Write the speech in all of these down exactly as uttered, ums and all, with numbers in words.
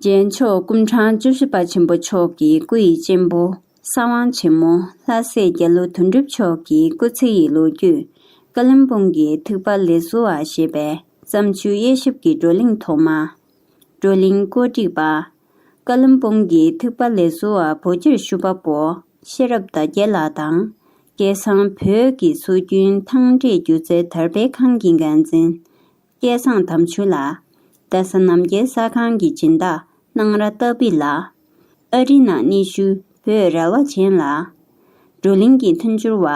རྒྱལ་མཆོག་སྐུ་ཕྲེང་བཅུ་བཞི་པ་ཆེན་པོ་མཆོག་གི་སྐུ་ཡི་གཅེན་པོ་གསང་བ་ཆེན་མོ་ལྷ་སྲས་རྒྱ་ལོ་དོན་གྲུབ་མཆོག་གི་སྐུ་ཚེ་ཡི་ལོ་རྒྱུས། ཀ་ལིམ་པོང་གི་ཐིགས་པ་ལས་བཟོ་བ་ཞེས་པའི་བརྩམས་ཆོས་དབྱེ་ཞིབ་ཀྱི་བགྲོ་གླེང་ཐོག་མ། བགྲོ་གླེང་གོ་སྒྲིག་པ། ཀ་ལིམ་པོང་གི་ཐིགས་པ་ལས་བཟོ་བ་བོད་སྤྱིར་ཞུ་བ་པོ་ཤེས་རབ་ཟླ་རྒྱལ་ལགས་དང་། སྐལ་བཟང་བོད་ཀྱི་སྲོལ་རྒྱུན་ཐང་འབྲེལ་སྒྱུ་རྩལ་དར་སྤེལ་ཁང་གི་འགན་འཛིན། སྐལ་བཟང་དམ་ཆོས་ལགས། རྡ་ས་རྣམ་རྒྱལ་གསར་ཁང་གི་སྦྱིན་བདག་སྣང་ར་ཏ་པི་ལགས། ཨ་རི་ནང་གནས་བཞུགས་བོད་རེ་བ་ཅན་ལགས། བགྲོ་གླེང་གི་མཐུན་འགྱུར་བ།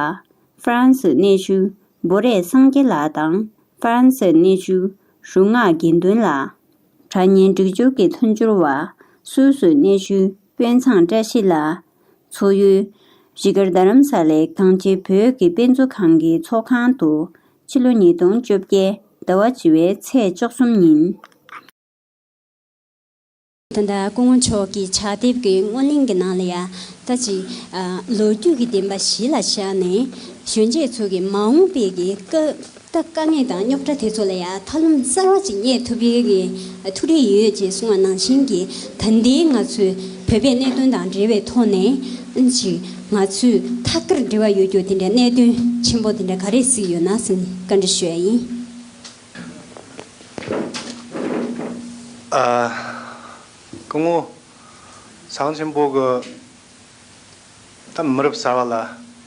ཧྥ་རན་སིར་གནས་བཞུགས་བོ་རས་སངས་རྒྱས་ལགས་དང་། ཧྥ་རན་སིར་གནས་བཞུགས་རུ་སྔགས་དགེ་འདུན་ལགས། དྲ་བརྙན་སྒྲིག་སྦྱོར་གྱི་མཐུན་འགྱུར་བ། སུད་སིར་གནས་བཞུགས་དཔོན་ཚང་བཀྲ་ཤིས་ལགས། ཚོགས་ཡུལ། གཞིས་སྒར་རྡ་རམ་ས་ལའི་གངས་ཅན་བོད་ཀྱི་དཔེ་མཛོད་ཁང་གི་ཚོགས་ཁང་དུ། ཕྱི་ལོ་ཉིས་སྟོང་བཅོ་བརྒྱད་ཟླ་བ་བཞི་བའི་ཚེས་བཅུ་གསུམ་ཉིན། ད་ལྟ་སྐུ་ངོ་མཆོག་གི་ཕྱག་དེབ་ཀྱི་སྔོན་གླེང་གི་ནང་ལ་ཡ། ད་ཅི། ལོ་རྒྱུས་ཀྱི་བདེན་པ་གཞི་ལ་བཞག་ནས། གཞོན་སྐྱེས་ཚོ་གི་མ་འོངས་པའི་གི་སྐབས། ད་དཀའ་ངལ་དང་རྙོག་དྲ་དེ་ཚོ་ལ་ཡང་ཐབས་ལམ་གསར་བ་ཅིག་རྙེད་ཐུབ་ཡས་ཀྱི་ཐུགས་རེ་ཡོད་ཅེས་གསུངས་པ་ནང་བཞིན་གྱི། ད་ལྟའི་ང་ཚོའི་བོད་པའི་གནད་དོན་དང་འབྲེལ་བའི་ཐོག་ནས་ཅིག་ང་ཚོས་ཐད་ཀར་འབྲེལ་བ་ཡོད་རྒྱུ་དེ་འདྲའི་གནད་དོན་ཆེན་པོ་དེ་འདྲ་ག་རེ་གཟིགས་ཡོད་ན་ཟེར་ནས་བཀའ་འདྲི་ཞུ་ཡ་ཡིན། ཨ། སྐུ་ངོ་ཚང་ཆེན་པོ་གི། ད་མི་རབས་གསར་བ་ལ་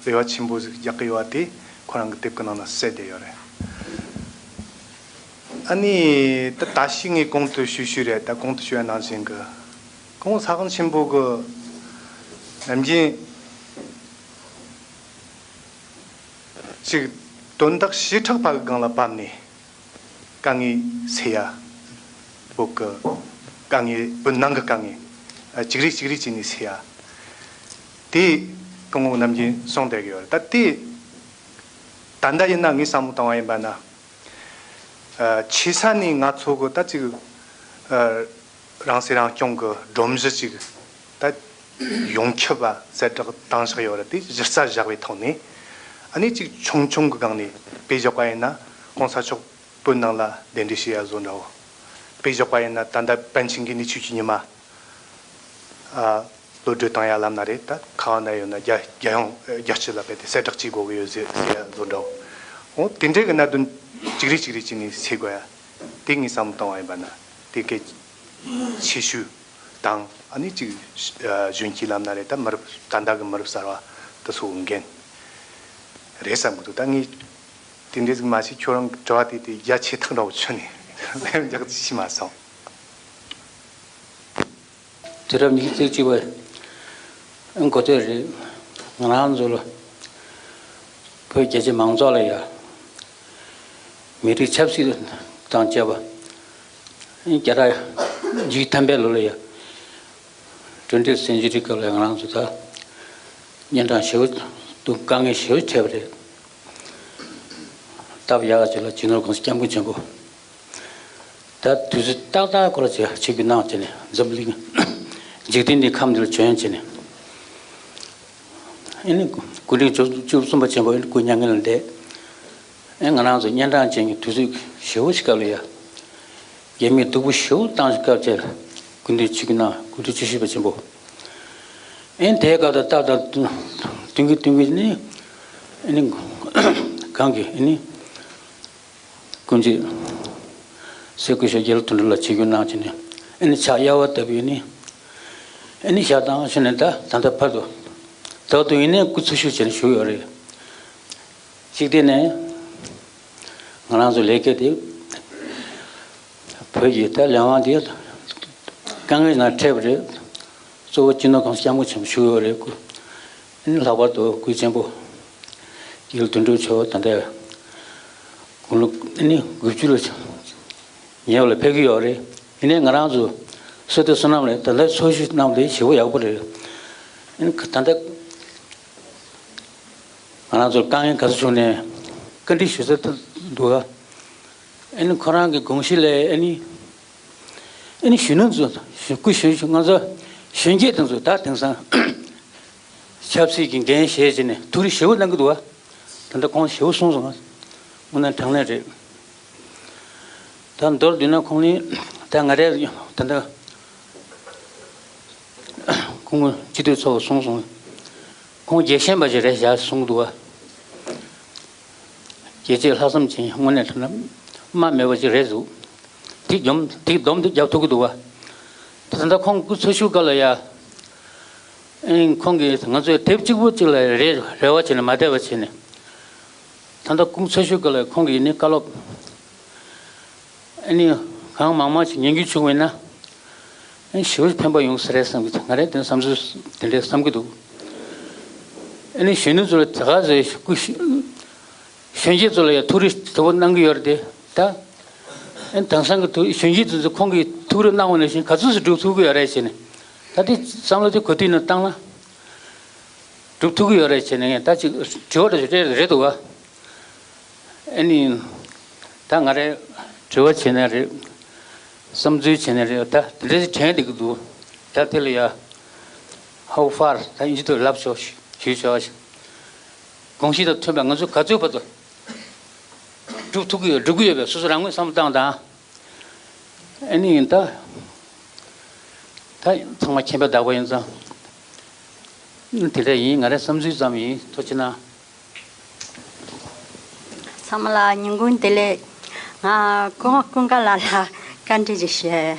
རེ་བ་ཆེན་པོ་ཟིག་རྒྱག་གི་ཡོད་པ་དེ་ཁོ་རང་གི་དེབ་ཀྱི་ནང་ན་གསལ་བསྡད་ཡོད་རེད། ཨ་ནི་ད་ད་ཤི་ངས་གོང་དུ་ཞུས་ཞུས་རེད། ད་གོང་དུ་ཞུས་པ་ནང་བཞིན་གི། སྐུ་ངོ་ཚང་ཆེན་པོ་གི་ནམ་རྒྱུན་ཅིག་དོན་དག་བྱེ་བྲག་པ་གི་སྒང་ལ་བབས་ནས། དཀའ་ངལ་སེལ་ཡ། བོད་ཀྱི་དཀའ་ངལ། བོད་ནང་གི་དཀའ་ངལ་ཨ། གཅིག་རེ་གཅིག་རེ་བྱས་ནས་སེལ་ཡ། དེ་སྐུ་ངོ་ནམ་རྒྱུན་གསུངས་བསྡད་ཀྱི་ཡོད་རེད། ད་དེ་ད་ལྟ་ཡིན་ན་ངས་བསམ་བློ་བཏང་བ་ཡིན་པ་ན། ཨ། ཆེ་ས་ནས་ང་ཚོ་གི་ད་ཅིག་ཨ། རང་སྲིད་རང་སྐྱོང་གི་སྒྲོམ་གཞི་ཅིག་ད་ཡོངས་ཁྱབ་པ་གསལ་བསྒྲགས་བཏང་བཞག་ཡོད་རེད། དེ་གཞི་རྩ་བཞག་པའི་ཐོག་ནས། ཨ་ནི་ཅིག་ཆུང་ཆུང་གི་སྒང་ནས་དཔེ་བཞག་པ་ཡིན་ན། གོང་ས་མཆོག་བོད་ནང་ལ་གདན་འདྲེན་བྱས་ཡ་བཟོ་འདྲ་བོ། དཔེ་བཞག་པ་ཡིན་ན། ད་ལྟ་པཎ་ཆེན་གྱི་གནས་ཆུང་གི་ཉི་མ། ཨ། གློད་གྲོལ་བཏང་ཡ་ལབ་ན་རེད། ད་ག་བ་ན་ཡོད་ན་རྒྱ་རྒྱལ་ཡོངས་རྒྱལ་སྤྱི་ལ་བས་ཏེ་གསལ་བསྒྲགས་བྱེད་དགོས་ཀྱི་ཡོད་ཟེར་ཟེར་ཡ་བཟོ་འདྲ་བོ། འོ་དེ་འདྲའི་གི་གནད་དོན་གཅིག་རེ་གཅིག་རེ་བྱས་ནས་སེལ་དགོས་ཡ། དེ་ངས་བསམ་བློ་བཏང་བ་ཡིན་པ་ན། དེ་གལ་ཆེ་ཤོས་དང་། ཨ་ནི་ཅིག་གཞོན་སྐྱེས་ལབ་ན་རེད། ད་མི་རབས་ད་ལྟ་གི་མི་རབས་གསར་བ་དེ་ཚོ་གི་འགན་རེད་བསམ་གི་འདུག་ད་ངས་དེ་འདྲས་ཟིག་མ་བྱས། ཁྱོད་རང་གི་དྲི་བ་དེ་དེ་རྒྱ་ཆེ་ཐག་འདྲ་བོ་ཆོད་ནས་ལན་རྒྱག་རྒྱུ་ཤེས་མ་སོང་། དུས་རབས་ཉི་ཤུ་རྩ་གཅིག་པའི་འགོ་སྟོད་རེད། ང་རང་ཚོ་ལ་བོད་རྒྱ་ཆེ་མང་ཚོགས་ལ་ཡ་མི་རིགས་ཆབ་སྲིད་དང་བཅས་པ། བརྒྱ་དང་བརྒྱད་ཅུ་ཐམ་པའི་ལོ་ལ་ཡ་གྲུབ་འབྲས་སེམས་ཅན་རིགས་སྐབས་ལ་ང་རང་ཚོ་ད་གཉན་འཕྲང་ཞེ་པོ་འདུག་དཀའ་ངལ་ཞེ་པོ་འཕྲད་པ་རེད། སྟབས་ཡག་ཅིག་ལ་སྤྱི་ནོར་༸གོང་ས་༸སྐྱབས་མགོན་ཆེན་པོ། ད་དུས་ཚོད་ཏག་ཏག་སྐོར་ལ་ཆེད་སྐུལ་གནང་བྱས་ནས། འཛམ་གླིང་འཇིག་རྟེན་འདིའི་ཁམས་འདི་ལ་བྱོན་བྱས་ནས། ཨེ་ནི་སྐུ་ཕྲེང་བཅུ་བཅུ་གསུམ་པ་ཆེན་པོ་ཨེ་ནི་སྐུ་མྱ་ངན་ལས་འདས། ཨེ་ང་རང་ཚོ་གཉན་འཕྲང་ཅན་གྱི་དུས་ཚོད་ཞེ་པོ་ཞིག་སྐབས་ལ་ཡ། རྒྱ་མིས་སྡུག་པོ་ཞེ་པོ་བཏང་ཞིག་སྐབས་བཅས་ལ་སྐུ་མདུན་ཆིབས་བསྒྱུར་གནང་། སྐུ་ཕྲེང་བཅུ་བཞི་པ་ཆེན་པོ། ཨེ་དེའི་སྐབས་དང་སྟབས་དང་བསྟུན་གྱི་བསྟུན་གྱི་ནི། ཨེ་ནི་གང་གི་ཨེ་ནི། སྐུ་མཆེད་སྲས་སྐུ་ཞབས་རྒྱ་ལོ་དོན་གྲུབ་ལགས་ཆིབས་བསྒྱུར་གནང་བྱས་ནས། ཨེ་ནི་ཕྱག་གཡར་པ་ལྟ་བུའི་ནི། ཨེ་ནི་ཞག་དང་ཤུལ་ནས་ད་ད་ལྟ་བར་དུ། ད་དུང་ཡིན་ནའི་སྐུ་འཚོ་བཞུགས་བྱས་ནས་བཞུགས་ཡོད་རེད། གཅིག་དེ་ནས་ང་རང་ཚོ་ལས་ཀ་དེ་བོད་ཀྱི་ད་ལས་དབང་དེ་དཀའ་ངལ་ནང་འཕྲད་པ་རེད། གཙོ་བོ་སྤྱི་ནོར་༸གོང་ས་༸སྐྱབས་མགོན་ཆེན་པོ་བཞུགས་ཡོད་རེད། ཨེ་ནི་ལྷག་པར་དུ་སྐུ་ཆེན་པོ་རྒྱ་ལོ་དོན་གྲུབ་མཆོག་ད་ལྟ་དགུང་ལོ་ཨེ་ནི་དགུ་བཅུ་ལ་ཉེ་བ་ལ་ཕེབས་ཀྱི་ཡོད་རེད། ཡིན་ནའི་ང་རང་ཚོ་བསོད་བདེ་བསོད་ནམས་རེད། ད་ལྟ་འཚོ་བཞུགས་གནང་བ་དེ་ཞེ་པོ་ཡག་པོ་རེད། ཨེ་ནི་ད་ལྟ་ང་རང་ཚོར་དཀའ་ངལ་ག་ཚོད་བྱུང་ནའི་བཀའ་འདྲི་ཞུ་ས་འདུག་ག་ཨེ་ནི་ཁོ་རང་གི་དགོངས་གཞི་ལ་ཨེ་ནི། ཨེ་ནི་གཞོན་ནུ་ཚོ། གཞོན་སྐུ་གཞོན་ང་ཚོ་གཞོན་སྐྱེས་དེ་ཚོ་ད་དེང་སང་ཆབ་སྲིད་ཀྱི་འགན་བཞེས་བྱས་ནས་ཐུགས་རེ་ཞེ་པོ་གནང་གི་འདུག་ག་ད་ལྟ་ཁོང་ཞེ་པོ་གསུངས་སོང་། དངོས་གནས་དྲང་གནས་རེད། ད་མདོར་བསྡུས་ན་ཁོང་ནི་ད་ང་རའི་ད་ལྟ་ སྐུ་ངོ་སྤྱི་འཐུས་ཚོགས་གསུངས་སོང་། ཁོང་རྒྱལ་ཞེན་པ་ཞིག་རེད་བཞག་གསུངས་འདུག་བ། རྒྱལ་གཅེས་ལྷག་བསམ་ཅན་དངོས་གནས་དྲང་གནས་དམའ་མེད་པ་ཅིག་རེད་འདུག་དེ་སྒྲོམ་དེ་སྒྲོམ་དེ་རྒྱབ་ཐུབ་ཀྱི་འདུག་བ། དེ་ད་ལྟ་ཁོང་སྐུ་འཚོ་བཞུགས་སྐབས་ལ་ཡ། ཨིན་ཁོང་གིས་ང་ཚོས་དེབ་གཅིག་པོ་གཅིག་ལ་རེ་རེ་བ་བྱས་ནས་མ་བསྡད་པ་བྱས་ནས། ད་ལྟ་སྐུ་འཚོ་བཞུགས་སྐབས་ལ་ཁོང་གིས་ནི་བཀའ་སློབ། ཨ་ནི་གང་མང་མང་ཞིག་ཉན་རྒྱུ་བྱུང་བས་ན། ཨ་ནི་ཞེ་པོ་ཕན་པ་ཡོང་ས་རེད་བསམ་གྱི་ང་རེ་དེ་བསམ་ཚུལ་དེ་འདྲས་བསམ་གྱི་འདུག་ཨ་ནི་གཞོན་ནུ་ཚོ་ལ་དེ་ག་ཚོད་སྐུ་གཞོན་སྐྱེས་ཚོ་ལ་ཡང་ཐུགས་རེ་དྲི་བ་གནང་གི་ཡོད་རེད་དེ་ད། ཨ་ནི་དེང་སང་གི་ཐུགས་གཞོན་སྐྱེས་ཚོ་ཚོ་ཁོང་གིས་ཐུགས་རེ་གནང་བ་ནང་བཞིན་ག་ཚོད་ཙམ་སྒྲུབ་ཐུབ་ཀྱི་ཡོད་རེད་ཟེར་ནས། ད་དེ་བསམ་བློ་དེ་གོ་དུས་ནས་བཏང་ན། སྒྲུབ་ཐུབ་ཀྱི་ཡོད་རེད་ཟེར་ནས་ད་ཅིག་དྲི་བ་རེ་རེད་འདུག་བ། ཨ་ནི། ད་ང་རེ་དྲི་བ་བྱས་ན་རེད། བསམ་ཚུལ་བྱས་ན་རེད་ད་དེ་འདྲ་ཞིག་དྲན་བསྡད་ཀྱི་འདུག་ད་དེ་ལ་ཡ། How far ད་ཨིན་ཇི་ཐོག་ལབ་ཆོག་ཞུས་ཆོག་དགོངས་གཞི་དང་མཐུན་པ་ང་ཚོ་ག་ཚོད་བར་དུ་སྒྲུབ་ཐུབ་ཀྱི་ཡོད་སྒྲུབ་ཀྱི་ཡོད་པས་སོ་སོ་རང་ངོས་བསམ་བློ་བཏང་དང་། ཨ་ནི་ཡིན་ད། ད་ཚང་མ་མཁྱེན་པ་དག་པ་ཡིན་ཙང་། དེ་འདྲ་ཡིན་ང་རའི་བསམ་ཚུལ་ཙམ་ཡིན་ཐུགས་རྗེ་གནང་། ཚང་མ་ལ་ཉིན་གུང་བདེ་ལེགས། ང་ཀུན་ཀུན་དགའ་ལགས་ལ་བཀའ་འདྲི་ཞིག་ཞུ།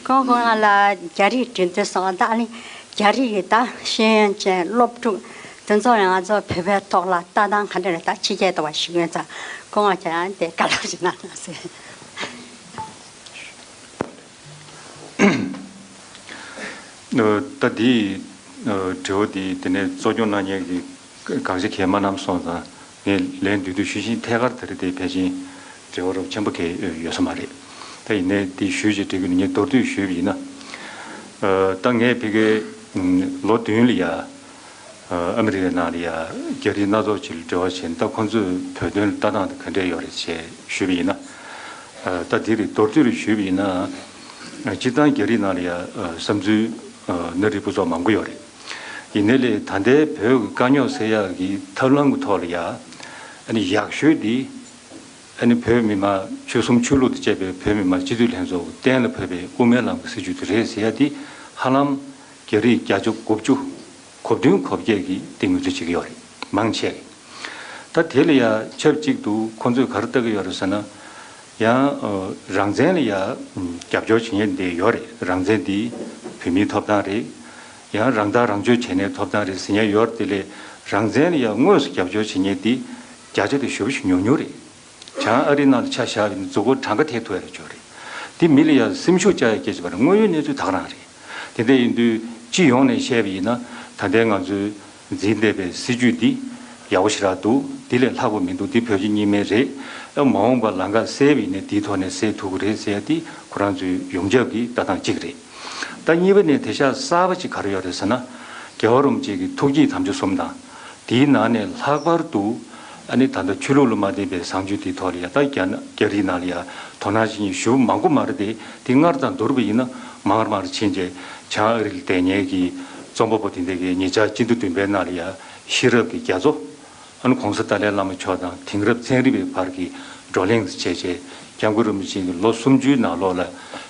ཀུན་ཀུན་ང་ལ་རྒྱ་རིགས་འགྲིམ་འདོད་སོང་ད་ཨ་ནི་རྒྱ་རིགས་ཀྱི་ད་ཤེས་ཡོན་ཅན་སློབ་ཕྲུག་དེ་ཚོ་ཡང་ང་ཚོ་བོད་པའི་ཐོག་ལ་ལྟ་སྟངས་ག་འདྲ་རེད་ད་ཕྱི་རྒྱལ་དུ་བ་ཞིག་ཡོད་ཙང་ཀུན་ང་ཁྱེད་རང་དེ་བཀའ་སློབ་ཞིག་གནང་ན་ཟེར། ད་འདིའི་དྲི་བ་འདི་དེ་ནས་གཙོ་སྐྱོང་གནང་མཁན་གྱི་དགག་བྱ་གལ་མ་གནང་སོང་ཙང་ངས་ལན་བསྡུས་བསྡུས་ཞུ་བཞིན་ཐད་ཀར་དེ་རིང་དེ་ཕལ་ཆེར་འབྲེལ་བ་རོབ་ཆེན་པོ་གལ་ཡོད་ས་མ་རེད། ད་ཡིན་ནའི་འདི་ཞུས་ཅིག་འགྲིག་གི་འདུག་ངས་མདོར་བསྡུས་ཞུས་པ་ཡིན་ན། ད་ངས་ཕ་གིར་ལོ་བདུན་ལ་ཡ། ཨ་མི་རི་ཀའི་ནང་ལ་ཡ་རྒྱ་རིགས་སྣ་ཚོགས་ཅིག་ལ་འབྲེལ་བ་བྱས་ནས་ད་ཁོང་ཚོས་བོད་དོན་ལ་ལྟ་སྟངས་དེ་ག་འདྲས་ཡོད་རེད་ཅེས་ཞུས་པ་ཡིན་ན། ད་དེ་རེད་མདོར་བསྡུས་ལ་ཞུས་པ་ཡིན་ན། སྤྱིར་བཏང་རྒྱ་རིགས་ནང་ལ་ཡ་བསམ་ཚུལ་སྣ་རིག་པོ་ཚོ་མང་པོ་ཡོད་རེད། ཡིན་ནའི་ལས་ད་ལྟའི་བོད་ཀྱི་དཀའ་རྙོག་སེལ་ཡག་གི་ཐབས་ལམ་གྱི་ཐོག་ལ་ཡ་ཨ་ནི་ཡག་ཤོས་དེ་ཨ་ནི་བོད་མི་མང་ཆོལ་གསུམ་ཆོས་ལུགས་དང་བཅས་པའི་བོད་མི་མང་སྤྱི་འཐུས་ལྷན་ཚོགས་ཀྱི་གཏན་ལ་ཕབ་པའི་དབུ་མའི་ལམ་གྱི་སྲིད་བྱུས་དེ་རེད་ཟེར་ཡ་དེ་ཧ་ལམ་རྒྱ་རིགས་བརྒྱ་ཆ་དགུ་བཅུ་གོ་བདུན་གོ་བརྒྱད་ཀྱིས་དེ་ངོས་འཛིན་བྱེད་ཀྱི་ཡོད་རེད་མང་ཆེ་གིས། ད་དེ་ལ་ཡང་ཆབས་ཅིག་ཏུ་ཁོང་ཚོས་ག་རེ་ལྟ་གི་ཡོད་རེད་ཟེར་ན། ཡང་རང་བཙན་ལ་ཡང་རྒྱབ་སྐྱོར་བྱེད་མཁན་དེ་ཡོད་རེད། རང་བཙན་དེ་བོད་མིའི་ཐོབ་ཐང་རེད། ཡང་རང་ཐག་རང་གཅོད་བྱས་ནས་ཐོབ་ཐང་རེད་ཟེར་མཁན་ཡོད་རེད། དེ་ལས་རང་བཙན་ལ་ཡང་དངོས་སུ་རྒྱབ་སྐྱོར་བྱེད་མཁན་དེ་བརྒྱ་ཆ་དེ་ཞེ་པོ་ཞིག་ཉུང་ཉུང་རེད། བྱང་ཨ་རིའི་ནང་ལ་ཆ་བཞག་པ་ཡིན་ན་གཟུགས་པོ་གྲངས་ཀ་ཐེབས་ཐུབ་ཡ་རེ་ཅིག་ཡོད་རེད། དེ་མི་ལ་ཡང་སེམས་ཤུགས་བཅག་ཡ་སྐད་ཆ་མ་རེད། དངོས་ཡོད་གནས་ཚུལ་དེ་ག་རང་རེད། དེ་འདྲ་ཡིན་དུས་སྤྱི་ཡོངས་ནས་བཤད་པ་ཡིན་ན་ད་ལྟའི་ང་ཚོའི་འཛིན་བསྡད་པའི་སྲིད་བྱུས་འདི་ཡག་པོ་ཞེ་དྲག་འདུག་འདི་ལས་ལྷག་པ་མི་འདུག་འདི་བོད་ཀྱི་རྙིང་མ་རེད། ཨ་མ་འོངས་པར་ལམ་ཁ་གསལ་བ་ཡིན་ན་འདིའི་ཐོག་ནས་གསལ་ཐུབ་ཀྱི་རེད་ཟེར་ཡ་འདི་ཁོ་རང་ཚོའི་ཡོངས་ཁྱབ་ཀྱི་ལྟ་སྟངས་གཅིག་རེད། ད་གཉིས་པ་ནས་དེང་སང་གསར་པ་ཅིག་ག་རེ་ཡོད་རེད་ཟེར་ན། རྒྱལ་བ་རིན་པོ་ཆེ་གི་ཐུགས་བསྐྱེད་དམ་བཅའ་གསུམ་དང་། དེའི་ནང་ནས་ལྷག་པར་དུ་ཨ་ནི་ད་ལྟ་ཆོས་ལུགས་ལ་མ་བརྟེན་པའི་བཟང་སྤྱོད་དེའི་ཐོག་ལ་ཡ་ད་རྒྱ་ནག་རྒྱ་རིགས་ནང་ལ་ཡ་དོ་སྣང་བྱེད་མཁན་ཞེ་པོ་མང་པོ་མ་རེད་དེ། དེ་སྔར་དང་བསྡུར་བ་ཡིན་ན་མང་རུ་མང་རུ་ཕྱིན་རྗེས་བྱང་ཨ་རི་ལ་བསྡད་མཁན་གྱི་རྩོམ་པ་པོ་དེ་འདྲ་གིས་ཉེ་ཆར་སྤྱི་ཟླ་བདུན་པའི་ནང་ལ་ཡ་ཤེས་རབ་ཀྱི་རྒྱ་མཚོ། ཨ་ནི་༸གོང་ས་ཏཱ་ལའི་བླ་མ་མཆོག་དང་དེང་རབས་ཚན་རིག་པའི་བར་གྱི་བགྲོ་གླེང་བྱས་རྗེས་སྐྱབས་མགོན་རིན་པོ་ཆེ་གིས་ལོ་སུམ་ཅུའི་ནང་ལོགས་ལ་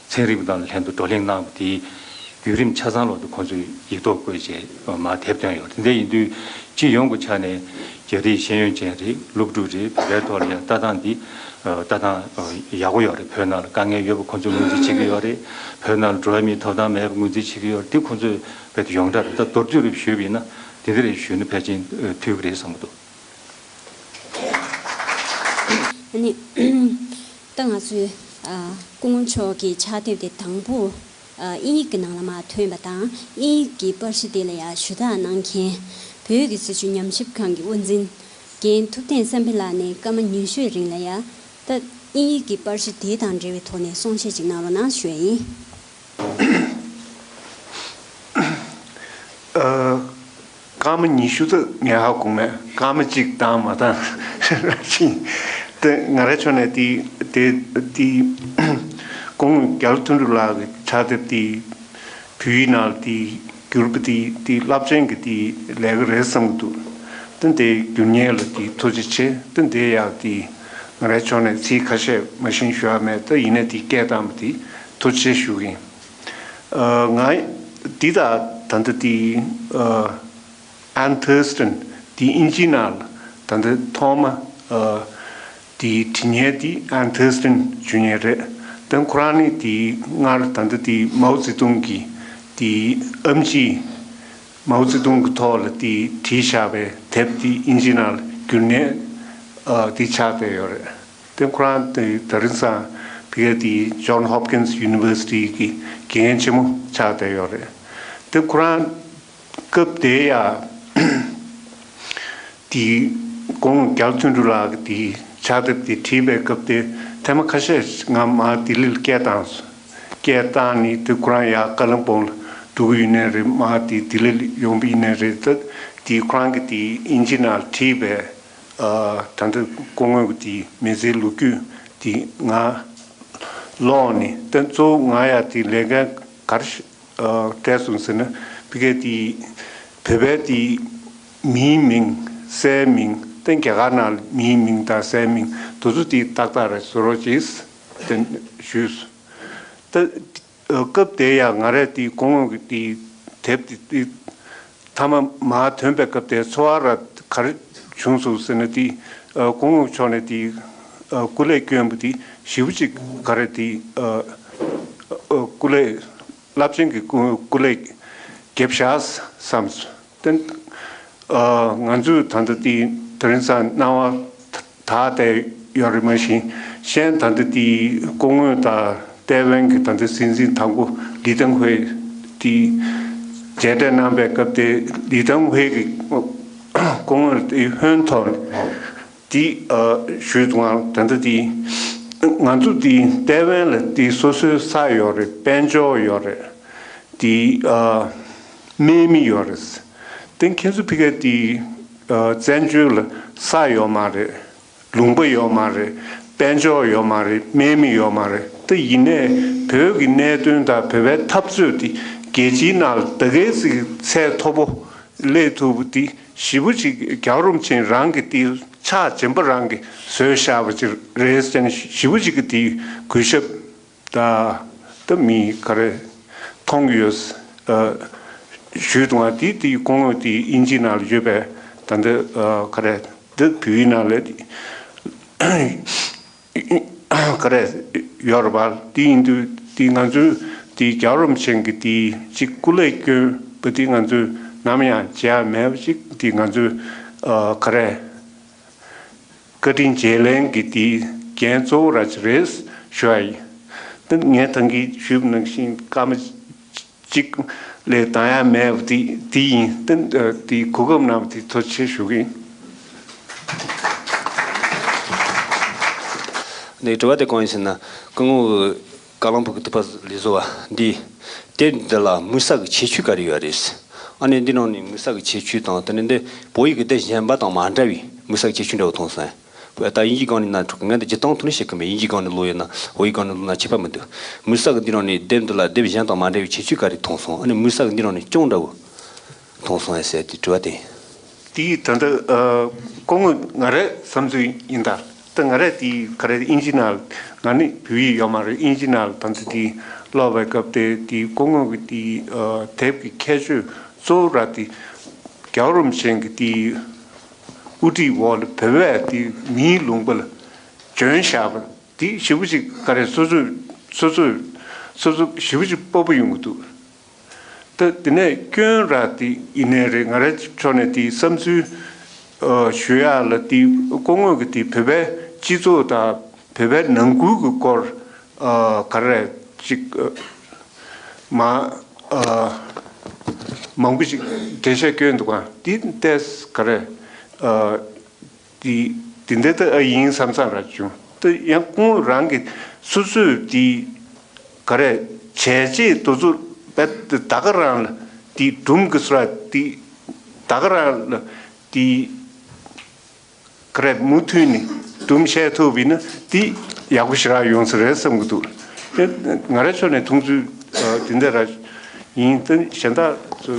ཚན་རིག་པ་དང་ལྷན་དུ་བགྲོ་གླེང་གནང་བ་དེའི་བརྒྱུད་རིམ་ཆ་ཚང་ལོག་ཏུ་ཁོང་ཚོས་ཡིག་ཐོག་བཀོད་རྗེས་མར་དེབ་བཏོན་ཡོད་རེད། དེ་འདྲ་ཡིན་དུས་སྤྱི་ཡོངས་ཀྱི་ཆ་ནས་རྒྱ་རིགས་ཤེས་ཡོན་ཅན་རེད། སློབ་ཕྲུག་རེད། བོད་པའི་ཐོག་ལ་ཡང་ལྟ་སྟངས་འདི་ལྟ་སྟངས་ཡག་པོ་ཡོད་རེད། བོད་ནང་ལ་དཀའ་ངལ་ཡོད་པ་ཁོང་ཚོས་ངོས་འཛིན་བྱེད་ཀྱི་ཡོད་རེད། བོད་ནང་ལ་འགྲོ་བ་མིའི་ཐོབ་ཐང་མེད་པ་ངོས་འཛིན་བྱེད་ཀྱི་ཡོད་རེད། འདི་ཁོང་ཚོས་རྦད་དེ་ཡོངས་གྲགས་རེད། ད་མདོར་བསྡུས་རེ་ཞུས་པ་ཡིན་ན་དེ་འདྲ་རེ་ཞུས་ན་ཕལ་ཆེར་འཐུས་ཀྱི་རེད་བསམ་གྱི་འདུག་ཨ་ནི། ད་ང་ཚོས་ཨ་སྐུ་ངོ་མཆོག་གི་ཕྱག་དེབ་དེ་དང་པོ་ཨ་དབྱིན་ཡིག་གི་ནང་ལ་མར་ཐོན་པ་དང་། དབྱིན་ཡིག་གི་པར་གཞི་དེ་ལ་ཡང་ཞུ་དག་གནང་མཁན་བོད་ཀྱི་སྲིད་བྱུས་ཉམས་ཞིབ་ཁང་གི་དབུ་འཛིན་རྒན་ཐུབ་བསྟན་བསམ་འཕེལ་ལགས་ནས་སྐར་མ་ཉི་ཤུའི་རིང་ལ་ཡང་ད་དབྱིན་ཡིག་གི་པར་གཞི་དེ་དང་འབྲེལ་བའི་ཐོག་ནས་གསུང་བཤད་ཅིག་གནང་རོགས་གནང་ཞུ་ཡ་ཡིན། ཨ། སྐར་མ་ཉི་ཤུ་ཙམ་ངས་ཧ་གོ་མེད། སྐར་མ་གཅིག་བཏང་མ་བཏང་ཕྱིན། དེ་ང་རའི་ཕྱོགས་ནས་དེ་དེ་དེ་སྐུ་ངོ་རྒྱ་ལོ་དོན་གྲུབ་ལགས་ཀྱི་ཕྱག་དེབ་དེ་བོད་ཡིག་ནང་ལ་དེ་བསྒྱུར་བ་དེ་དེ་རླབས་ཆེན་གྱི་དེ་ལས་ཀ་རེད་བསམ་གྱི་འདུག་དེ་དེ་བསྒྱུར་མཁན་ལ་དེ་ཐུགས་རྗེ་ཆེ། དེ་དེ་ཡག་དེ་ང་རའི་ཕྱོགས་ནས་ཚིག་ཁ་ཤས་མ་ཤེས་ཞུ་ཡ་མེད། ད་ཡིན་ནའི་དེ་སྐད་བཏང་བ་དེ་ཐུགས་རྗེ་ཆེ་ཞུ་གི་ཡིན། ང་འདི་དང་ ད་ལྟ་དེ་ཨན་ཐར་སྟན་དེ་ཨིན་ཇི་ནང་ལ་ད་ལྟ་ཐོག་མ་དེ་བྲིས་མཁན་དེ་ཨན་ཐར་སྟན་ཞུ་མཁན་རེད། དེ་ཁོ་རང་ནི་དེ་སྔར་ད་ལྟ་དེ་མའོ་ཙེ་ཏུང་གི་དེ་ཨེམ་ཆི། མའོ་ཙེ་ཏུང་གི་ཐོག་ལ་དེ་བྲིས་བཞག་པའི་དེབ་དེ་ཨིན་ཇི་ནང་ལ་བསྒྱུར་མཁན་དེ་ཆགས་བསྡད་ཡོད་རེད། དེ་ཁོ་རང་དེ་ད་རིང་སང་ཕ་གི་དེ་John Hopkins University གི་དགེ་རྒན་ཆེན་མོ་ཆགས་བསྡད་ཡོད་རེད། དེ་ཁོ་རང་སྐབས་དེ་ཡ་དེ་སྐུ་ངོ་རྒྱ་ཚོན་གྲུ་ལགས་ཀྱི་དེ་ཕྱག་དེབ་དེ་བྲིས་པའི་སྐབས་དེ་ཐེངས་མ་ཁ་ཤས་ང་མར་ལྡི་ལིར་སྐད་བཏང་སོང་། སྐད་བཏང་ནས་དེ་ཁོ་རང་ཡར་ཀ་ལིམ་པོང་ལ་འགྲོ་གི་ཡོད་ནའི་རེད། མར་དེ་ལྡི་ལི་ཡོང་གི་ཡིན་ནའི་རེད། ད་དེ་ཁོ་རང་གི་དེ་ཨིན་ཇི་ནང་བྲིས་པའི་ཨ་ད་ལྟ་སྐུ་ངོ་གི་དེ་མི་ཚེའི་ལོ་རྒྱུས་དེ་ང་ཀློག་ནས། ད་གཙོ་བོ་ང་ཡ་དེ་ལས་འགན་ག་རེ་སྤྲད་སོང་ཟེར་ན། ཕ་གི་དེ་བོད་པའི་དེ་མིའི་མིང་སའི་མིང་། ད་རྒྱ་གར་ནང་མིའི་མིང་དང་སའི་མིང་དེ་ཚོ་དེ་ཏག་ཏག་རེད་བཟོ་རོགས་གྱིས་དེ་ཞུས་སོང་། ད་སྐབས་དེ་ཡང་ང་རས་དེ་སྐུ་ངོ་གི་དེ་དེབ་དེ་དེ་མཐའ་མ་མར་ཐོན་པའི་སྐབས་དེ་ཚོར་བ་ར་ག་རེ་བྱུང་སོང་ཟེར་ན། དེ་སྐུ་ངོ་མཆོག་ནས་དེ་སྐུ་ལས་བསྐྱོན་པ་དེ་ཞེ་པོ་ཅིག་ག་རེ་དེ་སྐུ་ལས་རླབས་ཆེན་གྱི་སྐུ་སྐུ་ལས་རྒྱབ་བཞག་བསམ་སོང་། དེ་ང་ཚོས་ད་ལྟ་དེ་དེ་རིང་སང་སྣང་བ་དག་བསྡད་ཡོད་རེད། མ་གཞི་གཞན་ད་ལྟ་དེ་སྐུ་ངོ་དང་ཏའེ་ཝན་གྱི་ད་ལྟ་སྲིད་འཛིན་དང་པོ་ལི་ཐང་ཧུའེ་དེ་མཇལ་འཕྲད་གནང་པའི་སྐབས་དེ་ལི་ཐང་ཧུའེ་གི་སྐུ་ངོ་དེ་ཧོན་ཐོར་དེ་ཞུས་འདུག་ཨང་། ད་ལྟ་དེ་ང་ཚོ་དེ་ཏའེ་ཝན་ལ་དེ་སོ་སོའི་ས་ཡོད་རེད། དཔལ་འབྱོར་ཡོད་རེད། དེ་སྨན་མི་ཡོད་རེད། དེ་ཁྱེད་ཚོ་ཕ་གི་དེ་བཙན་བྱོལ་ལ་ས་ཡོད་མ་རེད། ལུང་པ་ཡོད་མ་རེད། དཔལ་འབྱོར་ཡོད་མ་རེད། སྨན་མི་ཡོད་མ་རེད། དེ་ཡིན་ནའི་བོད་ཀྱི་གནད་དོན་དང་བོད་པའི་འཐབ་རྩོད་དེ་རྒྱལ་སྤྱིའི་ནང་ལ་ད་གའི་ཚིག་ཚད་མཐོ་པོ་སླེབས་ཐུབ་པ་དེ་ཞེ་པོ་ཅིག་རྒྱལ་བ་རིན་པོ་ཆེ་རང་གི་དེ་ཕྱག་རྗེན་པ་རང་གིས་བཟོས་བཞག་པ་ཅིག་རེད་ཟེར་ནས་ཞེ་པོ་ཅིག་གི་དེ་གུས་ཞབས་ད་ད་མི་ག་རེ་མཐོང་གི་ཡོད། ཨ། ཞུས་འདུག་ཨང་། དེ་དེའི་སྐུ་ངོ་དེ་དབྱིན་ཇི་ནང་ལ་ཡོད་པའི་ད་ལྟ་ཨ་ག་རེ་འདི་བོད་ཡིག་ནང་ལ་ག་རེ་ཡོད་རེད་པ། དེ་ཡིན་དུས་དེ་ང་ཚོའི་དེ་རྒྱལ་བ་རིན་པོ་ཆེ་གི་དེ་གཅིག་སྐུ་ལས་བསྐྱོན་པ་དེ་ང་ཚོས་ནམ་ཡང་བརྗེད་ཡ་མེད་པ་ཅིག་དེ་ང་ཚོས་ཨ་ག་རེ། བཀའ་དྲིན་བརྗེ་ལེན་གྱི་དེའི་འགན་གཙོ་བོ་ར་ཅིག་རེད་ཞུ་བ་ཡིན། ད་ངས་ད་གིན་ཞུས་པ་ནང་བཞིན་སྐར་མ་གཅིག་ལས་ལྡང་ཡ་མེད་པ་དེ་དེ་ཡིན། ད་དེ་གོ་སྐབས་གནང་བ་དེ་ཐུགས་རྗེ་ཆེ་ཞུ་གི་ཡིན། ནས་དྲི་བ་དེ་གང་ཡིན་ཟེར་ན། སྐུ་ངོ་བཀའ་བློན་ཕུག་གི་ཐུབ་པ་ལས་བཟོ་བ་འདི། དེབ་འདི་ལ་དམིགས་བསལ་གྱི་ཁྱད་ཆོས་ག་རེ་ཡོད་རེད། ཨ་ནི་འདི་ནང་ནས་དམིགས་བསལ་གྱི་ཁྱད་ཆོས་དང་། དེ་ནས་འདི་བོད་ཡིག་གི་དེབ་གཞན་པ་དང་མ་འདྲ་བའི་དམིགས་བསལ་གྱི་ཁྱད་ཆོས་འདྲ་བོ་མཐོང་སོང་། བོད་ད་དབྱིན་ཇིའི་སྒང་ནས་ན་ཆོག་གི། ངས་འདི་སྤྱིར་བཏང་ཐོག་ནས་བཤད་གི་མེད། དབྱིན་ཇིའི་སྒང་ནས་ཀློག་ཡོད་ན་བོད་ཡིག་སྒང་ནས་ཀློག་ན་ཁྱད་པར་མི་འདུག་དམིགས་བསལ་གྱི་འདི་ནང་ནས་དེབ་འདི་ལ་དེབ་གཞན་དང་མ་འདྲ་བའི་ཁྱད་ཆོས་ག་རེ་མཐོང་སོང་། ཨ་ནི་དམིགས་བསལ་གྱི་འདི་ནང་ནས་ཅུང་འདྲ་བོ་མཐོང་སོང་ཨེ་ཟེར་དེ་དྲི་བ་དེ། དེ་ད་ལྟ་ཨ་སྐུ་ངོ་ང་རའི་བསམ་ཚུལ་ཡིན་ད། ད་ང་རས་དེ་ག་རེ་དབྱིན་ཇི་ནང་ང་ནི་བོད་ཡིག་ཡོད་མ་རེད། དབྱིན་ཇི་ནང་ད་ཚོད་དེ་ཀློག་པའི་སྐབས་དེ་དེ་སྐུ་ངོ་གི་དེ་ཨ་དེབ་ཀྱི་ཁྱད་ཆོས་གཙོ་བོ་ར་དེ་རྒྱལ་བ་རིན་པོ་ཆེ་གི་དེ་དབུ་ཁྲིད་འོག་ལ་བོད་པས་དེ་མིའི་ལུང་པ་ལ་བྱོན་བཞག་པ་དེ་ཞེ་པོ་ཅིག་ག་རེ་སོ་སོས་སོ་སོས་སོ་སོ་ཞེ་པོ་ཅིག་སྤོབས་པ་ཡོང་གི་འདུག་ད་དེ་ནས་སྐྱོན་ར་དེ་ཡིན་ནའི་རེད། ང་རའི་ཕྱོགས་ནས་དེ་བསམ་ཚུལ་ཨ་ཞུ་ཡག་ལ་དེ་སྐུ་ངོ་གི་དེ་བོད་པའི་སྤྱི་ཚོགས་དང་བོད་པའི་ནང་ཁུལ་གྱི་སྐོར་ཨ་ག་རེ་ཅིག་ཨ་མ་ཨ་མང་པོ་ཞིག་འགྲེལ་བཤད་བསྐྱོན་འདུག་ག་དེ་ཏོག་ཙམ་ག་རེ་ཨ་དེ་དེ་འདྲ་ད་ཨ་ཡིན་བསམ་བསམ་ར་བྱུང་། ད་ཡང་ཁོང་རང་གི་སོ་སོས་དེ་ག་རེ་བྱས་རྗེས་དེ་ཚོ་བས་ད་ག་རང་ལ་དེ་སྒྲུང་གི་སོ་ར་དེ་ད་ག་རང་ལ་དེ་ག་རེ་མུ་མཐུད་ནས་སྒྲུང་བཤད་ཐུབ་པ་ཡིན་ན་དེ་ཡག་པོ་ཞེ་དྲག་ཡོང་ས་རེད་བསམ་གྱི་འདུག་དེ་ང་རའི་ཕྱོགས་ནས་མཐོང་ཚུལ་ཨ་དེ་འདྲ་ར་ཡིན། ད་གཞན་དག་ཚོ་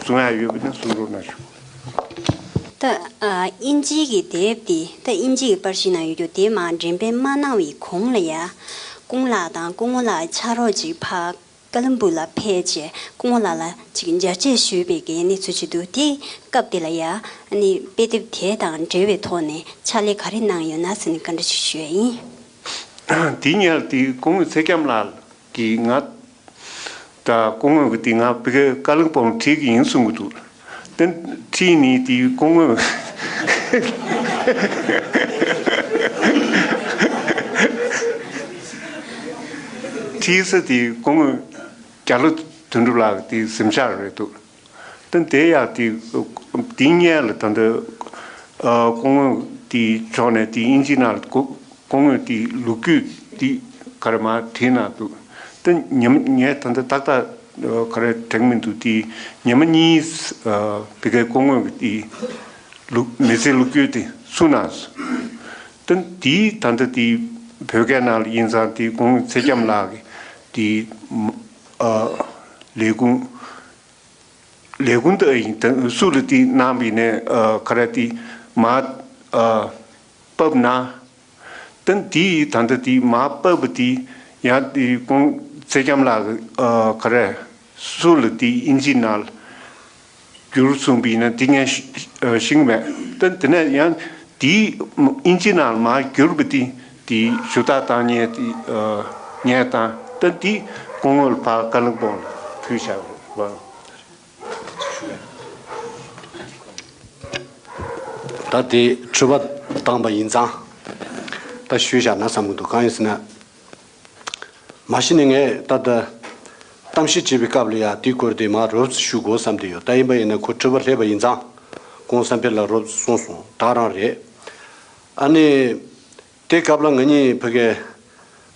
གསུང་ཡག་ཡོད་པ་ཡིན་ན་གསུང་རོགས་གནང་ཞུ། ད་ཨ་དབྱིན་ཇིའི་གི་དེབ་དེ། ད་དབྱིན་ཇིའི་གི་པར་ཤིང་ནང་ཡོད་རྒྱུ་དེ་མར་འགྲེམས་སྤེལ་མ་གནང་བའི་གོང་ལ་ཡ། སྐུ་ངོ་ལགས་དང་སྐུ་ངོ་ལགས་ཕྱག་རོགས་ཅིག་ཕར་ ཀ་ལམ་བུ་ལ་ཕེབས་རྗེས་སྐུ་ངོ་ལགས་ལ་ཅིག་མཇལ་འཕྲད་ཞུས་པའི་གི་གནས་ཚུལ་ཅིག་འདུག་དེའི་སྐབས་དེ་ལ་ཡ་ཨ་ནི་དཔེ་དེབ་དེ་དང་འབྲེལ་བའི་ཐོག་ནས་ཕྱག་ལས་ག་རེ་གནང་ཡོད་ན་ཟེར་ནས་བཀའ་འདྲི་ཞུ་ཡ་ཡིན། དེའི་ཉིན་དེ་སྐུ་ངོ་ཚེ་སྐྱབས་ལགས་ཀྱིས་ང་ད་སྐུ་ངོ་གི་དེ་ང་བི་གའི་ཀ་ལིང་པོང་ཁྲིད་ཀྱི་ཡིན་གསུང་གི་འདུག་དེ་ཁྲིད་ནས་དེ་སྐུ་ངོ་ཁྲིད་ས་དེ་སྐུ་ངོ་རྒྱ་ལོ་དོན་གྲུབ་ལགས་ཀྱི་དེ་གཟིམ་ཤག་རེད་འདུག་དེ་དེ་ཡག་དེ་དེ་སྔོན་ལ་ད་ལྟ་སྐུ་ངོ་དེ་ཕྱོགས་ནས་དེ་ཨིན་ཇི་ནང་ལ་སྐུ་སྐུ་ངོ་དེ་ལོ་རྒྱུས་དེ་ག་རེ་མ་བྲིས་ན་འདུག་དེ་ཉི་མ་ངས་ད་ལྟ་ཏག་ཏག་ག་རེ་དྲན་མི་འདུག་དེ་ཉི་མ་གཉིས་བི་གའི་སྐུ་ངོ་དེ་ལོ་མི་ཚེ་ལོ་རྒྱུས་དེ་གསུངས་གནང་སོང་། དེ་དེ་ད་ལྟ་དེ་བོད་སྐད་ནང་ལ་ཡིན་ཙང་དེ་སྐུ་ངོ་ཚེ་སྐྱབས་ལགས་ཀྱི་དེ་ལས་ཁུངས། ལས་ཁུངས་དེ་ཡིན་ད་སུ་ལ་དེ་གནང་བ་ཡིན་ནའི་ཨ་ག་རེ་དེ་མ་ཨ་ཕབ་ན། ད་དེ་ད་ལྟ་དེ་མ་ཕབ་པ་དེ་ཡང་དེ་ཁོང་ཚེ་སྐྱབས་ལགས་ཨ་ག་རེ་སུ་ལ་དེ་ཨིན་ཇི་ནང་བསྒྱུར་གསུངས་པ་ཡིན་ན་དེ་ངས་ཤེས་ཀྱི་མེད། ད་དེ་ནས་ཡང་དེ་ཨིན་ཇི་ནང་མ་བསྒྱུར་བ་དེ་དེ་ཞུ་དག་བཏང་ཉན་དེ་ཨ་ཉན་དང་ད་དེ་སྐུ་ངོ་ལ་ཕར་ཀ་ལིང་པོང་ལ་ཕུལ་བཞག་པ། ད་དེ་དྲི་བ་བཏང་པ་ཡིན་ཙང་ད་ཞུས་བཞག་ན་བསམ་གྱི་འདུག་གང་ཡིན་ཟེར་ན། མ་གཞི་ནས་ངས་ད་ལྟ་གཏམ་བཤད་བྱེད་པའི་སྐབས་ལ་ཡ་དེའི་སྐོར་དེ་མ་རོབ་ཙམ་ཞུ་དགོས་བསམ་དེ་ཡོད། ད་ཡིན་པ་ཡིན་ན་ཁོ་དྲི་བ་སླེབས་པ་ཡིན་ཙང་སྐུ་ངོ་བསམ་འཕེལ་ལགས་རོབ་ཙམ་གསུངས་སོང་། ད་རང་རེད། ཨ་ནི། དེ་སྐབས་ལ་ང་གཉིས་ཕ་གིའི་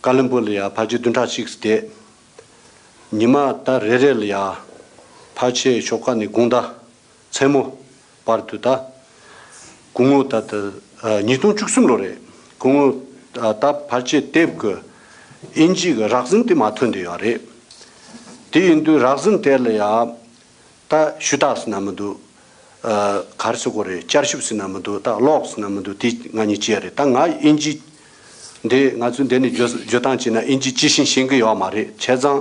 ཀ་ལིམ་པོང་ལ་ཡ་ཕལ་ཆེར་བདུན་ཕྲག་གཅིག་བསྡད། ཉི་མ་ད་རེ་རེ་ལ་ཡ་ཕལ་ཆེར་ཞོགས་ཀ་ནས་དགོང་དག་མཚན་མོ་བར་དུ་ད་སྐུ་ངོ་ད་ད་ཉིས་སྟོང་བཅུ་གསུམ་ལོ་རེད། སྐུ་ངོ་ད་ཕལ་ཆེར་དེབ་ཀྱི་ཨིན་ཇི་གི་རགས་ཟིན་དེ་མ་ཐོན་བསྡད་ཡོད་རེད། དེ་ཡིན་དུས་རགས་ཟིན་དེ་ལ་ཡ། ད་ཞུ་དག་ཟེར་ན་མི་འདུག་ཨ་ག་རེ་ཟེར་དགོས་རེད། བསྐྱར་ཞིབ་ཟེར་ན་མི་འདུག་ད་ཀློག་ཟེར་ན་མི་འདུག་དེ་ང་གཉིས་བྱས་རེད། ད་ང་ཨིན་ཇི་འདི་ང་ཚོས་འདི་ནས་བརྗོད་བརྗོད་སྟངས་བྱས་ན་ཨིན་ཇི་ཇི་བཞིན་ཤེས་ཀྱི་ཡོད་མ་རེད། བྱས་ཙང་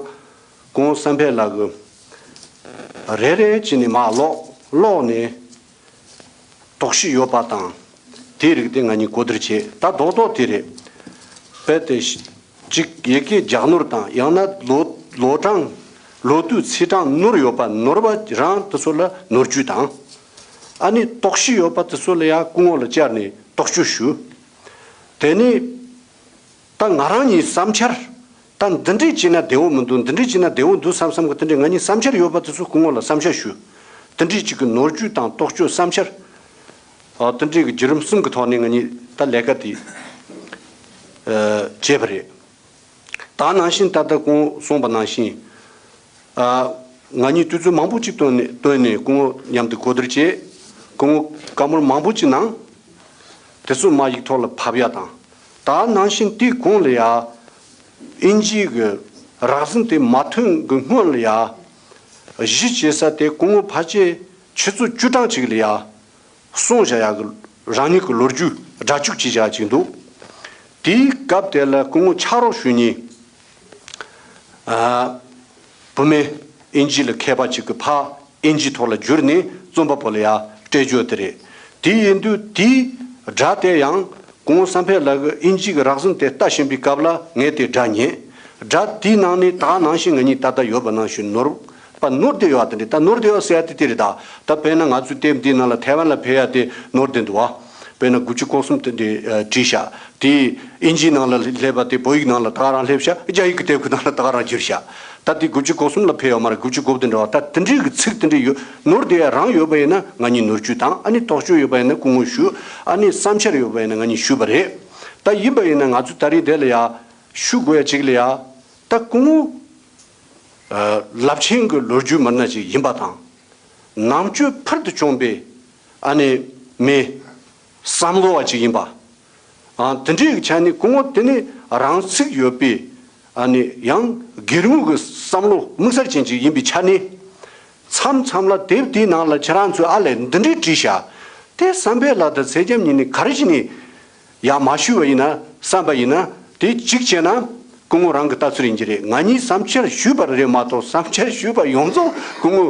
སྐུ་ངོ་བསམ་འཕེལ་ལགས་ཀྱིས་རེ་རེ་བྱས་ནས་མར་ཀློག་ཀློག་ནས། དོགས་གཞི་ཡོད་པ་དང་། དེའི་རིགས་དེ་ང་གཉིས་གོ་བསྡུར་བྱས། ད་རྡོག་རྡོག་དེ་རེད། དཔེ་དེ་གཅིག་ཡི་གེ་རྒྱག་ནོར་དང་ཡང་ན་ལོ་ལོ་གྲངས་ལོ་དུས་ཚེས་གྲངས་ནོར་ཡོད་པ་ནོར་བ་རང་དེ་ཚོ་ལ་ནོར་བཅུད་དང་། ཨ་ནི་དོགས་གཞི་ཡོད་པ་དེ་ཚོ་ལ་ཡང་སྐུ་ངོ་ལ་བཅར་ནས་རྟོག་དཔྱོད་ཞུ། དེ་ནས། ད་ང་རང་གཉིས་བསམ་འཆར། ད་འདི་འདྲས་བྱས་ན་བདེ་བོ་མི་འདུག་འདི་འདྲས་བྱས་ན་བདེ་བོ་འདུག་བསམ་བསམ་གི་དེ་འདྲས་ང་གཉིས་བསམ་འཆར་ཡོད་པ་དེ་ཚོ་སྐུ་ངོ་ལ་བསམ་འཆར་ཞུ། དེ་འདྲས་ཅིག་གི་ནོར་བཅུད་དང་རྟོག་དཔྱོད་བསམ་འཆར། ཨ་དེ་འདྲས་ཀྱི་བརྒྱུད་རིམ་གསུམ་གི་ཐོག་ནས་ང་གཉིས་ད་ལས་ཀ་དེ་ཨ་བྱས་པ་རེད། ད་ནང་བཞིན་ད་ལྟ་སྐུ་ངོ་གསུངས་པ་ནང་བཞིན། ཨ་ང་གཉིས་དུས་ཚོད་མང་པོ་ཅིག་བཏོན་ནས་བཏོན་ནས་སྐུ་ངོ་མཉམ་དུ་གོ་བསྡུར་བྱས། སྐུ་ངོ་བཀའ་མོལ་མང་པོ་ཅིག་གནང་། དེ་ཚོ་མར་ཡིག་ཐོག་ལ་ཕབ་ཡ་དང་། ད་ནང་བཞིན་དེའི་གོང་ལ་ཡ། ཨིན་ཇིའི་གི་རགས་ཟིན་དེ་མ་ཐོན་གི་སྔོན་ལ་ཡ། གཞི་བྱེད་ས་དེ་སྐུ་ངོ་ཕལ་ཆེར་ཆུ་ཚོད་བཅུ་གྲངས་ཅིག་ལ་ཡ། གསུངས་བཞག་ཡག་གི་རང་ཉིད་ཀྱི་ལོ་རྒྱུས་སྒྲ་འཇུག་བྱེད་བཞག་ཅིག་འདུག་དེའི་སྐབས་དེ་ལ་སྐུ་ངོ་ཕྱག་རོགས་ཞུ་མཁན། ཨ། བུད་མེད་ཨིན་ཇི་ལ་མཁས་པ་ཅིག་གིས་ཕར་ཨིན་ཇི་ཐོག་ལ་བསྒྱུར་ནས་རྩོམ་པ་པོ་ལ་ཡང་སྤྲད་རྒྱུ་དེ་རེད། དེ་ཡིན་དུས་དེའི་སྒྲ་དེ་ཡང་སྐུ་ངོ་བསམ་འཕེལ་ལགས་ཀྱིས་ཨིན་ཇི་གི་རགས་ཟིན་དེ་ལྟ་བཞིན་པའི་སྐབས་ལ་ངས་དེ་སྒྲ་ཉན། སྒྲ་དེའི་ནང་ནས་ད་ནང་བཞིན་ང་གཉིས་ད་ལྟ་ཡོད་པ་ནང་བཞིན་ནོར་པ་ནོར་བསྡད་ཡོད་པ་དེ་འདྲ། ད་ནོར་བསྡད་ཡོད་ཟེར་ཡ་དེ་དེ་རེད། ད་ད་དཔེར་ན་ང་ཚོའི་དེབ་འདིའི་ནང་ལ་ཐའེ་ཝན་ལ་ཕེབས་ཡ་དེ་ནོར་བསྡད་འདུག་བ། དཔེར་ན་དགུ་བཅུ་གོ་གསུམ་དེ་འདྲ་བྲིས་ཤག་དེ་ཨིན་ཇིའི་ནང་ལ་སླེབས་པ་དེ་བོད་ཡིག་ནང་ལ་ད་ག་རང་སླེབས་ཤག་རྒྱ་ཡིག་གི་དེབ་ཀྱི་ནང་ལ་ད་ག་རང་བསྒྱུར་ཤག་ད་དེ་དགུ་བཅུ་གོ་གསུམ་ལ་ཕེབས་ཡོད་མ་རེད། དགུ་བཅུ་གོ་བདུན་འདྲ་བ། ད་དེ་འདྲའི་གི་ཚིག་དེ་འདྲ་ཡོད། ནོར་བསྡད་ཡ་རང་ཡོད་པ་ཡིན་ན་ང་གཉིས་ནོར་བཅུད་དང་། ཨ་ནི་རྟོག་དཔྱོད་ཡོད་པ་ཡིན་ན་སྐུ་ངོ་ཞུ། ཨ་ནི་བསམ་འཆར་ཡོད་པ་ཡིན་ན་ང་གཉིས་ཞུས་པ་རེད། ད་ཡིན་པ་ཡིན་ན་ང་ཚོ་ད་རེས་དེ་ལ་ཡ་ཞུ་དགོས་ཡ་ཅིག་ལ་ཡ། ད་སྐུ་ངོ་རླབས་ཆེན་གྱི་ལོ་རྒྱུས་མི་སྣ་ཅིག་ཡིན་པ་དང་། ནང་ཆོས་ཕུལ་དུ་བྱུང་བའི་ཨ་ནི་མི་བསམ་བློ་བ་ཅིག་ཡིན་པ། ཨ་དེ་འདྲའི་ཆ་ནས་སྐུ་ངོ་དེ་ནི་རང་ཚུགས་ཡོད་པའི་ཨ་ནི་ཡང་སྒེར་ངོས་ཀྱི་བསམ་བློ་དམིགས་བསལ་ཅན་ཅིག་ཡིན་པའི་ཆ་ནས། མཚམས་མཚམས་ལ་དེབ་དེའི་ནང་ལ་ཁྱེད་རང་ཚོས་ཨ་ལས་འདི་འདྲའི་བྲིས་ཤག་དེ་བསམ་འཕེལ་ལགས་དང་ཚེ་རྒྱམ་གཉིས་ནས་ག་རེ་བྱས་ནས་ཡར་མ་ཞུས་པ་ཡིན་ན་བསམ་པ་ཡིན་ན། དེ་གཅིག་བྱས་ན་ སྐུ་ངོ་རང་གི་ལྟ་ཚུལ་ཡིན་གྱི་རེད། ང་གཉིས་བསམ་འཆར་ཞུས་པ་རེད་མ་གཏོགས་བསམ་འཆར་ཞུས་པ་ཡོངས་རྫོགས་སྐུ་ངོ་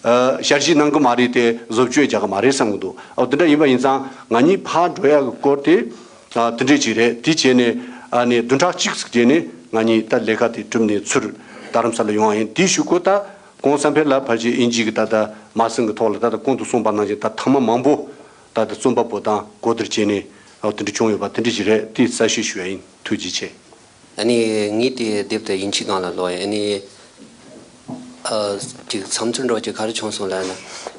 ཨ་ཞལ་བཞེས་གནང་གི་མ་རེད་དེ་བཟོ་བཅོས་རྒྱག་གི་མ་རེད་བསམ་གི་འདུག་ཨོ་དེ་འདྲ་ཡིན་པ་ཡིན་ཙང་ང་གཉིས་ཕར་འགྲོ་ཡག་གི་སྐོར་དེ་ཨ་དེ་འདྲས་ཅིག་རེད། དེ་བྱས་ནས་ཨ་ནི་བདུན་ཕྲག་གཅིག་ཙམ་རྗེས་ནས་ང་གཉིས་ད་ལས་ཀ་དེ་གྲུབ་ནས་ཚུར་རྡ་རམ་ས་ལ་ཡོང་བ་ཡིན། དེའི་གཞུག་གུ་ད་གོང་བསམ་འཕེལ་ལགས་ཕལ་ཆེར་དབྱིན་ཇི་གི་ད་ལྟ་མ་ཟིན་གི་ཐོག་ལ་ད་ལྟ་གོང་དུ་གསུངས་པ་ནང་བཞིན་ད་ཐེངས་མ་མང་པོ་ད་ལྟ་རྩོམ་པ་པོ་དང་གོ་བསྡུར་བྱས་ནས་ཨོ་དེ་འདྲ་བྱུང་ཡོད་པ་དེ་འདྲ་ཞིག་རེད། དེ་གསལ་བཤད་ཞུ་ཡ་ཡིན། ཐུགས་རྗེ་ཆེ། ཨ་ནི་ངས་དེ་དེབ་དེ་དབྱིན་ཇིའི་སྒང་ལ་ཀློག་ཡིན། ཨ་ནི་ཨ་ཅིག་བསམ་ཚུལ་འདྲ་བོ་ཅིག་ག་རེ་བྱུང་སོང་ལབ་ན།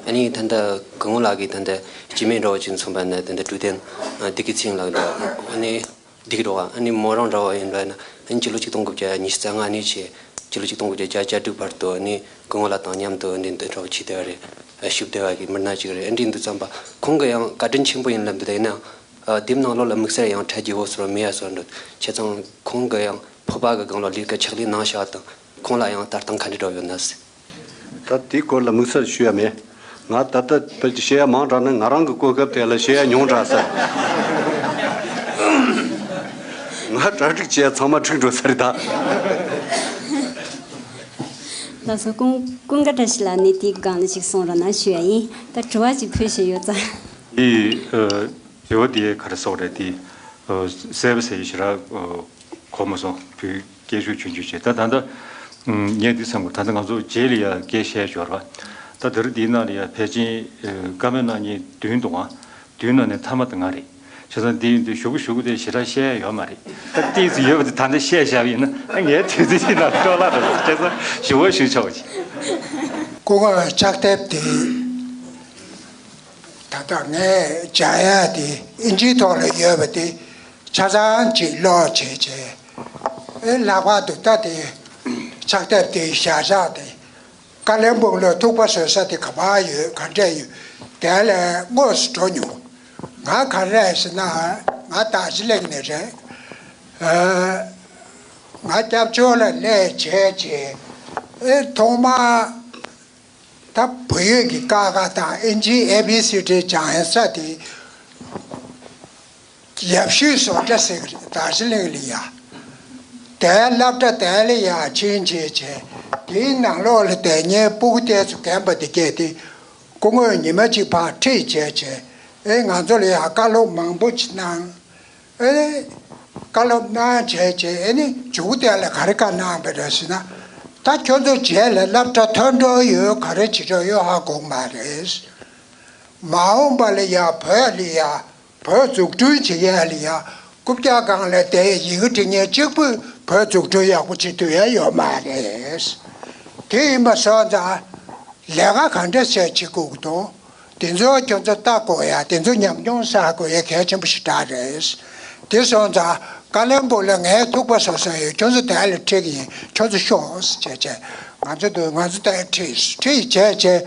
ཨ་ནི་ད་ལྟ་སྐུ་ངོ་ལགས་ཀྱིས་ད་ལྟ་སྐྱེ་དམན་འདྲ་བོ་ཅིག་མཚོན་པ་ན་ད་ལྟ་འབྲུག་བསྟན་བདེ་སྐྱིད་ཚེ་རིང་ལགས་འདྲ། ཨ་ནི་བདེ་སྐྱིད་འདྲ་བོ། ཨ་ནི་མོ་རང་འདྲ་བོ་ཡིན་ལབ་ན། ཨ་ནི་སྤྱི་ལོ་ཆིག་སྟོང་དགུ་བརྒྱ་ཉི་ཤུ་རྩ་ལྔ་ནས་བྱས་སྤྱི་ལོ་ཆིག་སྟོང་དགུ་བརྒྱ་བརྒྱད་ཅུ་དྲུག་བར་དུ་ཨ་ནི་སྐུ་ངོ་ལགས་དང་མཉམ་དུ་ཨ་ནི་འདི་འདྲ་བོ་བྱས་བསྡད་པ་རེད། ཞུགས་བསྡད་པ་གི་མི་སྣ་ཅིག་རེད། ཨ་འདྲ་ཡིན་དུས་ཙམ་པ་ཁོང་གི་ཡང་བཀའ་དྲིན་ཆེན་པོ་ཡིན་ལབ་འདུག་ད་ཡིན་ནའང་། ཨ་དེབ་ནང་ལོགས་ལ་དམིགས་བསལ་ཡང་ཁྲལ་རྒྱས་པོ་བཟོ་མེད་ཡ་བཟོ་འདུག་བྱས་ཙང་ཁོང་གི་ཡང་ཕོར་པ་གི་སྒང་ལ་ལས་ཀ་ཕྱག་ལས་གནང་བཞག་དང་ཁོང་ལ་ཡང་ལྟ་སྟངས་ག་འདྲ་འདྲ་ཡོད་ན་ཟེར། ད་དེའི་སྐོར་ལ་དམིགས་བསལ་ཞུ་ཡ་མེད། ང་ད་ལྟ་ཕལ་ཆེར་བཤད་ཡ་མང་དྲགས་ན་ང་རང་གི་གོ་སྐབས་དེ་ལ་བཤད་ཡ་ཉུང་དྲགས་ས། ང་གྲ་སྒྲིག་བྱས་ཚང་མ་འཁྲུག་འགྲོ་ས་རེད་ད། ལགས་སོ། ཀུན་ཀུན་དགའ་བཀྲ་ཤིས་ལགས་ནས་དེའི་སྒང་ལ་ཅིག་གསུང་རོགས་གནང་ཞུ་ཡ་ཡིན། ད་དྲི་བ་ཅིག་ཕུལ་བཞིན་ཡོད་ཙང་། དེ་ཨ་དྲི་བ་དེ་ག་རེ་ཟེར་དགོས་རེད། དེ་ཨ་གསལ་པོ་ཟེར་ཞེ་དྲག་ཨ་གོ་མ་སོང་། བུ་སྐད་ཤུགས་ཆུང་ཆུང་བྱས། ད་ད་ལྟ་ཨ་ངས་འདི་བསམ་གི། ད་ལྟ་ང་ཚོ་རྗེས་ལ་ཡ་སྐད་བཤད་ཞོར་བ། ད་དེ་རིང་འདིའི་ནང་ལ་ཡ་ཕལ་ཆེར་ཨ་བཀའ་མོལ་གནང་མཁན་བདུན་འདུག་ཨ། བདུན་ནང་ནས་མཐའ་མ་དེ་ང་རེད། བྱས་ཙང་འདི་ཡིན་དུས་གཞུག་གུ་གཞུག་གུ་དེ་ཞེ་དྲག་བཤད་ཡ་ཡོད་མ་རེད། ད་ཏོག་ཙམ་ཡོད་པ་དེ་ད་ལྟ་བཤད་བཞག་པ་ཡིན་ན་ཨ་ངའི་དུས་ཚོད་ཅིག་ནང་འཕྲོ་བརླག་འགྲོ་འདུག་བྱས་ཙང་ཞུ་བ་ཞུ་ཆོག་ཅིག་སྐུ་ངོ་ཕྱག་དེབ་དེ་ད་ལྟ་ངས་མཇལ་ཡ་དེ་ཨིན་ཇིའི་ཐོག་ལ་ཡོད་པ་དེ་ཆ་ཚང་ཅིག་ཀློག་བྱས་བྱས། ཨེ་ལྷག་པར་དུ་ད་དེ་ཕྱག་དེབ་དེ་བཞག་བཞག་དེ། ཀ་ལོན་སྦུག་ལ་ཐུག་པ་བཟོ་ས་དེ་ག་པར་ཡོད། ག་འདྲས་ཡོད། དེ་ལ་དངོས་སུ་འགྲོ་མྱོང་། ང་ག་རེ་རེད་ཟེར་ན་ང་རྡོ་རྗེ་གླིང་ནས་རེད། ཨ་ང་སྐྱབས་བཅོལ་ལ་སླེབས་བྱས་རྗེས་ཨེ་ཐོག་མར་ད་བལ་ཡུལ་གྱི་ཀ་ཁ་དང་ཨིན་ཇིའི་ཨེ་བི་སི་ཌི་སྦྱང་ས་དེ། ཡབ་ཤུལ་བཟོ་གྲྭ་ཟེར་གི་རེད། རྡོ་རྗེ་གླིང་ལ་ཡ། དེའི་སློབ་གྲྭ་དེ་ལ་ཡ་ཕྱིན་བྱས་བྱས། དེའི་ནང་ལོགས་ལ་བསྡད་མཁན་སྤུ་གུ་དེ་ཚོ་རྒན་པ་དེ་གས་དེ། སྐུ་ངོས་ཉི་མ་གཅིག་ཕར་ཁྲིད་བྱས་བྱས། ཨེ་ང་ཚོ་ལ་ཡ་བཀའ་སློབ་མང་པོ་ཅིག་གནང་། ཨེ་བཀའ་སློབ་གནང་བྱས་བྱས། ཨེ་ནི་མཇུག་དེ་ལ་ག་རེ་བཀའ་གནང་བ་རེད་ཟེར་ན། ད་ཁྱོད་ཚོ་རྗེས་ལ་སློབ་གྲྭ་ཐོན་འགྲོ་ཡོད། ག་རེ་བྱེད་འགྲོ་ཡོད་ཧ་གོ་གི་མ་རེད། མ་འོངས་པ་ལ་ཡ་བོད་ལ་ཡ། བོད་འཛུགས་སྐྲུན་བྱེད་ཡ་ལ་ཡ། རྐུབ་བཀྱག་སྒང་ལ་བསྡད་ཡི་གེ་འབྲི་མཁན་གཅིག་པུས་བོད་འཛུགས་སྐྲུན་ཡག་པོ་བྱེད་ཐུབ་ཡ་ཡོད་མ་རེད། དེ་ཡིན་པ་སོང་ཙང་ལས་ཀ་ག་འདྲ་བྱས་བྱེད་དགོས་ཀྱི་འདུག་དེ་ཚོ་ཁྱོད་ཚོ་ལྟ་དགོས་ཡ། དེ་ཚོ་ཉམས་མྱོང་བསགས་དགོས་ཡ་གལ་ཆེན་པོ་ཞེ་དྲག་རེད། དེ་སོང་ཙང་ཀ་ལོན་སྦུག་ལ་ངས་ཐུག་པ་བཟོ་བཟོ་ཡོད། ཁྱོད་ཚོ་དེ་ལ་ཁྲིད་ཀྱི་ཡིན། ཁྱོད་ཚོ་ཤོག་ཟེར་བྱས་བྱས། ང་ཚོ་དུ་ང་ཚོ་དེ་ཁྲིད་ཁྲིད་བྱས་བྱས།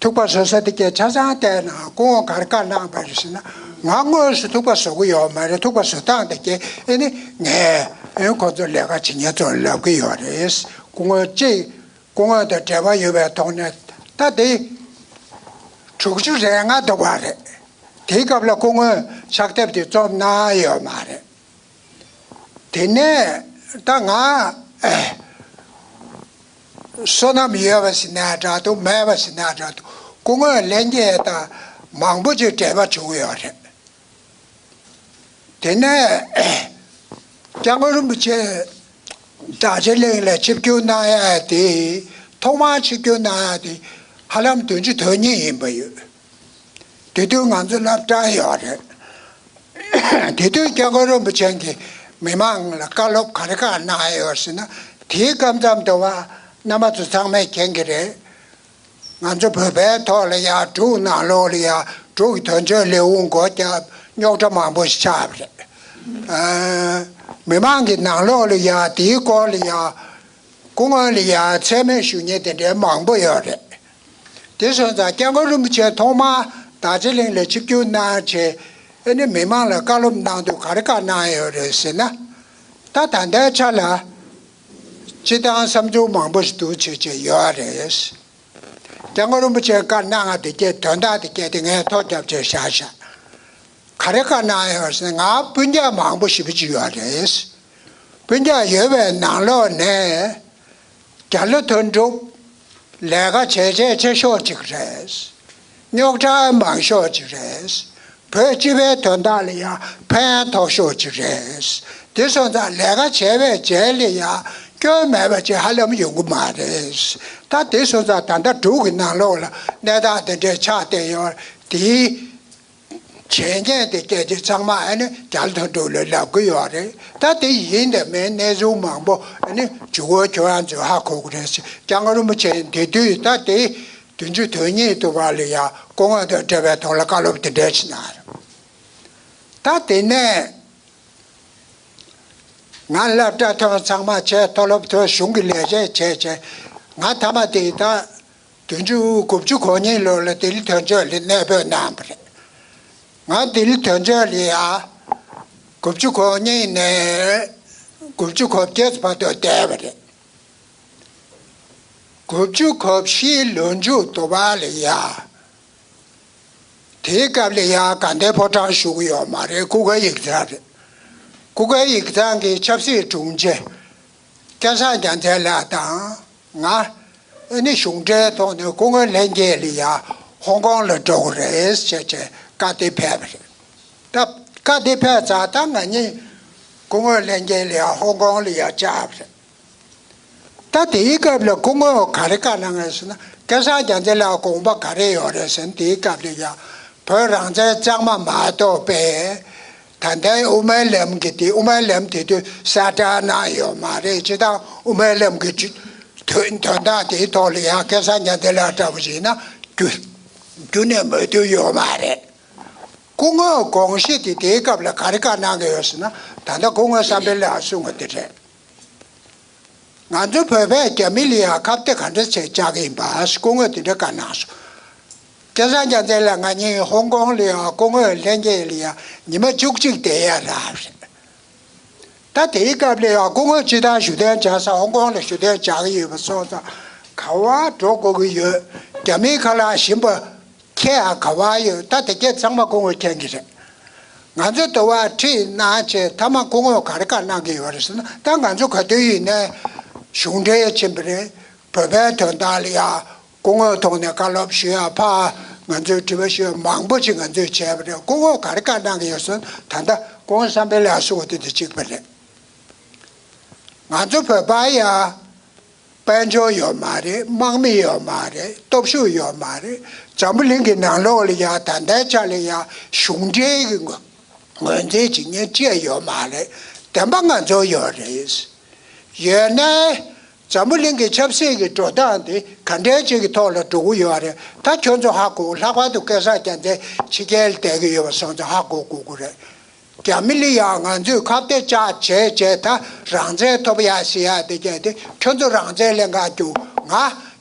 ཐུག་པ་བཟོ་ས་དེ་གས་ཆ་ཚང་བལྟས་ན་སྐུ་ངོ་ག་རེ་བཀའ་གནང་བ་རེད་ཟེར་ན། ང་དངོས་སུ་ཐུག་པ་བཟོ་གི་ཡོད་མ་རེད། ཐུག་པ་བཟོ་སྟངས་དེ་གས་ཨེ་ནི་ངས་ཨེ་ཁོ་ཚོ་ལས་ཀ་བྱེད་མཁན་ཚོར་ལབ་གི་ཡོད་རེད། སྐུ་ངོ་གཅིག་སྐུ་ངོ་དང་འབྲེལ་བ་ཡོད་པའི་ཐོག་ནས་ད་དེ་དྲུག་ཅུ་རེ་ལྔ་འདུག་པ་རེད། དེའི་སྐབས་ལ་སྐུ་ངོས་ཕྱག་དེབ་དེ་རྩོམ་གནང་ཡོད་མ་རེད། དེ་ནས་ད་ང་བསོད་ནམས་ཡོད་པ་ཟེར་ན་འདྲ་འདུག་མེད་པ་ཟེར་ན་འདྲ་འདུག་སྐུ་ངོས་ལྷན་རྒྱས་དང་མང་པོ་ཅིག་འབྲེལ་བ་བྱུང་ཡོད་རེད། དེ་ནས་སྐྱབས་མགོན་རིན་པོ་ཆེ་རྡོ་རྗེ་གླིང་ལ་ཆིབས་བསྒྱུར་གནང་ཡ་དེ། ཐོག་མར་ཆིབས་བསྒྱུར་གནང་ཡ་དེ་ཧ་ལམ་བདུན་ཅུ་དོན་གཉིས་ཡིན་པ་ཡོད། དེ་དུས་ང་ཚོ་སློབ་གྲྭ་ཡོད་རེད། དེ་དུས་སྐྱབས་མགོན་རིན་པོ་ཆེ་གིས་མི་མང་ལ་བཀའ་སློབ་ག་རེ་ག་གནང་ཡོད་ཟེར་ན། དེའི་སྐབས་མཚམས་དུ་བ་རྣམ་པ་ཚོ་ཚང་མས་མཁྱེན་གྱི་རེད། ང་ཚོ་བོད་པའི་ཐོག་ལ་ཡ་འབྲུག་ནང་ལོགས་ལ་ཡ་འབྲུག་གི་དོན་གཅོད་ལས་ཁུངས་སྒོ་བརྒྱབ། རྙོག་དྲ་མང་པོ་ཞིག་ཆགས་པ་རེད། ཨ་མི་མང་གི་ནང་ལོགས་ལ་ཡ་དེའི་སྐོར་ལ་ཡ་སྐུ་ངོ་ལ་ཡ་མཚན་སྨད་ཞུ་མཁན་དེ་འདྲའི་མང་པོ་ཡོད་རེད། དེ་སོང་ཙང་སྐྱབས་མགོན་རིན་པོ་ཆེ་ཐོག་མར་རྡོ་རྗེ་གླིང་ལ་ཆིབས་བསྒྱུར་གནང་བྱས། ཨ་ནི་མི་མང་ལ་བཀའ་སློབ་གནང་དུས་ག་རེ་བཀའ་གནང་ཡོད་རེད་ཟེར་ན། ད་ད་ལྟའི་ཆ་ལ་སྤྱིར་བཏང་བསམ་ཚུལ་མང་པོ་ཞིག་འདུག་བྱས་བྱས་ཡོད་རེད། སྐྱབས་མགོན་རིན་པོ་ཆེ་བཀའ་གནང་བ་དེ་གས་དོན་དག་དེ་གས་དེ་ངས་ཐོ་བརྒྱབ་བྱས་བཞག་བཞག་ག་རེ་བཀའ་གནང་ཡོད་ཟེར་ན། ང་སྤུན་ཀྱག་མང་པོ་ཞེ་པོ་ཅིག་ཡོད་རེད། སྤུན་ཀྱག་ཡོད་པའི་ནང་ལོགས་ནས་རྒྱ་ལོ་དོན་གྲུབ་ལས་ཀ་བྱས་རྗེས་ཆེ་ཤོས་ཅིག་རེད། རྙོག་དྲ་མང་ཤོས་ཅིག་རེད། བོད་སྤྱི་པའི་དོན་དག་ལ་ཡང་ཕན་ཐོགས་ཤོས་ཅིག་རེད། དེ་སོང་ཙང་ལས་ཀ་བྱས་པའི་རྗེས་ལ་ཡང་སྐྱོན་མེད་པ་ཅིག་ཧ་ལམ་ཡོང་གི་མ་རེད། ད་དེ་སོང་ཙང་ད་ལྟ་འབྲུག་གི་ནང་ལོགས་ལ་གནས་སྟངས་དེ་འདྲའི་ཆགས་བསྡད་ཡོད་དེ། བྱས་ཉེས་དེ་སྐད་ཆ་ཚང་མ་ཨ་ནི་རྒྱ་ལོ་དོན་གྲུབ་ལ་ལབ་གི་ཡོད་རེད། ད་དེ་ཡིན་དང་མིན་གནས་ཚུལ་མང་པོ་ཨ་ནི་འཇུག་སྒོ་ཁྱོད་རང་ཚོས་ཧ་གོ་གི་རེད་ཟེར། སྐྱབས་མགོན་རིན་པོ་ཆེ་དེ་དུས་ད་དེ་བདུན་ཅུ་དོན་གཉིས་དུ་བ་ལ་ཡང་སྐུ་ངོ་དང་འབྲེལ་བའི་ཐོག་ལ་བཀའ་སློབ་དེ་འདྲ་ཞིག་གནང་རེད། ད་དེ་ནས་ང་སློབ་གྲྭ་ཐོན་ཚང་མ་བྱས། མཐོ་སློབ་ཐོན། གཞུང་གི་ལས་བྱེད་བྱས་བྱས། ང་མཐའ་མ་དེ་ད་བདུན་ཅུ་དགུ་བཅུ་གོ་གཉིས་ལོ་ལ་ལྡི་ལི་དོན་གཅོད་ལ་གནས་སྤོས་གནང་བ་རེད། ང་ལྡི་ལི་དོན་གཅོད་ལ་ཡ་དགུ་བཅུ་གོ་གཉིས་ནས་དགུ་བཅུ་གོ་བརྒྱད་བར་དུ་བསྡད་པ་རེད། དགུ་བཅུ་གོ་བཞི་ལོ་མཇུག་དུ་བ་ལ་ཡ། དེའི་སྐབས་ལ་ཡ་དགའ་ལྡན་ཕོ་བྲང་བཞུགས་ཡོད་མ་རེད། སྐུ་སྒེར་ཡིག་ཚང་རེད། སྐུ་སྒེར་ཡིག་ཚང་གི་ཆབ་སྲིད་དྲུང་ཆེ་སྐལ་བཟང་རྒྱལ་མཚན་ལགས་དང་ང་ཨ་ནི་གཞུང་འབྲེལ་ཐོག་ནས་སྐུ་ངོ་ལྷན་རྒྱས་ལ་ཡ་ཧོང་ཀོང་ལ་འགྲོ་དགོས་རེད་ཟེར་བྱས་བཀའ་དེ་ཕེབས་པ་རེད། ད་བཀའ་དེ་ཕེབས་ཙང་ད་ང་གཉིས་སྐུ་ངོ་ལྷན་རྒྱས་ལ་ཡ་ཧོང་ཀོང་ལ་ཡ་བཅར་བ་རེད། ད་དེའི་སྐབས་ལ་སྐུ་ངོས་ག་རེ་བཀའ་གནང་ངེས་ཟེར་ན། སྐལ་བཟང་རྒྱལ་མཚན་ལགས་དགོངས་པ་ག་རེ་ཡོད་རེད་ཟེར་ན། དེའི་སྐབས་ལ་ཡ་བོད་རང་བཙན་གཙང་མ་མ་གཏོགས་པའི་ད་ལྟའི་དབུ་མའི་ལམ་གྱི་དེ། དབུ་མའི་ལམ་དེ་དུས་གསལ་བསྒྲགས་གནང་ཡོད་མ་རེད། སྤྱིར་བཏང་དབུ་མའི་ལམ་གྱི་དོན་དོན་དག་དེའི་ཐོག་ལ་ཡ་སྐལ་བཟང་རྒྱལ་མཚན་ལགས་འདྲ་པོ་ཞིག་ན་རྒྱུ་རྒྱུ་ནས་མོས་མཐུན་ཡོད་མ་རེད། སྐུ་ངོས་དགོངས་གཞི་དེ་དེའི་སྐབས་ལ་ག་རེ་བཀའ་གནང་གི་ཡོད་ཟེར་ན། ད་ལྟ་སྐུ་ངོ་བསམ་འཕེལ་ལགས་གསུངས་པ་དེ་རེད། ང་ཚོ་བོད་པས་རྒྱ་མི་ལ་ཡང་ཁ་གཏད་ག་འདྲ་བྱས་བཅག་གི་ཡིན་པ། སྐུ་ངོས་དེ་འདྲ་བཀའ་གནང་སོང་། སྐལ་བཟང་རྒྱལ་མཚན་ལགས་ང་གཉིས་ཧོང་ཀོང་ལ་ཡང་སྐུ་ངོ་ལྷན་རྒྱས་ལ་ཡང་ཉི་མ་བཅུ་གཅིག་བསྡད་ཡ་རག་རེད། ད་དེའི་སྐབས་ལ་ཡང་སྐུ་ངོ་སྤྱིར་བཏང་བཞུགས་གདན་བཅག་ས་ཧོང་ཀོང་ལ་བཞུགས་གདན་བཅག་གི་ཡོད་པ་སོང་ཙང་། ག་པར་འགྲོ་དགོས་ཀྱི་ཡོད། རྒྱ་མིའི་ཁ་ལག་ཞིམ་པ་ཁྱེད་ཡང་ག་པར་ཡོད། ད་དེ་སྐད་ཚང་མ་སྐུ་ངོས་མཁྱེན་གྱི་རེད། ང་ཚོ་དུ་བ་ཁྲིད་གནང་བྱས་མཐའ་མ་སྐུ་ངོས་ག་རེ་བཀའ་གནང་གི་ཡོད་རེད་ཟེར་ན། ད་ང་ཚོ་ག་དུས་ཡིན་ནའི་གཞུང་འབྲེལ་ཕྱིན་པ་རེད། བོད་པའི་དོན་དག་ལ་ཡང་སྐུ་ངོའི་ཐོག་ནས་བཀའ་སློབ་ཞུ་ཡ། ཕར་ང་ཚོས་དྲི་བ་ཞུ་ཡ་མང་པོ་ཅིག་ང་ཚོས་བྱས་པ་རེད། སྐུ་ངོས་ག་རེ་བཀའ་གནང་གི་ཡོད་ཟེར་ན། ད་ལྟ་སྐུ་ངོ་བསམ་འཕེལ་ལགས་གསུངས་པ་དེ་དང་གཅིག་པ་རེད། ང་ཚོ་བོད་པ་ཡ་དཔལ་འབྱོར་ཡོད་མ་རེད། དམག་མི་ཡོད་མ་རེད། སྟོབས་ཤུགས་ཡོད་མ་རེད། འཛམ་བུ་གླིང་གི་ནང་ལོགས་ལ་ཡ་ད་ལྟའི་ཆ་ལ་ཡ་གཞུང་འབྲེལ་གྱི་ངོས་ངོས་འཛིན་བྱེད་མཁན་ཅི་ཡང་ཡོད་མ་རེད། བདེན་པ་ང་ཚོ་ཡོད་རེད། ཡོད་ནའི་འཛམ་བུ་གླིང་གི་ཆབ་སྲིད་ཀྱི་འགྲོ་སྟངས་དེ་ག་འདྲའི་ཅིག་གི་ཐོག་ལ་འགྲོ་གི་ཡོད་རེད། ད་ཁྱོད་ཚོ་ཧ་གོ། ལྷག་པར་དུ་སྐལ་བཟང་རྒྱལ་མཚན་ཕྱི་རྒྱལ་ལ་བསྡད་ཀྱི་ཡོད་པ་སོང་ཙང་ཧ་གོ་དགོས་ཀྱི་རེད། རྒྱ་མི་ལ་ཡང་ང་ཚོས་ཁ་གཏད་བཅག་བྱས་བྱས་ད་རང་བཙན་ཐོབ་ཡ་ཟེར་ཡ་དེ་གས་དེ། ཁྱོད་ཚོ་རང་བཙན་ལེན་ག་རྒྱུགས། ང་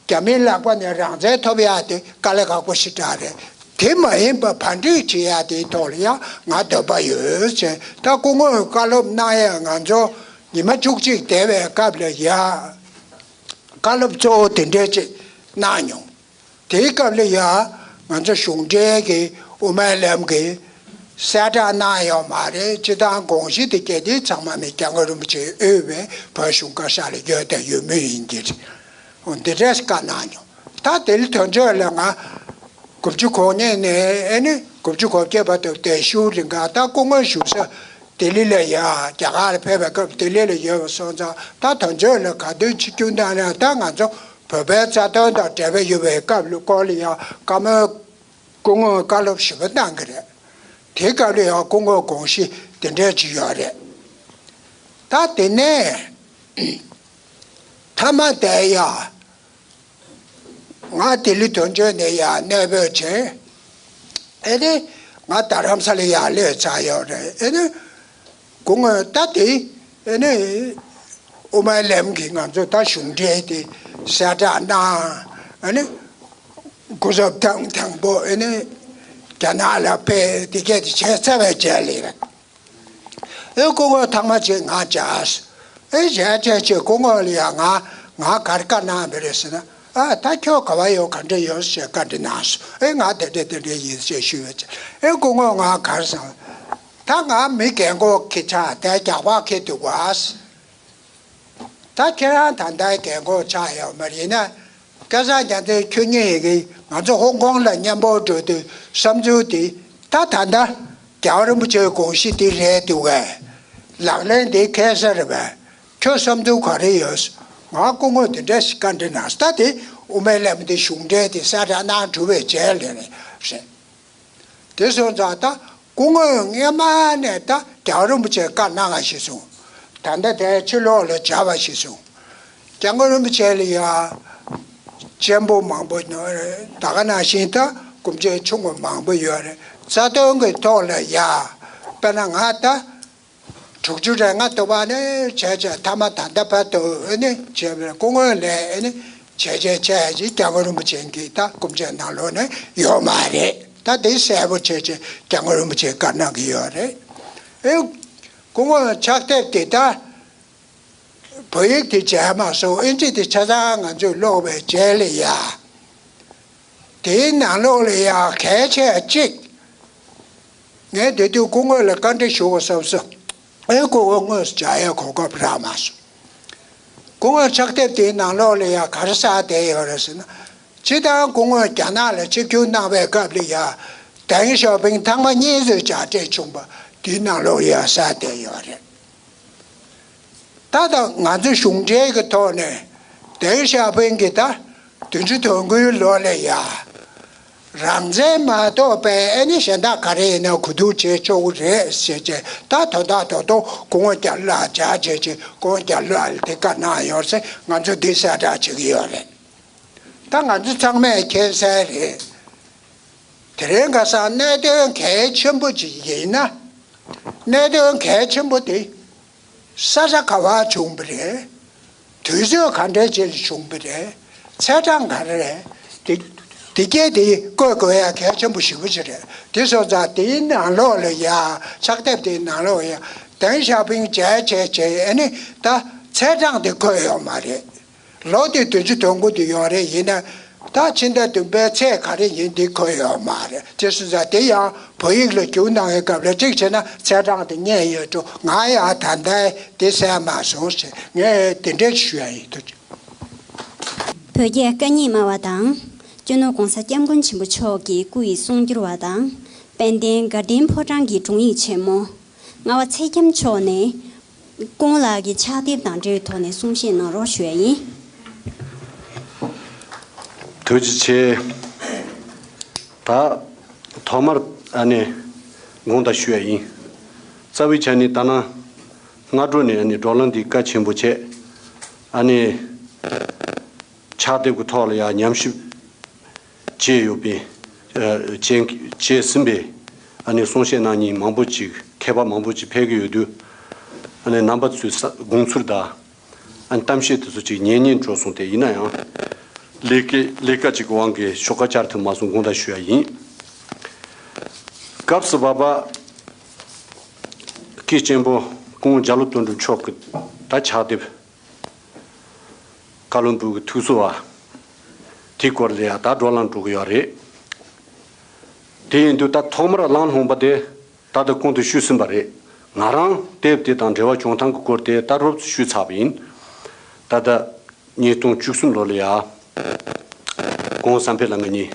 རྒྱ་མིའི་ལག་པ་ནས་རང་བཙན་ཐོབ་ཡ་དེ་དཀའ་ལས་ཁག་པོ་ཞེ་དྲག་རེད། དེ་མ་ཡིན་པ་ཕར་འགྲིག་བྱེད་ཡ་དེའི་ཐོག་ལ་ཡང་ང་འདོད་པ་ཡོད་ཟེར། ད་སྐུ་ངོས་བཀའ་སློབ་གནང་ཡ་ང་ཚོ་ཉི་མ་བཅུ་གཅིག་བསྡད་པའི་སྐབས་ལ་ཡ་བཀའ་སློབ་གཙོ་བོ་དེ་འདྲས་ཅིག་གནང་མྱོང་། དེའི་སྐབས་ལ་ཡ་ང་ཚོ་གཞུང་འབྲེལ་གྱི་དབུ་མའི་ལམ་གྱི་གསལ་བསྒྲགས་གནང་ཡོད་མ་རེད། སྤྱིར་བཏང་དགོངས་གཞི་དེ་གལ་ཏེ་ཚང་མ་ནི་སྐྱབས་མགོན་རིན་པོ་ཆེས་དབུས་པའི་བོད་གཞུང་བཀའ་ཤག་ལ་ཡོད་དང་ཡོད་མུས་ཡིན་གྱི་རེད། འོ་འདི་འདྲས་བཀའ་གནང་མྱོང་། ད་ལྡི་ལི་དོན་གཅོད་ལ་ང་དགུ་བཅུ་གོ་གཉིས་ནས་ཨེ་ནི་དགུ་བཅུ་གོ་བརྒྱད་བར་དུ་བསྡད། ཤུལ་རིང་ག་ད་སྐུ་ངོ་བཞུགས་ས་ལྡི་ལི་ལ་ཡ། རྒྱ་གར་ལ་ཕེབས་པའི་སྐབས་ལྡི་ལི་ལ་ཡོད་པ་སོང་ཙང་། ད་དོན་གཅོད་ལ་ག་དུས་ཆིབས་བསྒྱུར་གནང་ན་ད་ང་ཚོ་བོད་པའི་རྩ་དོན་དང་འབྲེལ་བ་ཡོད་པའི་སྐབས་ལ་སྐོར་ལ་ཡང་བཀའ་མོལ་སྐུ་ངོས་བཀའ་སློབ་ཞིབ་པ་གནང་གི་རེད། དེའི་སྐབས་ལ་ཡང་སྐུ་ངོའི་དགོངས་གཞི་དེ་འདྲས་ཅིག་ཡོད་རེད། ད་དེ་ནས་མཐའ་མ་དེ་ཡང་ང་ལྡི་ལི་དོན་གཅོད་ནས་ཡང་གནས་སྤོས་བྱས། ཨེ་ནི་ང་རྡ་རམ་ས་ལ་ཡར་སླེབས་ཚར་ཡོད་རེད། ཨེ་ནི་སྐུ་ངོས་ད་དེ་ཨེ་ནི་དབུ་མའི་ལམ་གྱི་ང་ཚོ་ད་གཞུང་འབྲེལ་དེ་གསལ་བསྒྲགས་གནང་། ཨེ་ནི་སྐུ་ཚབ་དང་དང་པོ་ཨེ་ནི་རྒྱ་ནག་ལ་ཕེབས། དེ་གས་དེ་བྱས་ཚར་བའི་རྗེས་ལ་རེད། ཨེ་སྐུ་ངོ་ཐེངས་མ་གཅིག་ང་མཇལ། ཨེ་མཇལ་བྱས་བྱས་སྐུ་ངོ་ལ་ཡང་ང་ང་ག་རེ་བཀའ་གནང་བ་རེད་ཟེར་ན། ཨ་ད་ཁྱོད་ག་པར་ཡོད་ག་འདྲ་ཡོད་ཟེར་བཀའ་འདྲི་གནང་སོང་། ཨེ་ང་དེ་འདྲ་དེ་འདྲ་ཡིན་ཟེར་ཞུས་པ་བྱས། ཨེ་སྐུ་ངོ་ང་ག་རེ་ཟེར། ད་ང་མི་རྒན་གོག་ཁྱེད་ཅག་དེ་རྒྱགས་པ་ཁྱེར་འདུག་ག་ད་ཁྱེད་རང་ད་ལྟ་རྒན་གོག་ཆགས་ཡོད་མ་རེད་ན། སྐལ་བཟང་རྒྱལ་མཚན་ཁྱོད་ཉིད་ཡིན་གི། ང་ཚོ་ཧོང་ཀོང་ལ་མཉམ་པོ་འགྲོ་དུས་བསམ་ཚུལ་དེ། ད་ད་ལྟ་རྒྱལ་བ་རིན་པོ་ཆེའི་དགོངས་གཞི་དེ་རེད་འདུག་གས། ལག་ལེན་དེ་འཁེལ་ས་རེད་པས། ཁྱོད་བསམ་ཚུལ་ག་རེ་ཡོད། ང་སྐུ་ངོ་དེ་འདྲ་ཞིག་བཀའ་འདྲི་གནང་། ད་དེ་དབུ་མའི་ལམ་དེ་གཞུང་འབྲེལ་དེ་གསལ་བསྒྲགས་གནང་གྲུབ་པའི་རྗེས་ལ་ནས་རེད། དེ་སོང་ཙང་ད་སྐུ་ངོས་སྔས་མ་ནས་ད་རྒྱལ་བ་རིན་པོ་ཆེ་བཀའ་གནང་བ་ཞིག་སོང་། ད་ལྟ་དེ་ཕྱི་ལོགས་ལ་བྱ་བ་ཞིག་སོང་། སྐྱབས་མགོན་རིན་པོ་ཆེ་ལ་ཡ་གཅེན་པོ་མང་པོ་ཡོད་རེད། ད་ག་ནང་བཞིན་ད་སྐུ་ཕྲེང་ཆུང་ངུ་མང་པོ་ཡོད་རེད། རྩ་དོན་གྱི་ཐོག་ལ་ཡ་དཔེར་ན་ང་ད་དྲུག་ཅུ་རེ་ལྔ་ཐུབ་པ་ནས་བྱས་བྱས་མཐའ་མ་ད་ལྟ་བར་དུ་ཨེ་ནི་བྱས་པའི་སྐུ་ངོ་ལས་ཨེ་ནི་བྱས་བྱས་བྱས་ཀྱི་སྐྱབས་མགོན་རིན་པོ་ཆེ་གིས་ད་སྐུ་ཕྲེང་ནང་ལོགས་ནས་ཡོད་མ་རེད། ད་དེ་གསལ་པོ་བྱས་བྱས་སྐྱབས་མགོན་རིན་པོ་ཆེས་བཀའ་གནང་གི་ཡོད་རེད། ཨེ། སྐུ་ངོ་ཕྱག་དེབ་དེ་ད་བོད་ཡིག་དེ་མཇལ་མ་སོང་། ཨིན་ཇི་དེ་ཆ་ཚང་ང་ཚོས་ཀློག་པའི་རྗེས་ལ་ཡ། དེའི་ནང་ལོགས་ལ་ཡ་གལ་ཆེ་གཅིག་ངས་དེ་དུས་སྐུ་ངོ་ལ་བཀའ་འདྲི་ཞུ་བ་བསམ་སོང་། ཨེ། སྐུ་ངོ་དངོས་སུ་མཇལ་ཡའི་གོ་སྐབས་རག་མ་སོང་། སྐུ་ངོ་ཕྱག་དེབ་དེའི་ནང་ལོགས་ལ་ཡ་ག་རེ་གསལ་བསྡད་ཡོད་རེད་ཟེར་ན། སྤྱིར་བཏང་སྐུ་ངོས་རྒྱ་ནག་ལ་ཆིབས་བསྒྱུར་གནང་བའི་སྐབས་ལ་ཡ། ཏེང་ཞའོ་ཕིང་ཐེངས་མ་གཉིས་ཙམ་མཇལ་འཕྲད་བྱུང་བ་དེའི་ནང་ལོགས་ཡ་གསལ་བསྡད་ཡོད་རེད། ད་ལྟ་ང་ཚོ་གཞུང་འབྲེལ་གྱི་ཐོག་ནས་ཏེང་ཞའོ་ཕིང་གིས་ད་བདུན་ཅུ་དོན་དགུའི་ལོ་ལ་ཡ། རང་བཙན་མ་གཏོགས་པའི་ཨེ་ནི་གཞན་དག་ག་རེ་ཡིན་ན་གོ་བསྡུར་བྱེད་ཆོག་གི་རེད་ཟེར་བྱས། ད་དོན་དག་ད་དུང་སྐུ་ངོ་རྒྱ་ལོ་ལ་མཇལ་བྱས་བྱས། སྐུ་ངོ་རྒྱ་ལོ་ལ་དེ་བཀའ་གནང་ཡོད་ཟེར། ང་ཚོ་འདི་གསལ་བསྒྲགས་བྱེད་ཀྱི་ཡོད་རེད། ད་ང་ཚོ་ཚང་མས་མཁྱེན་གསལ་རེད། དེ་རིང་ཁ་སང་གནད་དོན་གལ་ཆེན་པོ་ཅིག་ཡིན་ན། གནད་དོན་གལ་ཆེན་པོ་དེ་ས་ཆ་ག་པར་བྱུང་བ་རེད། དུས་ཚོད་ག་འདྲའི་རྗེས་ལ་བྱུང་བ་རེད། ཚེས་གྲངས་ག་རེ་རེད། དེ་དེ་གས་དེ་བཀོད་དགོས་ཡ་གལ་ཆེན་པོ་ཞེ་པོ་ཅིག་རེད། དེ་སོང་ཙང་དེའི་ནང་ལོགས་ལ་ཡ་ཕྱག་དེབ་དེའི་ནང་ལོགས་ཡ་ཏེང་ཞའོ་ཕིང་མཇལ་བྱས་བྱས། ཨ་ནི་ད་ཚེས་གྲངས་དེ་འཁོད་ཡོད་མ་རེད། ལོ་དེ་བདུན་ཅུ་དོན་དགུ་དེ་ཡོད་རེད། ཡིན་ན་ད་ཕྱི་ཟླ་བདུན་པའི་ཚེས་ག་རེ་ཡིན་དེ་འཁོད་ཡོད་མ་རེད། དེ་སོང་ཙང་དེ་ཡང་བོད་ཡིག་ལ་བསྒྱུར་གནང་བའི་སྐབས་ལ་གཅིག་བྱས་ན་ཚེས་གྲངས་དེ་རྙེད་ཡོད་འགྲོ། ང་ཡང་ད་ལྟ་དེ་གསལ་མ་སོང་ཟེར། ངས་དེ་འདྲ་ཞུ་ཡ་ཡིན། ཐུགས་རྗེ་ཆེ། བོད་རྒྱལ་སྐད་གཉིས་སྨྲ་བ་དང་། སྤྱི་ནོར་༸གོང་ས་༸སྐྱབས་མགོན་ཆེན་པོ་མཆོག་གི་སྐུ་ཡི་གསུང་སྒྱུར་བ་དང་། དཔལ་ལྡན་དགའ་ལྡན་ཕོ་བྲང་གི་དྲུང་ཡིག་ཆེན་མོ་རྔ་བ་ཚེ་རྒྱམ་མཆོག་ནས། སྐུ་ངོ་ལགས་ཀྱི་ཕྱག་དེབ་དང་འབྲེལ་བའི་ཐོག་ནས་གསུང་བཤད་གནང་རོགས་ཞུ་ཡ་ཡིན། ཐུགས་རྗེ་ཆེ། ད་ཐོག་མར་ཨ་ནི་དགོངས་དག་ཞུ་ཡ་ཡིན། རྩ་བའི་ཆ་ནས་ད་ནང་སྔ་དྲོ་ནས་ཨ་ནི་བགྲོ་གླེང་འདི་གལ་ཆེན་པོ་བྱས། ཨ་ནི་ཕྱག་དེབ་ཀྱི་ཐོག་ལ་ཡང་ཉམས་ཞིབ་བྱས་ཡོད་པའི། ཨ། བྱས་བྱས་ཟིན་པའི་ཨ་ནི་གསུང་བཤད་གནང་མཁན་མང་པོ་ཅིག་མཁས་པ་མང་པོ་ཅིག་ཕེབས་ཀྱི་ཡོད་དུས། ཨ་ནི་རྣམ་པ་ཚོའི་ས་དགོངས་ཚུལ་དང་། ཨ་ནི་གཏམ་བཤད་དེ་ཚོ་ཅིག་ཉན་ཉན་འགྲོ་སོང་སྟེ། ཡིན་ན་ཡང་ལས་ཀའི་ལས་ཀ་ཅིག་གི་དབང་གིས་ཞོགས་ཀ་བཅར་ཐུབ་མ་སོང་། དགོངས་དག་ཞུ་ཡ་ཡིན། སྐབས་སུ་བབ་པ་སྐུའི་གཅེན་པོ་སྐུ་ངོ་རྒྱ་ལོ་དོན་གྲུབ་མཆོག་གི་ད་ཕྱག་དེབ་ཀ་ལོན་སྦུག་གི་ཐུགས་གསོ་བ་དེའི་སྐོར་ལ་ཡང་ད་བགྲོ་གླེང་འགྲོ་གི་ཡོད་རེད། དེ་ཡིན་དུས་ད་ཐོག་མར་གླེང་སློང་པ་དེ། ད་ལྟ་གོང་དུ་ཞུས་ཟིན་པ་རེད། ང་རང་དེབ་དེ་དང་འབྲེལ་བ་བྱུང་སྟངས་ཀྱི་སྐོར་དེ་ད་རོབ་ཙམ་ཞུས་ཚར་བ་ཡིན། ད་ལྟ་ཉིས་སྟོང་བཅུ་གསུམ་ལོ་ལ་ཡ། སྐུ་ངོ་བསམ་འཕེལ་ལགས་ང་གཉིས་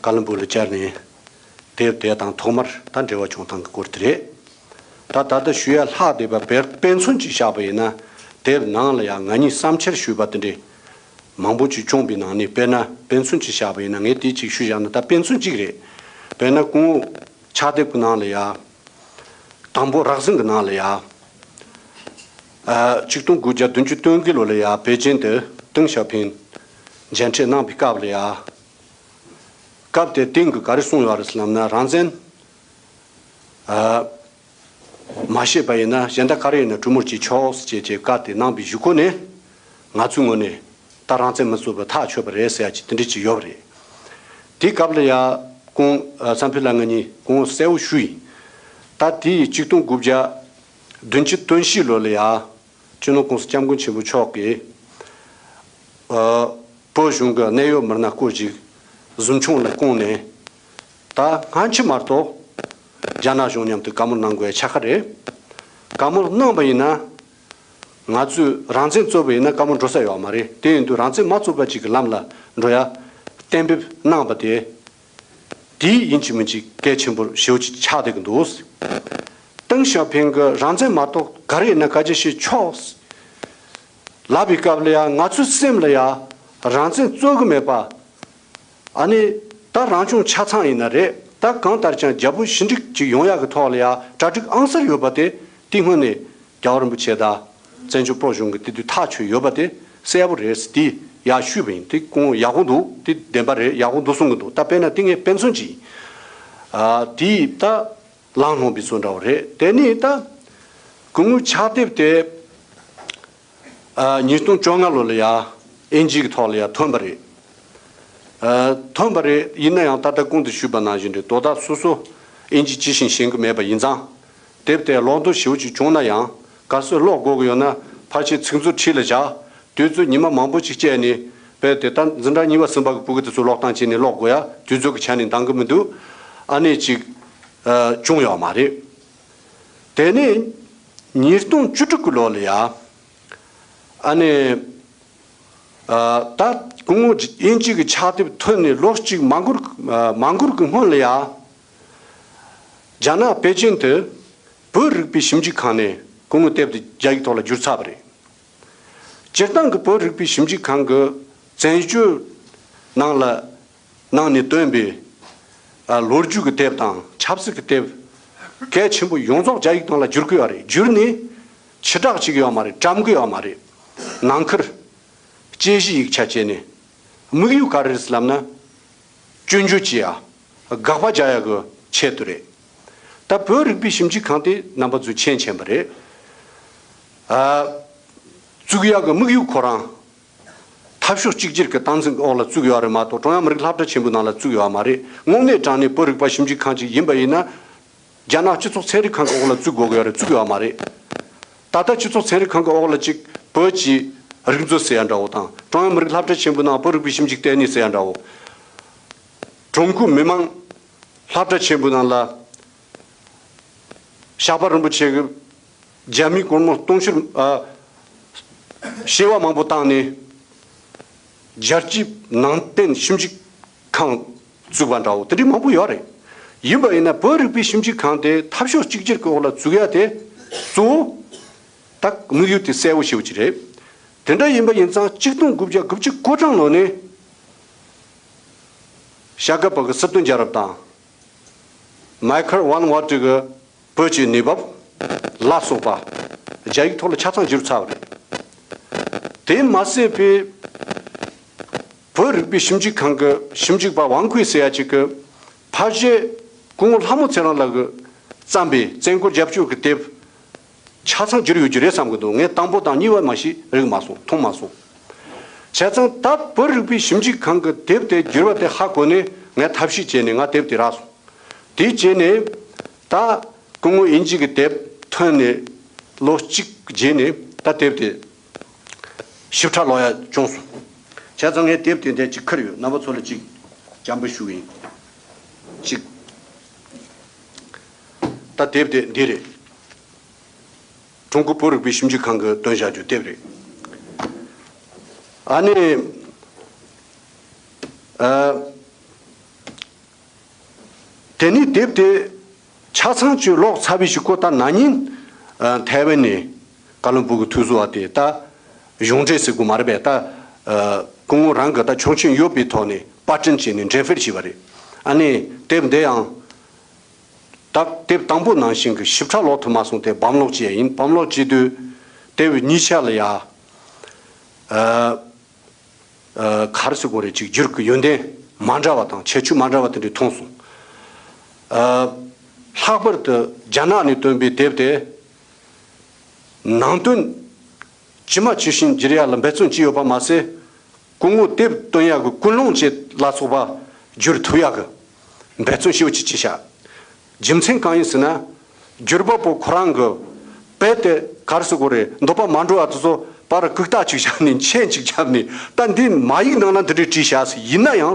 ཀ་ལོན་སྦུག་ལ་བཅར་ནས། དེབ་དེ་དང་ཐོག་མར་ད་འབྲེལ་བ་བྱུང་སྟངས་ཀྱི་སྐོར་དེ་རེད། ད་ད་ལྟ་ཞུ་ཡ་ལྷག་བསྡད་པ་དཔེ་དཔེ་མཚོན་ཅིག་བཞག་པ་ཡིན་ན། དེབ་ནང་ལ་ཡ་ང་གཉིས་བསམ་འཆར་ཞུས་པ་དེ་འདྲའི་མང་པོ་ཅིག་བྱུང་བའི་ནང་ནས། དཔེར་ན་དཔེ་མཚོན་ཅིག་བཞག་པ་ཡིན་ན། ངས་དེ་ཅིག་ཞུས་བཞག་ན་ད་དཔེ་མཚོན་ཅིག་རེད། དཔེར་ན་སྐུ་ངོ་ཕྱག་དེབ་ཀྱི་ནང་ལ་ཡ། དང་པོ་རགས་ཟིན་གྱི་ནང་ལ་ཡ། ཨ། ཆིག་སྟོང་དགུ་བརྒྱ་བདུན་ཅུ་དོན་དགུ་ལོ་ལ་ཡ་པེ་ཅིན་དུ་ཏེང་ཞའོ་ཕིང་མཇལ་འཕྲད་གནང་བའི་སྐབས་ལ་ཡ། སྐབས་དེར་ཏེང་གིས་ག་རེ་གསུངས་ཡོད་རེད་ཟེར་ལབ་ན། རང་བཙན། ཨ། མ་བཞེས་པ་ཡིན་ན་གཞན་དག་ག་རེ་ཡིན་ན་གྲོས་མོལ་བྱེད་ཆོག་ཟེར་བྱས་བྱས་བཀའ་དེ་གནང་བའི་གཞུག་གུ་ནས་ང་ཚོའི་ངོས་ནས་ད་རང་བཙན་མི་རྩོད་པ་ཐག་ཆོད་པ་རེད་ཟེར་ཡ་ཅིག་དེ་འདྲ་ཅིག་ཡོད་པ་རེད། དེའི་སྐབས་ལ་ཡ་སྐུ་ངོ་བསམ་འཕེལ་ལགས་ང་གཉིས་སྐུ་ངོ་གསལ་བོ་ཞུས་ཡིན། ད་དེ་ཡི་ཆིག་སྟོང་དགུ་བརྒྱ་བདུན་ཅུ་དོན་བཞི་ལོ་ལ་ཡ། སྤྱི་ནོར་༸གོང་ས་༸སྐྱབས་མགོན་ཆེན་པོ་མཆོག་གིས། ཨ། བོད་གཞུང་གི་གནད་ཡོད་མི་སྣ་སྐོར་ཞིག་གཟིམ་ཆུང་ལ་བསྐོངས་ནས། ད་སྔ་ཕྱི་མ་གཏོགས་རྒྱ་ནག་གཞུང་མཉམ་དུ་བཀའ་མོལ་གནང་དགོས་ཡ་ཆགས་ཀྱི་རེད། བཀའ་མོལ་གནང་བ་ཡིན་ན། ང་ཚོས་རང་བཙན་རྩོད་པ་ཡིན་ན་བཀའ་མོལ་འགྲོ་ས་ཡོད་མ་རེད། དེ་ཡིན་དུས་རང་བཙན་མ་རྩོད་པ་ཅིག་གི་ལམ་ལ་འགྲོ་ཡ་གཏན་འབེབས་གནང་པ་དེ། དེ་ཡིན་གཅིག་མིན་གཅིག་གལ་ཆེན་པོ་ཞེ་པོ་ཅིག་ཆགས་བསྡད་ཀྱི་འདུག། ཏེང་ཞའོ་ཕིང་གིས་རང་བཙན་མ་གཏོགས་ག་རེ་ཡིན་ན་སྐད་ཆ་བཤད་ཆོག་ལབ་པའི་སྐབས་ལ་ཡ་ང་ཚོའི་སེམས་ལ་ཡ་རང་བཙན་རྩོད་ཀྱི་མེད་པ། ཨ་ནི་ད་རང་སྐྱོང་ཆ་ཚང་ཡིན་ན་རེད། ད་གང་ལྟར་ཀྱང་རྒྱལ་པོ་ཞི་འགྲིག་ཅིག་ཡོང་ཡག་གི་ཐོག་ལ་ཡ་གྲ་སྒྲིག་ཨང་གསར་ཡོད་པ་དེ་དེ་སྔོན་ནས་རྒྱལ་བ་རིན་པོ་ཆེ་དང་བཙན་བྱོལ་བོད་གཞུང་གི་དེ་དུས་ཐག་ཆོད་ཡོད་པ་དེ་གསལ་པོ་རེད། དེ་ཡ་ཞུས་པ་ཡིན། དེ་ཁོང་ཡག་པོ་འདུག། དེ་བདེན་པ་རེད། ཡག་པོ་འདུག་གསུང་གི་འདུག། ད་དཔེར་ན་དེ་ངས་དཔེ་མཚོན་ཅིག་ཡིན། ཨ་དེ་ད་ལངས་ལྷོང་པའི་བཟོ་འདྲ་བོ་རེད། དེ་ནས་ད་སྐུ་ངོའི་ཕྱག་དེབ་དེ་ཨ་ཉིས་སྟོང་བཅོ་ལྔ་ལོ་ལ་ཡ་དབྱིན་ཇི་གི་ཐོག་ལ་ཡ་ཐོན་པ་རེད། ཨ་ཐོན་པ་རེད། ཡིན་ན་ཡང་ད་ལྟ་གོང་དུ་ཞུས་པ་ནང་བཞིན་རེད། དོ་བདག་སོ་སོ་དབྱིན་ཇི་ཇི་བཞིན་ཤེས་ཀྱི་མེད་པ་ཡིན་ཙང་། དེབ་དེ་ཀློག་འདོད་ཞེ་པོ་ཅིག་བྱུང་ན་ཡང་གལ་སྲིད་ཀློག་དགོས་ཀྱི་ཡོད་ན་ཕལ་ཆེར་ཚིག་མཛོད་འཁྲིས་ལ་བཞག། དུས་ཚོད་ཉི་མ་མང་པོ་ཅིག་སྤྱད་ནས་དཔེ་དེ་ལྟར་འཛིན་གྲྭ་གཉིས་པ་གསུམ་པ་གི་ཕྲུ་གུ་དེ་ཚོ་ཀློག་སྟངས་བྱས་ནས་ཀློག་དགོས་ཡ་དུས་ཚོད་ཀྱི་ཆ་ནས་འདང་གི་མི་འདུག། ཨ་ནི་ཅིག་ཨ་བྱུང་ཡོད་མ་རེད། དེ་ནས་ཉིས་སྟོང་བཅུ་དྲུག་གི་ལོ་ལ་ཡ་ཨ་ནི་ཨ་ད་སྐུ་ངོ་དབྱིན་ཇི་གི་ཕྱག་དེབ་ཐོན་ནས་ལོ་གཅིག་མ་འགོར་ཨ་མ་འགོར་གི་སྔོན་ལ་ཡ་རྒྱ་ནག་པེ་ཅིན་དུ་བོད་རིག་པའི་ཞིབ་འཇུག་ཁང་ནས་སྐུ་ངོའི་དེབ་དེ་རྒྱ་ཡིག་ཐོག་ལ་བསྒྱུར་ཚར་བ་རེད། སྤྱིར་བཏང་གི་བོད་རིག་པའི་ཞིབ་འཇུག་ཁང་གི་བཙན་བྱོལ་ནང་ལ་ནང་ནས་བཏོན་པའི་ཨ་ལོ་རྒྱུས་ཀྱི་དེབ་དང་ཆབ་སྲིད་ཀྱི་དེབ་གལ་ཆེན་པོ་ཡོངས་རྫོགས་རྒྱ་ཡིག་ནང་ལ་བསྒྱུར་གི་ཡོད་རེད། བསྒྱུར་ནས་ཕྱི་བསྒྲགས་བྱེད་ཀྱི་ཡོད་མ་རེད། བཀྲམ་གི་ཡོད་མ་རེད། ནང་ཁུལ་དཔྱད་གཞིའི་ཡིག་ཆ་བྱས་ནས་དམིགས་ཡུལ་ག་རེ་རེད་ལབ་ན། སྐྱོན་བརྗོད་བྱེད་ཡ། དགག་པ་རྒྱག་ཡ་གི་ཆེད་དུ་རེད། ད་བོད་རིག་པའི་ཞིབ་འཇུག་ཁང་དེ་རྣམ་པ་ཚོས་མཁྱེན་མཁྱེན་པ་རེད། ཨ་བཙུགས་ཡག་གི་དམིགས་ཡུལ་ཁོ་རང་འཐབ་ཕྱོགས་གཅིག་གྱུར་གྱི་སྟངས་འཛིན་འོག་ལ་བཙུགས་ཡོད་རེད་མ་གཏོགས་ཀྲུང་དབྱང་མི་རིགས་སློབ་གྲྭ་ཆེན་པོའི་ནང་ལ་བཙུགས་ཡོད་མ་རེད། དངོས་གནས་དྲང་གནས་བོད་རིག་པ་ཞིབ་འཇུག་ཁང་ཅིག་ཡིན་པ་ཡིན་ན། རྒྱ་ནག་སྤྱི་ཚོགས་ཚན་རིག་ཁང་གི་འོག་ལ་བཙུགས་དགོས་ཀྱི་ཡོད་རེད། བཙུགས་ཡོད་མ་རེད། ད་ལྟ་སྤྱི་ཚོགས་ཚན་རིག་ཁང་གི་འོག་ལ་ཅིག་བོད་ཀྱི་རིག་མཛོད་ཟེར་ཡ་འདྲ་བོ་དང་ཀྲུང་དབྱང་མི་རིགས་སློབ་གྲྭ་ཆེན་པོའི་ནང་བོད་རིག་པའི་ཞིབ་འཇུག་ལྟེ་གནས་ཟེར་ཡ་འདྲ་བོ། ཀྲུང་གོའི་མི་དམངས་སློབ་གྲྭ་ཆེན་པོའི་ནང་ལ་ཞྭ་པ་རིན་པོ་ཆེ་གི་རྒྱ་མིའི་སྒོར་མོ་དུང་ཕྱུར་ཨ་བྱེ་བ་མང་པོ་བཏང་ནས་རྒྱལ་སྤྱིའི་ནང་བསྟན་ཞིབ་འཇུག་ཁང་བཙུགས་པ་འདྲ་བོ་དེ་འདྲའི་མང་པོ་ཡོད་རེད། ཡིན་པ་ཡིན་ན་བོད་རིག་པའི་ཞིབ་འཇུག་ཁང་དེ་འཐབ་ཕྱོགས་གཅིག་གྱུར་གྱི་འོག་ལ་བཙུགས་ཡ་དེ་གཙོ་བོ་ད་དམིགས་ཡུལ་དེ་གསལ་བོ་ཞེ་པོ་ཅིག་རེད། དེ་འདྲ་ཡིན་པ་ཡིན་ཙང་གཅིག་སྟོང་དགུ་བརྒྱ་དགུ་བཅུ་གོ་གྲངས་ལོ་ནས་ཤ་ཀ་པ་གི་སྲིད་དོན་རྒྱལ་རབས་དང་། མའི་ཁལ་ཝན་ཝར་ཏི་གི་བོད་ཀྱི་གནས་བབ་ལ་སོགས་པ་རྒྱ་ཡིག་ཐོག་ལ་ཆ་ཚང་བསྒྱུར་ཚར་བ་རེད། དེ་མ་ཟད་པའི་བོད་རིག་པའི་ཞིབ་འཇུག་ཁང་གི་ཞིབ་འཇུག་པ་ཝང་ཁུའེ་ཟེར་ཡ་ཅིག་གིས་ཕལ་ཆེར་སྐུ་ངོ་ལྷ་མོ་ཚེ་རིང་ལགས་ཀྱིས་བརྩམས་པའི་བཙན་བཀོལ་རྒྱབ་སྐྱོར་གྱི་དེབ་ཆ་ཚང་བསྒྱུར་ཡོད་ཀྱི་རེད་བསམ་གྱི་འདུག། ངས་དང་པོ་དང་གཉིས་པ་མ་གཞི་རིག་མ་སོང་། མཐོང་མ་སོང་། བྱས་ཙང་ད་བོད་རིག་པའི་ཞིབ་འཇུག་ཁང་གི་དེབ་དེ་བསྒྱུར་བ་དེ་ཧ་གོ་ནས་ངས་ཐབས་ཤེས་བྱས་ནས་ང་དེབ་དེ་རག་སོང་། དེ་བྱས་ནས་ད་སྐུ་ངོ་དབྱིན་ཇི་གི་དེབ་ཐོན་ནས་ལོ་གཅིག་རྗེས་ནས་ད་དེབ་དེ་ཞིབ་ཕྲ་ཀློག་ཡ་བྱུང་སོང་། བྱས་ཙང་ངས་དེབ་དེ་འདྲ་ཅིག་ཁུར་ཡོད། རྣམ་པ་ཚོ་ལ་ཅིག་སྤྱན་འབུལ་ཞུ་གི་ཡིན། ཅིག་ད་དེབ་དེ་འདི་རེད། ཀྲུང་གོ་བོད་རིག་པའི་ཞིབ་འཇུག་ཁང་གིས་བཏོན་བཞག་རྒྱུ་དེབ་རེད། ཨ་ནི། ཨ། དེ་ནས་དེབ་དེ་ཆ་ཚང་ཅིག་ཀློག་ཚར་བའི་གཞུག་གུ་ད་ན་ནིང་ཨ་ཐའེ་ཝན་ནས་བཀའ་བློན་སྦུག་གི་ཐུགས་གསོ་བ་དེ་ད་གཞུང་འབྲེལ་ཟེར་དགོས་མ་རེད་པས། ད་ཨ་སྐུ་ངོ་རང་གི་ད་ཆོག་མཆན་ཡོད་པའི་ཐོག་ནས་པར་སྐྲུན་བྱས་ནས་འགྲེམས་སྤེལ་བྱས་པ་རེད། ཨ་ནི་དེབ་འདི་ཡང་ད་དེབ་དང་པོ་ནང་བཞིན་གྱི་ཞིབ་ཕྲ་ཀློག་ཐུབ་མ་སོང་། དེ་བམ་ཀློག་བྱས་ཡིན། བམ་ཀློག་བྱས་དུས་དེབ་གཉིས་ཆ་ལ་ཡ། ཨ། ཨ། ག་རེ་ཟེར་དགོས་རེད། ཅིག་བསྒྱུར་གྱི་ཡོན་ཏན་མ་འདྲ་བ་དང་ཁྱད་ཆོས་མ་འདྲ་བ་དེ་འདྲ་མཐོང་སོང་། ཨ། ལྷག་པར་དུ་རྒྱ་ནག་ནས་བཏོན་པའི་དེབ་དེ་ནང་དོན་ཇི་མ་ཇི་བཞིན་བསྒྱུར་ཡ་ལ་འབད་བརྩོན་བྱས་ཡོད་པ་མ་ཟད། སྐུ་ངོ་དེབ་བཏོན་ཡག་གི་ཀུན་སློང་བཅས་ལ་སོགས་པ་བསྒྱུར་ཐུབ་ཡག་གི་འབད་བརྩོན་ཞེ་པོ་ཅིག་བྱས་ཤག། རྒྱུ་མཚན་གང་ཡིན་ཟེར་ན། བསྒྱུར་པ་པོ་ཁོ་རང་གི་དཔེ་དེ་ག་རེ་ཟེར་དགོས་རེད། འདོད་པ་མ་འགྲོ་བ་དེ་ཚོ་པར་གུག་རྟགས་ཅིག་བཞག་ནས་མཆན་ཅིག་བརྒྱབ་ནས། ད་འདི་མ་ཡིག་ནང་ན་འདི་འདྲས་བྲིས་ཤག་ཟེར། ཡིན་ན་ཡང་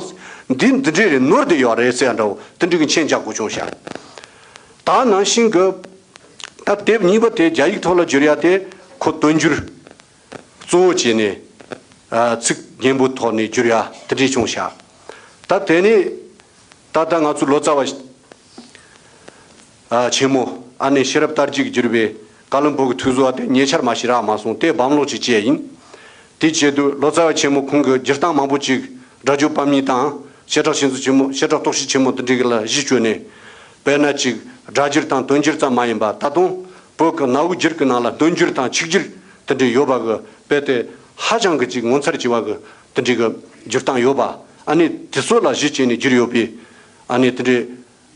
འདི་འདི་འདྲས་རེད། ནོར་བསྡད་ཡོད་རེད་ཟེར་ཡ་འདྲ་བོ་དེ་འདྲས་ཀྱི་མཆན་རྒྱག་དགོས་བྱུང་ཤག། ད་ནང་བཞིན་གྱི་ད་དེབ་གཉིས་པ་དེ་རྒྱ་ཡིག་ཐོག་ལ་བསྒྱུར་ཡ་དེ་ཁོ་དོན་འགྱུར་ གཙོ་བོ་བྱས་ནས་ཚིག་སྙན་པོའི་ཐོག་ནས་བསྒྱུར་ཡ་དེ་འདྲས་བྱུང་ཤག་ད་དེ་ནས་ད་ལྟ་ང་ཚོ་ལོ་ཙཱ་བ་ཆེན་མོ་ཨ་ནེ་ཤེས་རབ་དར་རྒྱས་བསྒྱུར་བའི་བཀའ་བློན་པོ་གི་ཐོས་བསྡུ་བ་དེ་ཉེ་ཆར་མ་ཞིག་རག་མ་སོང་། དེ་བམ་ཀློག་ཅིག་བྱས་ཡིན། དེ་བྱེད་དུས་ལོ་ཙཱ་བ་ཆེན་མོ་ཁོང་གི་བསྒྱུར་སྟངས་མང་པོ་ཅིག་སྒྲ་སྒྱུར་པ་མི་དང་བྱེ་བྲག་ཤིང་བཟོ་ཆེན་མོ་བྱེ་བྲག་རྟོགས་བྱེད་ཆེན་མོ་དེ་འདྲ་གི་ལ་གཞི་བཅོལ་ནས། དཔེར་ན་ཅིག་སྒྲ་སྒྱུར་དང་དོན་སྒྱུར་ཙམ་མ་ཡིན་པ་ད་དུང་བོད་ཀྱི་གནའ་བོའི་འགྱུར་གྱི་ནང་ལ་འདོན་འགྱུར་དང་ཆིག་སྒྱུར་དེ་འདྲ་ཡོད་པ་གི་དཔེ་དེ་ཧ་ཅང་གི་ཅིག་ངོ་མཚར་ཆེ་བ་གི་དེ་འདྲ་གི་སྒྱུར་སྟངས་ཡོད་པ། ཨ་ནི་དེ་ཚོ་ལ་གཞི་བྱས་ནས་བསྒྱུར་ཡོད་པའི་ཨ་ནི་དེ་འདྲའི་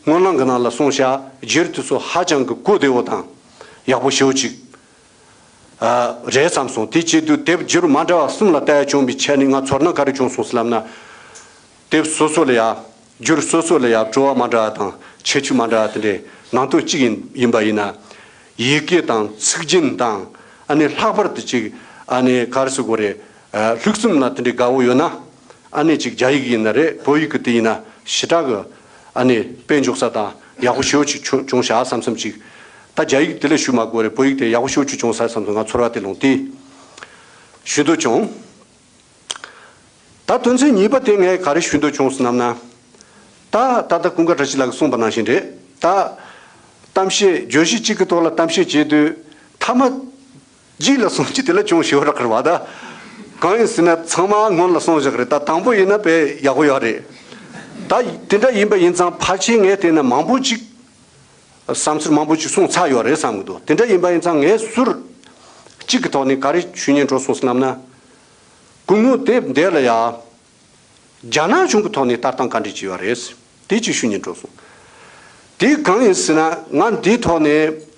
སྔོན་གླེང་གི་ནང་ལ་གསུངས་བཞག་རྒྱུར་དེ་ཚོ་ཧ་ཅང་གི་གོ་བདེ་བོ་དང་ཡག་པོ་ཞེ་པོ་ཅིག་རེད་བསམ་སོང་། དེ་བྱེད་དུས་དེབ་བསྒྱུར་མ་འདྲ་བ་གསུམ་ལ་ལྟ་ཡ་བྱུང་བའི་ཆ་ནས་ང་ཚོར་སྣང་ག་རེ་བྱུང་སོང་ཟེར་ལབ་ན། དེབ་སོ་སོ་ལ་ཡ་བསྒྱུར་སོ་སོ་ལ་ཡ་བྲོ་བ་མ་འདྲ་བ་དང་ཁྱད་ཆོས་མ་འདྲ་བ་དེ་འདྲའི་ནང་དོན་གཅིག་ཡིན་ཡིན་པ་ཡིན་ན། ཡི་གེ་དང་ཚིག་རྒྱན་དང་ཨ་ནི་ལྷག་པར་དུ་ཅིག་ཨ་ནི་ག་རེ་ཟེར་དགོས་རེད། ལྷུག་རྩོམ་ལ་དེ་འདྲའི་དགའ་བོ་ཡོད་ན། ཨ་ནི་ཅིག་རྒྱ་ཡིག་ཡིན་ན་རེད། བོད་ཡིག་གི་དེ་ཡིན་ན་ཞེ་དྲག་གི་ཨ་ནི་དཔེ་འཇོག་ས་དང་ཡག་པོ་ཞེ་པོ་ཅིག་བྱུང་བྱུང་ཤག་བསམ་བསམ་ཅིག་ད་རྒྱ་ཡིག་དེ་ལས་ཞུ་མ་དགོས་རེད། བོད་ཡིག་དེ་ཡག་པོ་ཞེ་པོ་ཅིག་བྱུང་ས་བསམ་བསམ་ང་ཚོར་བ་དེ་ལོངས་ཏེ་ཞུ་འདོད་བྱུང་། ད་དོན་ཚན་གཉིས་པ་དེ་ངས་ག་རེ་ཞུ་འདོད་བྱུང་ཟེར་ལབ་ན། ད་ད་ལྟ་ཀུན་དགའ་བཀྲ་ཤིས་ལགས་ཀྱིས་གསུངས་པ་ནང་བཞིན་རེད། ད་གཏམ་བཤད་བརྗོད་གཞི་གཅིག་གི་ཐོག་ལ་གཏམ་བཤད་བྱེད་དུས་མཐའ་མ་རྗེས་ལ་སོང་རྗེས་དེ་ལ་ཅུང་ཞེ་པོ་རག་གི་རེད་བ། ད་གང་ཡིན་ཟེར་ན་ཚང་མ་སྔོན་ལ་གསུངས་བཞག་རེད། ད་དང་པོ་ཡིན་ན་དཔེ་ཡག་པོ་ཡོད་རེད། ད་དེ་འདྲ་ཡིན་པ་ཡིན་ཙང་ཕལ་ཆེར་ངས་བལྟས་ན་མང་པོ་ཅིག་བསམ་ཚུལ་མང་པོ་ཅིག་གསུངས་ཚར་ཡོད་རེད་བསམ་གི་འདུག་དེ་འདྲ་ཡིན་པ་ཡིན་ཙང་ངས་ཟུར་གཅིག་གི་ཐོག་ནས་ག་རེ་ཞུ་སྙིང་བྲོ་སོང་ཟེར་ལབ་ན། སྐུ་ངོ་དེབ་འདི་ལ་ཡ། རྒྱ་ནག་གཞུང་གི་ཐོག་ནས་ལྟ་སྟངས་ག་འདྲ་ཅིག་ཡོད་རེད། དེ་ཅིག་ཞུ་སྙིང་བྲོ་སོང་། དེ་གང་ཡིན་ཟེར་ན་ང་འདིའི་ཐོག་ནས་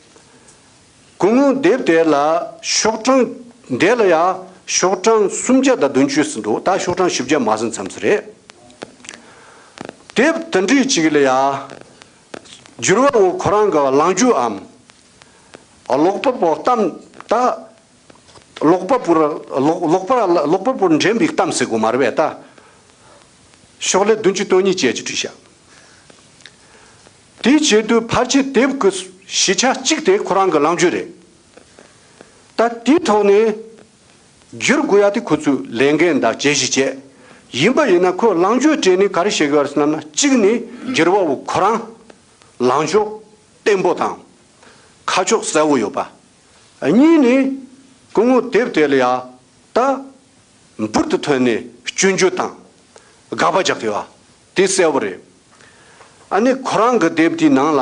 སྐུ་ངོ་དེབ་དེ་ལ་ཤོག་གྲངས་འདི་ལ་ཡ་ཤོག་གྲངས་སུམ་བརྒྱ་དང་བདུན་ཅུ་ཟིན་འདུག་ད་ཤོག་གྲངས་བཞི་བརྒྱ་མ་ཟིན་ཙམ་ཟིག་རེད། དེབ་དེ་འདྲའི་ཅིག་ལ་ཡ་བསྒྱུར་བ་བོ་ཁོ་རང་གི་ལང་རྒྱུའམ་ཀློག་པ་པོ་གཏམ་ད། ཀློག་པ་པོར་ཀློག་ཀློག་པ་ཀློག་པ་པོར་འདྲེན་པའི་གཏམ་ཟེར་དགོས་མ་རེད་པས་ད། ཤོག་ལྷེ་བདུན་ཅུ་དོན་གཉིས་བཅས་ཀྱི་བྲིས་ཤག་དེའི་ཆེད་དུ་ཕལ་ཆེར་དེབ་ཀྱི་གཞི་ཆ་གཅིག་དེ་ཁོ་རང་གི་ལང་རྒྱུ་རེད། ད་དེའི་ཐོག་ནས་བསྒྱུར་དགོས་ཡ་དེ་ཁོ་ཚོས་ལས་འགན་དང་བྱས་གཞི་བྱས། ཡིན་པ་ཡིན་ན་ཁོ་ལང་རྒྱུ་སྤྲད་ནས་ག་རེ་བྱེད་དགོས་རེད་ཟེར་ན། གཅིག་ནས་བསྒྱུར་བ་བོ་ཁོ་རང་ལང་ཕྱོགས་བརྟན་པོ་དང་ཁ་ཕྱོགས་གསལ་བོ་ཡོད་པ། གཉིས་ནི་སྐུ་ངོ་དེབ་དེ་ལ་ཡ་ད་འབུར་དུ་ཐོན་ནས་སྐྱོན་བརྗོད་དང་དགག་པ་རྒྱག་ཐུབ་པ་དེ་གསལ་བོ་རེད། ཨ་ནི་ཁོ་རང་གི་དེབ་དེའི་ནང་ལ་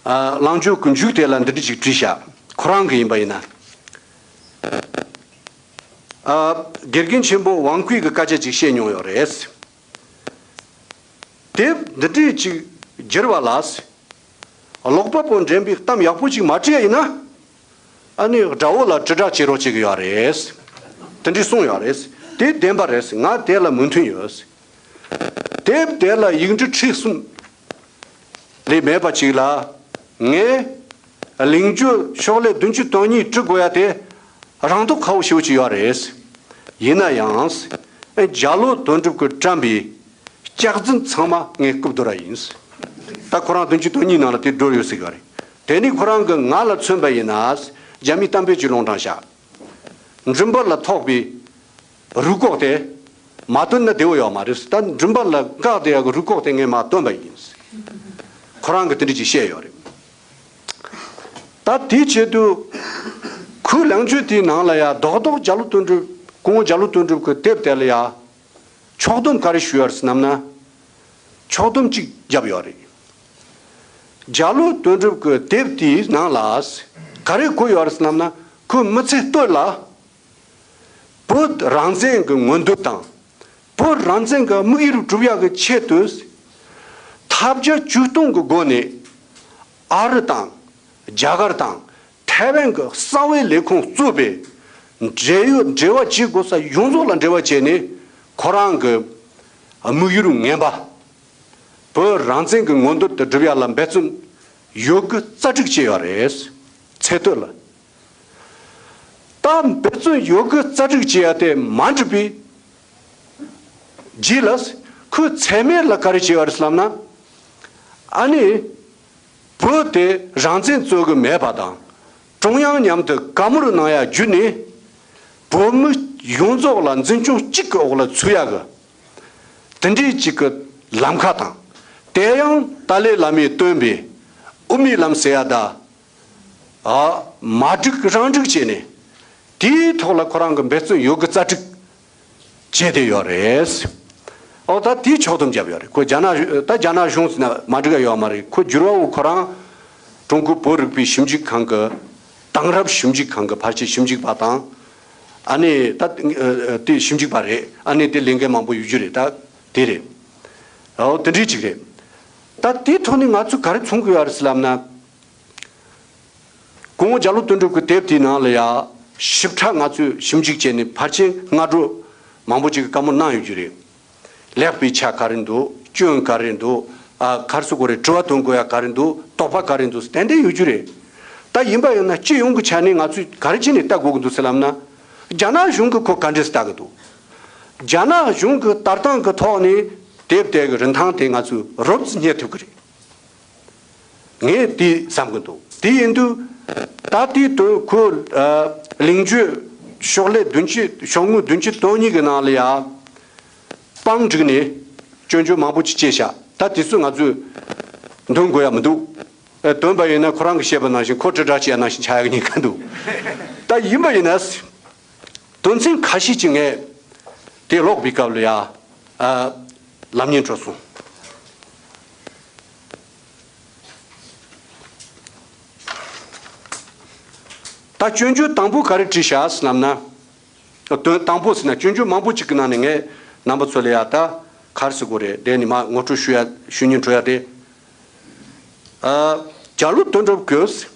ཨ་ལང་ཕྱོགས་ཀྱི་མཇུག་དེ་ལ་འདི་འདྲ་ཅིག་བྲིས་ཤག་ཁོ་རང་གི་ཡིན་པ་ཡིན་ན། ཨ་དགེ་རྒན་ཆེན་པོ་ཝང་ཁུའི་གི་སྐད་ཆ་ཅིག་བཤད་མྱོང་ཡོད་རེད། དེབ་འདི་འདྲའི་ཅིག་བསྒྱུར་བ་ལ། ཀློག་པ་པོ་འདྲེན་པའི་གཏམ་ཡག་པོ་ཅིག་མ་བྲིས་ཡིན་ན། ཨ་ནི་དགྲ་བོ་ལ་དྲིལ་བསྒྲགས་བྱེད་རོགས་བྱེད་ཀྱི་ཡོད་རེད། དེ་འདྲའི་གསུངས་ཡོད་རེད། དེ་བདེན་པ་རེད། ང་དེ་ལ་མོས་མཐུན་ཡོད། དེབ་དེ་ལ་ཡིག་འབྲུ་ཁྲི་གསུམ་ལས་མེད་པ་ཅིག་ལ། ངས་ལིང་ཇོ་ཤོག་ལྷེ་བདུན་ཅུ་དོན་གཉིས་བྲི་དགོས་ཡ་དེ་རང་སྟོབས་ཁ་བོ་ཞེ་པོ་ཅིག་ཡོད་རེད། ཡིན་ན་ཡང་། རྒྱ་ལོ་དོན་གྲུབ་ཀྱིས་བཀྲམ་པའི་སྐྱག་རྫུན་ཚང་མ་ངས་རྐུབ་བརྡོལ་ར་ཡིན། ད་ཁོ་རང་བདུན་ཅུ་དོན་གཉིས་ནང་ལ་དེ་བྲིས་ཡོད་ཟེར་གྱི་རེད། དེ་ནི་ཁོ་རང་གིས་ང་ལ་མཚོན་པ་ཡིན་ན། རྒྱ་མི་གཏམ་དཔེ་ཅིག་ལུང་དྲངས་ཤག་མགྲིན་པ་ལ་ཐོགས་པའི་རུས་ཁོག་དེ་མ་བཏོན་ན་བདེ་བོ་ཡོད་མ་རེད། ད་མགྲིན་པ་ལ་འགག་བསྡད་ཡག་གི་རུས་ཁོག་དེ་ངས་མ་བཏོན་པ་ཡིན། ཁོ་རང་གིས་དེ་འདྲ་ཅིག་བཤད་ཡོད་རེད། ད་དེའི་ཆེད་དུ་ཁོའི་ལང་ཕྱོགས་དེའི་ནང་ལ་ཡ་རྡོག་རྡོག་རྒྱ་ལོ་དོན་གྲུབ་སྐུ་ངོ་རྒྱ་ལོ་དོན་གྲུབ་ཀྱི་དེབ་དེ་ལ་ཡ་ཕྱོགས་བསྡོམས་ག་རེ་ཞུས་ཡོད་རེད་ཟེར་ལབ་ན། ཕྱོགས་བསྡོམས་གཅིག་བརྒྱབ་ཡོད་རེད། རྒྱ་ལོ་དོན་གྲུབ་ཀྱི་དེབ་དེའི་ནང་ལ་ག་རེ་བཀོད་ཡོད་རེད་ཟེར་ལབ་ན། ཁོས་མི་ཚེ་སྟོད་ལ་བོད་རང་བཙན་གྱི་མངོན་འདོད་དང་། བོད་རང་བཙན་གྱི་དམིགས་ཡུལ་སྒྲུབ་ཡག་གི་ཆེད་དུ། ཐབས་བརྒྱ་ཇུས་སྟོང་གི་སྒོ་ནས་ཨ་རི་དང་རྒྱ་གར་དང་ཐའེ་ཝན་གྱི་གསང་བའི་ལས་ཁུངས་གཙོས་པའི་འབྲེལ་ཡོད་འབྲེལ་བ་བྱེད་དགོས་ས་ཡོངས་རྫོགས་ལ་འབྲེལ་བ་བྱས་ནས། ཁོ་རང་གི་དམིགས་ཡུལ་ངན་པ་བོད་རང་བཙན་གྱི་མངོན་འདོད་དེ་སྒྲུབ་ཡག་ལ་འབད་བརྩོན་ཡོད་རྒུ་རྩལ་སྤྲུགས་བྱས་ཡོད་རེད། ཚེ་སྟོད་ལ། ད་འབད་བརྩོན་ཡོད་རྒུ་རྩལ་སྤྲུགས་བྱེད་ཡ་དེ་མ་འགྲུབ་པའི་རྗེས་ལ་ཁོས་ཚད་མེད་ལ་ག་རེ་བྱས་པ་རེད་ལབ་ན། ཨ་ནི་བོད་དེ་རང་བཙན་རྩོད་གི་མེད་པ་དང་། ཀྲུང་དབྱང་མཉམ་དུ་བཀའ་མོལ་གནང་ཡ་བརྒྱུད་ནས། བོད་མི་ཡོངས་རྫོགས་ལ་འཛིན་སྐྱོང་གཅིག་གི་འོག་ལ་ཚུད་ཡག་གི་དེ་འདྲའི་གཅིག་གི་ལམ་ཁ་དང་། དེ་ཡང་ཏཱ་ལའི་བླ་མས་སྟོན་པའི་དབུ་མའི་ལམ་ཟེར་ཡ་ད། ཨ། མ་འགྲིག་རང་འགྲིག་བྱས་ནས། དེའི་ཐོག་ལ་ཁོ་རང་གི་འབད་བརྩོན་ཡོད་གི་རྩ་དྲུག་བྱས་ཏེ་ཡོད་རེད། ཨོ་ད་དེའི་ཕྱོགས་བསྡོམས་བརྒྱབ་ཡོད་རེད། ཁོ་རྒྱ་ནག་ད་རྒྱ་ནག་གཞུང་ཟེར་ན་མ་འགྲིག་ཡ་ཡོད་མ་རེད། ཁོ་འགྱུར་བ་བོ་ཁོ་རང་ཀྲུང་གོའི་བོད་རིག་པའི་ཞིབ་འཇུག་ཁང་གི་དེང་རབས་ཞིབ་འཇུག་ཁང་གི་ཕལ་ཆེར་ཞིབ་འཇུག་པ་དང་། ཨ་ནི་ད་དེ་ཞིབ་འཇུག་པ་རེད། ཨ་ནི་དེ་ལས་འགན་མང་པོ་ཡོད་རྒྱུ་རེད། ད་དེ་རེད། ཨོ་དེ་འདྲའི་ཅིག་རེད། ད་དེའི་ཐོག་ནས་ང་ཚོས་ག་རེ་མཚོན་གི་ཡོད་རེད་ཟེར་ལབ་ན། སྐུ་ངོ་རྒྱ་ལོ་དོན་གྲུབ་ཀྱི་དེབ་དེའི་ནང་ལ་ཡ་ཞིབ་ཕྲ་ང་ཚོས་ཞིབ་འཇུག་བྱས་ནས་ཕལ་ཆེར་སྔ་དྲོ་མང་པོ་ཅིག་གི་བཀའ་མོལ་གནང་ཡོད་རྒྱུ་རེད། ལེགས་པའི་ཆ་ག་རེ་འདུག་སྐྱོན་ག་རེ་འདུག་ཨ་ག་རེ་ཟེར་དགོས་རེད། དྲི་བ་འདོན་དགོས་ཡ་ག་རེ་འདུག་དོགས་པ་ག་རེ་འདུག་ཏན་ཏན་ཡོད་རྒྱུ་རེད། ད་ཡིན་པ་ཡིན་ན་སྤྱི་ཡོངས་ཀྱི་ཆ་ནས་ང་ཚོས་ག་རེ་བྱས་ནས་ལྟ་དགོས་ཀྱི་འདུག་ཟེར་ལབ་ན། རྒྱ་ནག་གཞུང་གིས་ཁོ་ག་འདྲས་ལྟ་གི་འདུག་རྒྱ་ནག་གཞུང་གི་ལྟ་སྟངས་ཀྱི་ཐོག་ནས་དེབ་དེ་གི་རིན་ཐང་དེ་ང་ཚོས་རོབ་ཙམ་རྙེད་ཐུབ་ཀྱི་རེད། ངས་དེ་བསམ་གི་འདུག་དེ་ཡིན་དུས་ད་ལྟའི་དོན་ཁོ་ཨ་གླེང་བརྗོད་ཤོག་ལྷེ་བདུན་ཅུ་ཤོག་ངོས་བདུན་ཅུ་དོན་གཉིས་ཀྱི་ནང་ལ་ཡ་པང་བསྒྲིགས་ནས་སྐྱོན་བརྗོད་མང་པོ་ཅིག་བྱས་ཤག་ད་དེ་ཚོ་ང་ཚོས་འདོན་དགོས་ཡ་མི་འདུག་ཨ་འདོན་པ་ཡིན་ན་ཁོ་རང་གིས་བཤད་པ་ནང་བཞིན་ཁོ་དྲིལ་བསྒྲགས་བྱས་ཡ་ནང་བཞིན་ཆགས་ཡ་གི་ཉེན་ཁ་འདུག་ད་ཡིན་པ་ཡིན་ན། དོན་ཚན་ཁ་ཤས་ཅིག་ངས་དེ་ཀློག་པའི་སྐབས་ལ་ཡ། ཨ། ལབ་སྙིང་བྲོ་སོང་། ད་སྐྱོན་བརྗོད་དང་པོ་ག་རེ་བྲིས་ཤག་ཟེར་ལབ་ན། དོན་དང་པོ་ཟེར་ན་སྐྱོན་བརྗོད་མང་པོ་ཅིག་གི་ནང་ནས་ངས་རྣམ་པ་ཚོ་ལ་ཡ་ད་ག་རེ་ཟེར་དགོས་རེད། དེ་ནི་མ་ངོ་སྤྲོད་ཞུ་ཡ་ཞུ་སྙིང་བྲོ་ཡ་དེ། ཨ། རྒྱ་ལོ་དོན་གྲུབ་ཀྱིས་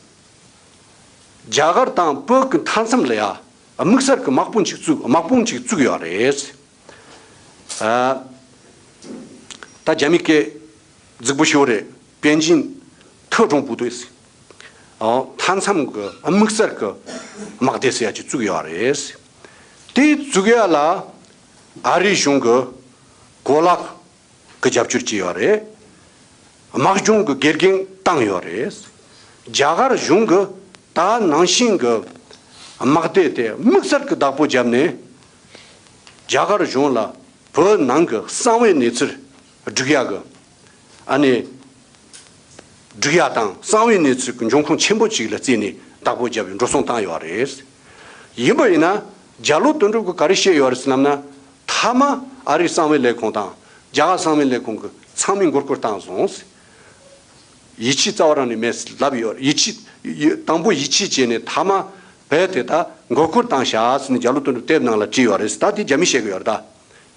རྒྱ་གར་དང་བོད་ཀྱི་མཐའ་མཚམས་ལ་ཡ། དམིགས་བསལ་གྱི་དམག་དཔུང་ཅིག་བཙུགས། དམག་དཔུང་ཅིག་བཙུགས་ཡོད་རེད། ཨ། ད་རྒྱ་མི་སྐད་རྫིག་པོ་ཞིག་རེད། 边境特种部队 ཟེར། ཨོ། མཐའ་མཚམས་ཀྱི་དམིགས་བསལ་གྱི་དམག་སྡེ་ཟེར་ཡ་ཅིག་བཙུགས་ཡོད་རེད། དེ་བཙུགས་ཡ་ལ་ཨ་རིའི་གཞུང་གི་གོ་ལག་གི་རྒྱབ་སྐྱོར་བྱས་ཡོད་རེད། དམག་སྦྱོང་གི་དགེ་རྒན་བཏང་ཡོད་རེད། རྒྱ་གར་གཞུང་གི་ད་ནང་བཞིན་གྱི་དམག་སྡེ་དེ་དམིགས་བསལ་གྱི་བདག་པོ་བརྒྱབ་ནས། རྒྱ་གར་གཞུང་ལ་བོད་ནང་གི་གསང་བའི་གནས་ཚུལ་སྒྲིག་ཡག་གི། ཨ་ནི། སྒྲིག་ཡག་དང་གསང་བའི་གནས་ཚུལ་གྱི་འབྱུང་ཁུངས་ཆེན་པོ་ཅིག་ལ་བརྩིས་ནས་བདག་པོ་བརྒྱབ་པའི་འགྲོ་སོང་བཏང་ཡོད་རེད། ཡིན་པ་ཡིན་ན། རྒྱ་ལོ་དོན་གྲུབ་ཀྱིས་ག་རེ་བཤད་ཡོད་རེད་ཟེར་ལབ་ན། མཐའ་མ་ཨ་རིའི་གསང་བའི་ལས་ཁུངས་དང་། རྒྱ་གར་གསང་བའི་ལས་ཁུངས་ཀྱིས་ཚང་མས་མགོ་སྐོར་བཏང་སོང་། ཡིད་ཆེས་རྩ་བ་རང་ནས་མེད་ལབ་ཡོད། ཡིད་ཆེས། ཡི་དང་པོ་ཡིད་ཆེས་བྱས་ནས་མཐའ་མ་བས་དེ་ད་མགོ་སྐོར་བཏང་ཤག་ཟེར་ནས་རྒྱ་ལོ་དོན་གྲུབ་དེབ་ནང་ལ་བྲིས་ཡོད་རེད། ད་དེ་རྒྱ་མིས་བཤད་གི་ཡོད་རེད་ད།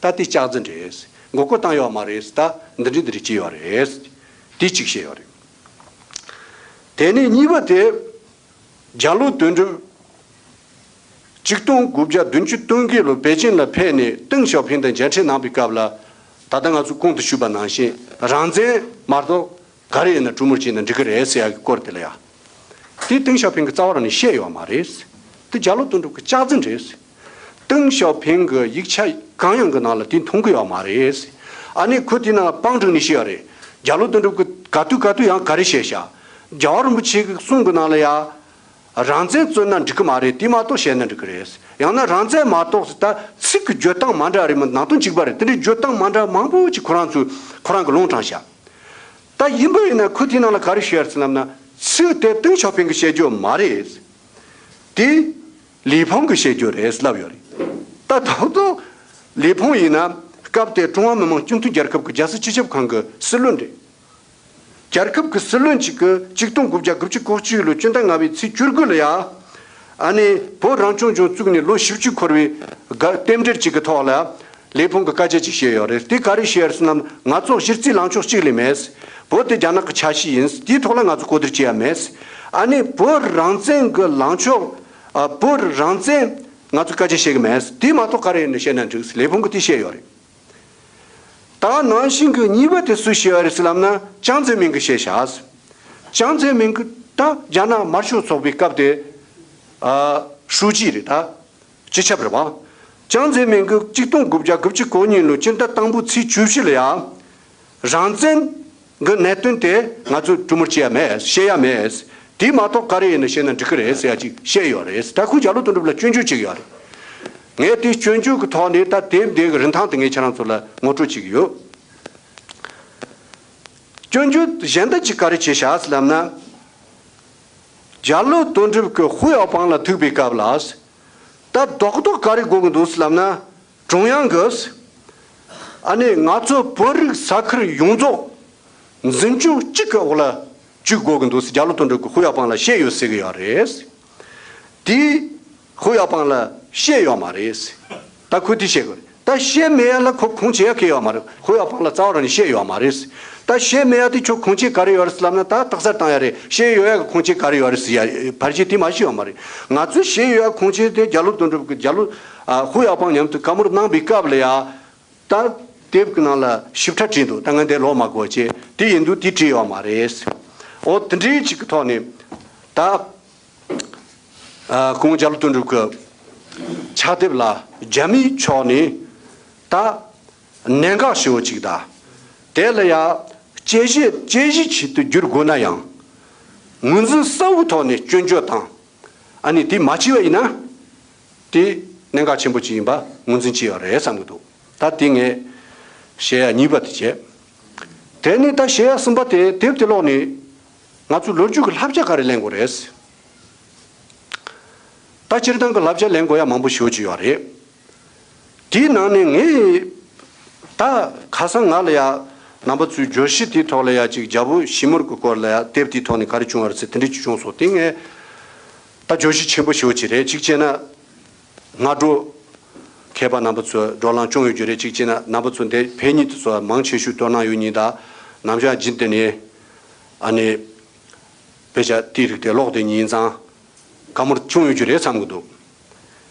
ད་དེ་སྐྱག་རྫུན་རེད། མགོ་སྐོར་བཏང་ཡོད་མ་རེད། ད་འདི་འདྲ་འདི་འདྲ་བྱས་ཡོད་རེད། དེ་གཅིག་བཤད་ཡོད་རེད། དེ་ནས་གཉིས་པ་དེ། རྒྱ་ལོ་དོན་གྲུབ། ཆིག་སྟོང་དགུ་བརྒྱ་བདུན་ཅུ་དོན་བརྒྱད་ལོ་པེ་ཅིན་ལ་ཕེབས་ནས་ཏེང་ཞའོ་ཕིང་དང་མཇལ་འཕྲད་གནང་པའི་སྐབས་ལ། ད་ལྟ་ང་ཚོས་གོང་དུ་ཞུས་པ་ནང་བཞིན་རང་བཙན་མ་གཏོགས་ག་རེ་ཡིན་ན་གྲོས་མོལ་བྱས་ན་འགྲིག་གི་རེད་ཟེར་ཡག་གི་སྐོར་དེ་ལ་ཡ། དེ་ཏེང་ཞའོ་ཕིང་གིས་རྩ་བ་རང་ནས་བཤད་ཡོད་མ་རེད། དེ་རྒྱ་ལོ་དོན་གྲུབ་ཀྱི་སྐྱག་རྫུན་རེད། ཏེང་ཞའོ་ཕིང་གི་ཡིག་ཆ་གང་ཡང་གི་ནང་ལ་དེ་མཐོང་གི་ཡོད་མ་རེད། ཨ་ནི་ཁོ་དེའི་ནང་ལ་པང་བསྒྲིགས་ནས་བཤད་ཡོད་རེད། རྒྱ་ལོ་དོན་གྲུབ་ཀྱིས་ག་དུས་ག་དུས་ཡང་ག་རེ་བཤད་ཤག་རྒྱལ་བ་རིན་པོ་ཆེ་གི་གསུང་གི་ནང་ལ་ཡ། རང་བཙན་རྩོད་ན་འགྲིག་གི་མ་རེད། དེ་མ་གཏོགས་བཤད་ན་འགྲིག་གི་རེད། ཡང་ན་རང་བཙན་མ་གཏོགས་ད་ཚིག་གི་བརྗོད་སྟངས་མ་འདྲ་རེད་མོད། ནང་དོན་གཅིག་པ་རེད། དེ་འདྲའི་བརྗོད་སྟངས་མ་འདྲ་མང་པོ་ཅིག་ཁོ་རང་ཚོས་ཁོ་རང་གིས་ལུང་དྲངས་ཤག་ད་ཡིན་པ་ཡིན་ན་ཁོས་དེའི་ནང་ལ་ག་རེ་བཤད་ཡོད་ཟེར་ལབ་ན། ཚིག་དེ་ཏེང་ཞའོ་ཕིང་གིས་བཤད་རྒྱུ་མ་རེད། དེ་ལི་ཕུང་གིས་བཤད་རྒྱུ་རེད་ལབ་ཡོད་རེད། ད་ད་དུང་ལི་ཕུང་ཡིན་ན་སྐབས་དེ་ཀྲུང་ཧྭ་མི་དམངས་སྤྱི་མཐུན་རྒྱལ་ཁབ་ཀྱི་རྒྱལ་སྲིད་སྤྱི་ཁྱབ་ཁང་གི་སྲིད་བློན་རེད། རྒྱལ་ཁབ་ཀྱི་སྲིད་བློན་གཅིག་གིས་ཆིག་སྟོང་དགུ་བརྒྱ་དགུ་བཅུ་གོ་གཅིག་ལོའི་སྤྱི་ཟླ་ལྔ་པའི་ཚེས་བཅུ་དགུ་ལ་ཡ། ཨ་ནི་བོད་རང་སྐྱོང་ལྗོངས་བཙུགས་ནས་ལོ་བཞི་བཅུ་འཁོར་བའི་དགའ་རྟེན་འབྲེལ་གཅིག་གི་ཐོག་ལ་ལི་ཕུང་གིས་སྐད་ཆ་ཅིག་བཤད་ཡོད་རེད། དེ་ག་རེ་བཤད་ཡོད་རེད་ཟེར་ན། ང་ཚོ་གཞི་རྩའི་ལངས་ཕྱོགས་གཅིག་ལས་མེད། བོད་དེ་རྒྱ་ནག་གི་ཆ་ཤས་ཡིན། དེའི་ཐོག་ལ་ང་ཚོ་གོ་བསྡུར་བྱེད་ཡ་མེད། ཨ་ནི་བོད་རང་བཙན་གྱི་ལངས་ཕྱོགས། ཨ། བོད་རང་བཙན་ང་ཚོས་སྐད་ཆ་བཤད་གི་མེད། དེ་མ་གཏོགས་ག་རེ་ཡིན་ན་བཤད་ན་འགྲིག་ལི་ཕུང་གིས་དེ་བཤད་ཡོད་རེད། ད་ནང་བཞིན་གྱི་གཉིས་པ་དེ་སུས་བཤད་ཡོད་རེད་ཟེར་ལབ་ན། ཅང་ཙེ་མིན་གྱིས་བཤད་ཤག་ཅང་ཙེ་མིན་གྱི་ད་རྒྱ་ནག་དམར་ཤོག་ཚོགས་པའི་སྐབས་དེ། ཨ། ཧྲུའུ་ཅི་རེད་ད། སྤྱི་ཁྱབ་རེད་པ། ཅང་ཙེ་མིན་གྱིས་ཆིག་སྟོང་དགུ་བརྒྱ་དགུ་བཅུ་གོ་གཉིས་ལོའི་སྤྱི་ཟླ་དང་པོའི་ཚེས་བཅུ་བཞི་ལ་ཡ། རང་བཙན་གྱི་གནད་དོན་དེ་ང་ཚོས་གྲོས་མོལ་བྱེད་ཡ་མེད། བཤད་ཡ་མེད། དེ་མ་གཏོགས་ག་རེ་ཡིན་ན་བཤད་ན་འགྲིག་གི་རེད་ཟེར་ཡ་ཅིག་བཤད་ཡོད་རེད། ད་ཁོས་རྒྱ་ལོ་དོན་གྲུབ་ལ་སྐྱོན་བརྗོད་བྱེད་ཀྱི་ཡོད་རེད། ངས་དེ་སྐྱོན་བརྗོད་ཀྱི་ཐོག་ནས་ད་དེབ་འདི་གི་རིན་ཐང་དེ་ངས་ཁྱེད་རང་ཚོ་ལ་ངོ་སྤྲོད་བྱེད་ཀྱི་ཡོད། སྐྱོན་བརྗོད་གཞན་དག་ཅིག་ག་རེ་བྱས་བཞག་ཟེར་ལབ་ན། རྒྱ་ལོ་དོན་གྲུབ་ཀྱི་ཧུའུ་ཡའོ་པང་ལ་ཐུག་པའི་སྐབས་ལ། ད་རྡོག་རྡོག་ག་རེ་དགོས་ཀྱི་འདུག་ཟེར་ལབ་ན། ཀྲུང་དབྱང་གིས། ཨ་ནི་ང་ཚོ་བོད་རིགས་ས་ཁུལ་ཡོངས་རྫོགས་འཛིན་སྐྱོང་གཅིག་གི་འོག་ལ་བཅུག་དགོས་ཀྱི་འདུག་ཟེར་རྒྱ་ལོ་དོན་གྲུབ་ཀྱིས་ཧུའུ་ཡའོ་པང་ལ་བཤད་ཡོད་ཟེར་གྱི་ཡོད་རེད། དེ་ཧུའུ་ཡའོ་པང་ལ་བཤད་ཡོད་མ་རེད། ད་ཁོས་དེ་བཤད་དགོས་རེད། ད་བཤད་མེད་ཡ་ལ་ཁོ་ཁུངས་སྐྱེལ་ཡ་གང་ཡོད་མ་རེད། ཧུའུ་ཡའོ་པང་ལ་རྩ་བ་རང་ནས་བཤད་ཡོད་མ་རེད། ད་བཤད་མེད་ཡ་དེ་ཁྱོད་ཁུངས་སྐྱེལ་ག་རེ་ཡོད་རེད་ལབ་ན། ད་རྟགས་གསལ་བཏང་ཡ་རེད། བཤད་ཡོད་ཡ་གི་ཁུངས་སྐྱེལ་ག་རེ་ཡོད་རེད་ཟེར་ཡ་ཕལ་ཆེར་དེ་མ་བཤད་ཡོད་མ་རེད། ང་ཚོས་བཤད་ཡོད་ཡ་ཁུངས་སྐྱེལ་དེ་རྒྱ་ལོ་དོན་གྲུབ་ཀྱིས་རྒྱ་ལོ་ཨ་ཧུའུ་ཡའོ་པང་མཉམ་དུ་བཀའ་མོལ་གནང་པའི་སྐབས་ལ་ཡ། ད་དེབ་ཀྱི་ནང་ལ་ཞིབ་ཕྲ་བྲིས་འདུག་ད་ང་འདིར་ལོག་མ་དགོས་བྱས། དེ་ཡིན་དུས་དེ་བྲིས་ཡོད་མ་རེད། འོ་དེ་འདྲའི་ཅིག་གི་ཐོག་ནས་ད། ཨ་སྐུ་ངོ་རྒྱ་ལོ་དོན་གྲུབ་ཀྱི་ཕྱག་དེབ་ལ་རྒྱ་མིའི་ཕྱོགས་ནས་ད་གནད་འགག་ཞེ་པོ་ཅིག་དང་། དེ་ལ་ཡང་དཔྱད་གཞི་དཔྱད་གཞིའི་ཆེད་དུ་བསྒྱུར་དགོས་ན་ཡང་། ངོས་འཛིན་གསལ་བོའི་ཐོག་ནས་སྐྱོན་བརྗོད་དང་། ཨ་ནི་དེ་མ་བྱས་པ་ཡིན་ན། དེ་གནད་འགག་ཆེན་པོ་ཅིག་ཡིན་པ་ངོས་འཛིན་བྱས་ཡོད་རེད་བསམ་གྱི་འདུག་ད་དེ་ངས་བཤད་ཡ་གཉིས་པ་དེ་བྱས། དེ་ནས་ད་བཤད་ཡ་གསུམ་པ་དེ། དེབ་དེ་ཀློག་ནས་ང་ཚོས་ལོ་རྒྱུས་ཀྱི་བསླབ་བྱ་ག་རེ་ལེན་དགོས་རེད། ད་སྤྱིར་བཏང་གི་བསླབ་བྱ་ལེན་དགོས་ཡ་མང་པོ་ཞེ་པོ་ཅིག་ཡོད་རེད། དེའི་ནང་ནས་ངས་ད་ཁ་སང་ང་ལ་ཡ་རྣམ་པ་ཚོའི་བརྗོད་གཞི་དེའི་ཐོག་ལ་ཡ་ཅིག་རྒྱལ་པོ་ཞི་མོལ་གྱི་སྐོར་ལ་ཡ་དེབ་དེའི་ཐོག་ནས་ག་རེ་བྱུང་བ་རེད་ཟེར་དེ་འདྲ་ཅིག་བྱུང་སོང་། དེ་ངས་ད་བརྗོད་གཞི་ཆེན་པོ་ཞེ་པོ་ཅིག་རེད། གཅིག་བྱས་ན། སྔ་དྲོ་མཁས་པ་རྣམ་པ་ཚོས་བགྲོ་གླེང་བྱུང་ཡོད་རྒྱུ་རེད། གཅིག་བྱས་ན་རྣམ་པ་ཚོ་འདི་ཕེབས་མཁན་དེ་ཚོ་མང་ཆེ་ཤོས་དོ་སྣང་ཡོད་མཁན་དང་། ནམ་ཞག་རྒྱུན་དུ་ནས་ཨ་ནི་དཔེ་ཆ་དེའི་རིགས་དེ་ཀློག་བསྡད་མཁན་ཡིན་ཙང་། བཀའ་མོལ་བྱུང་ཡོད་རྒྱུ་རེད་བསམ་གྱི་འདུག་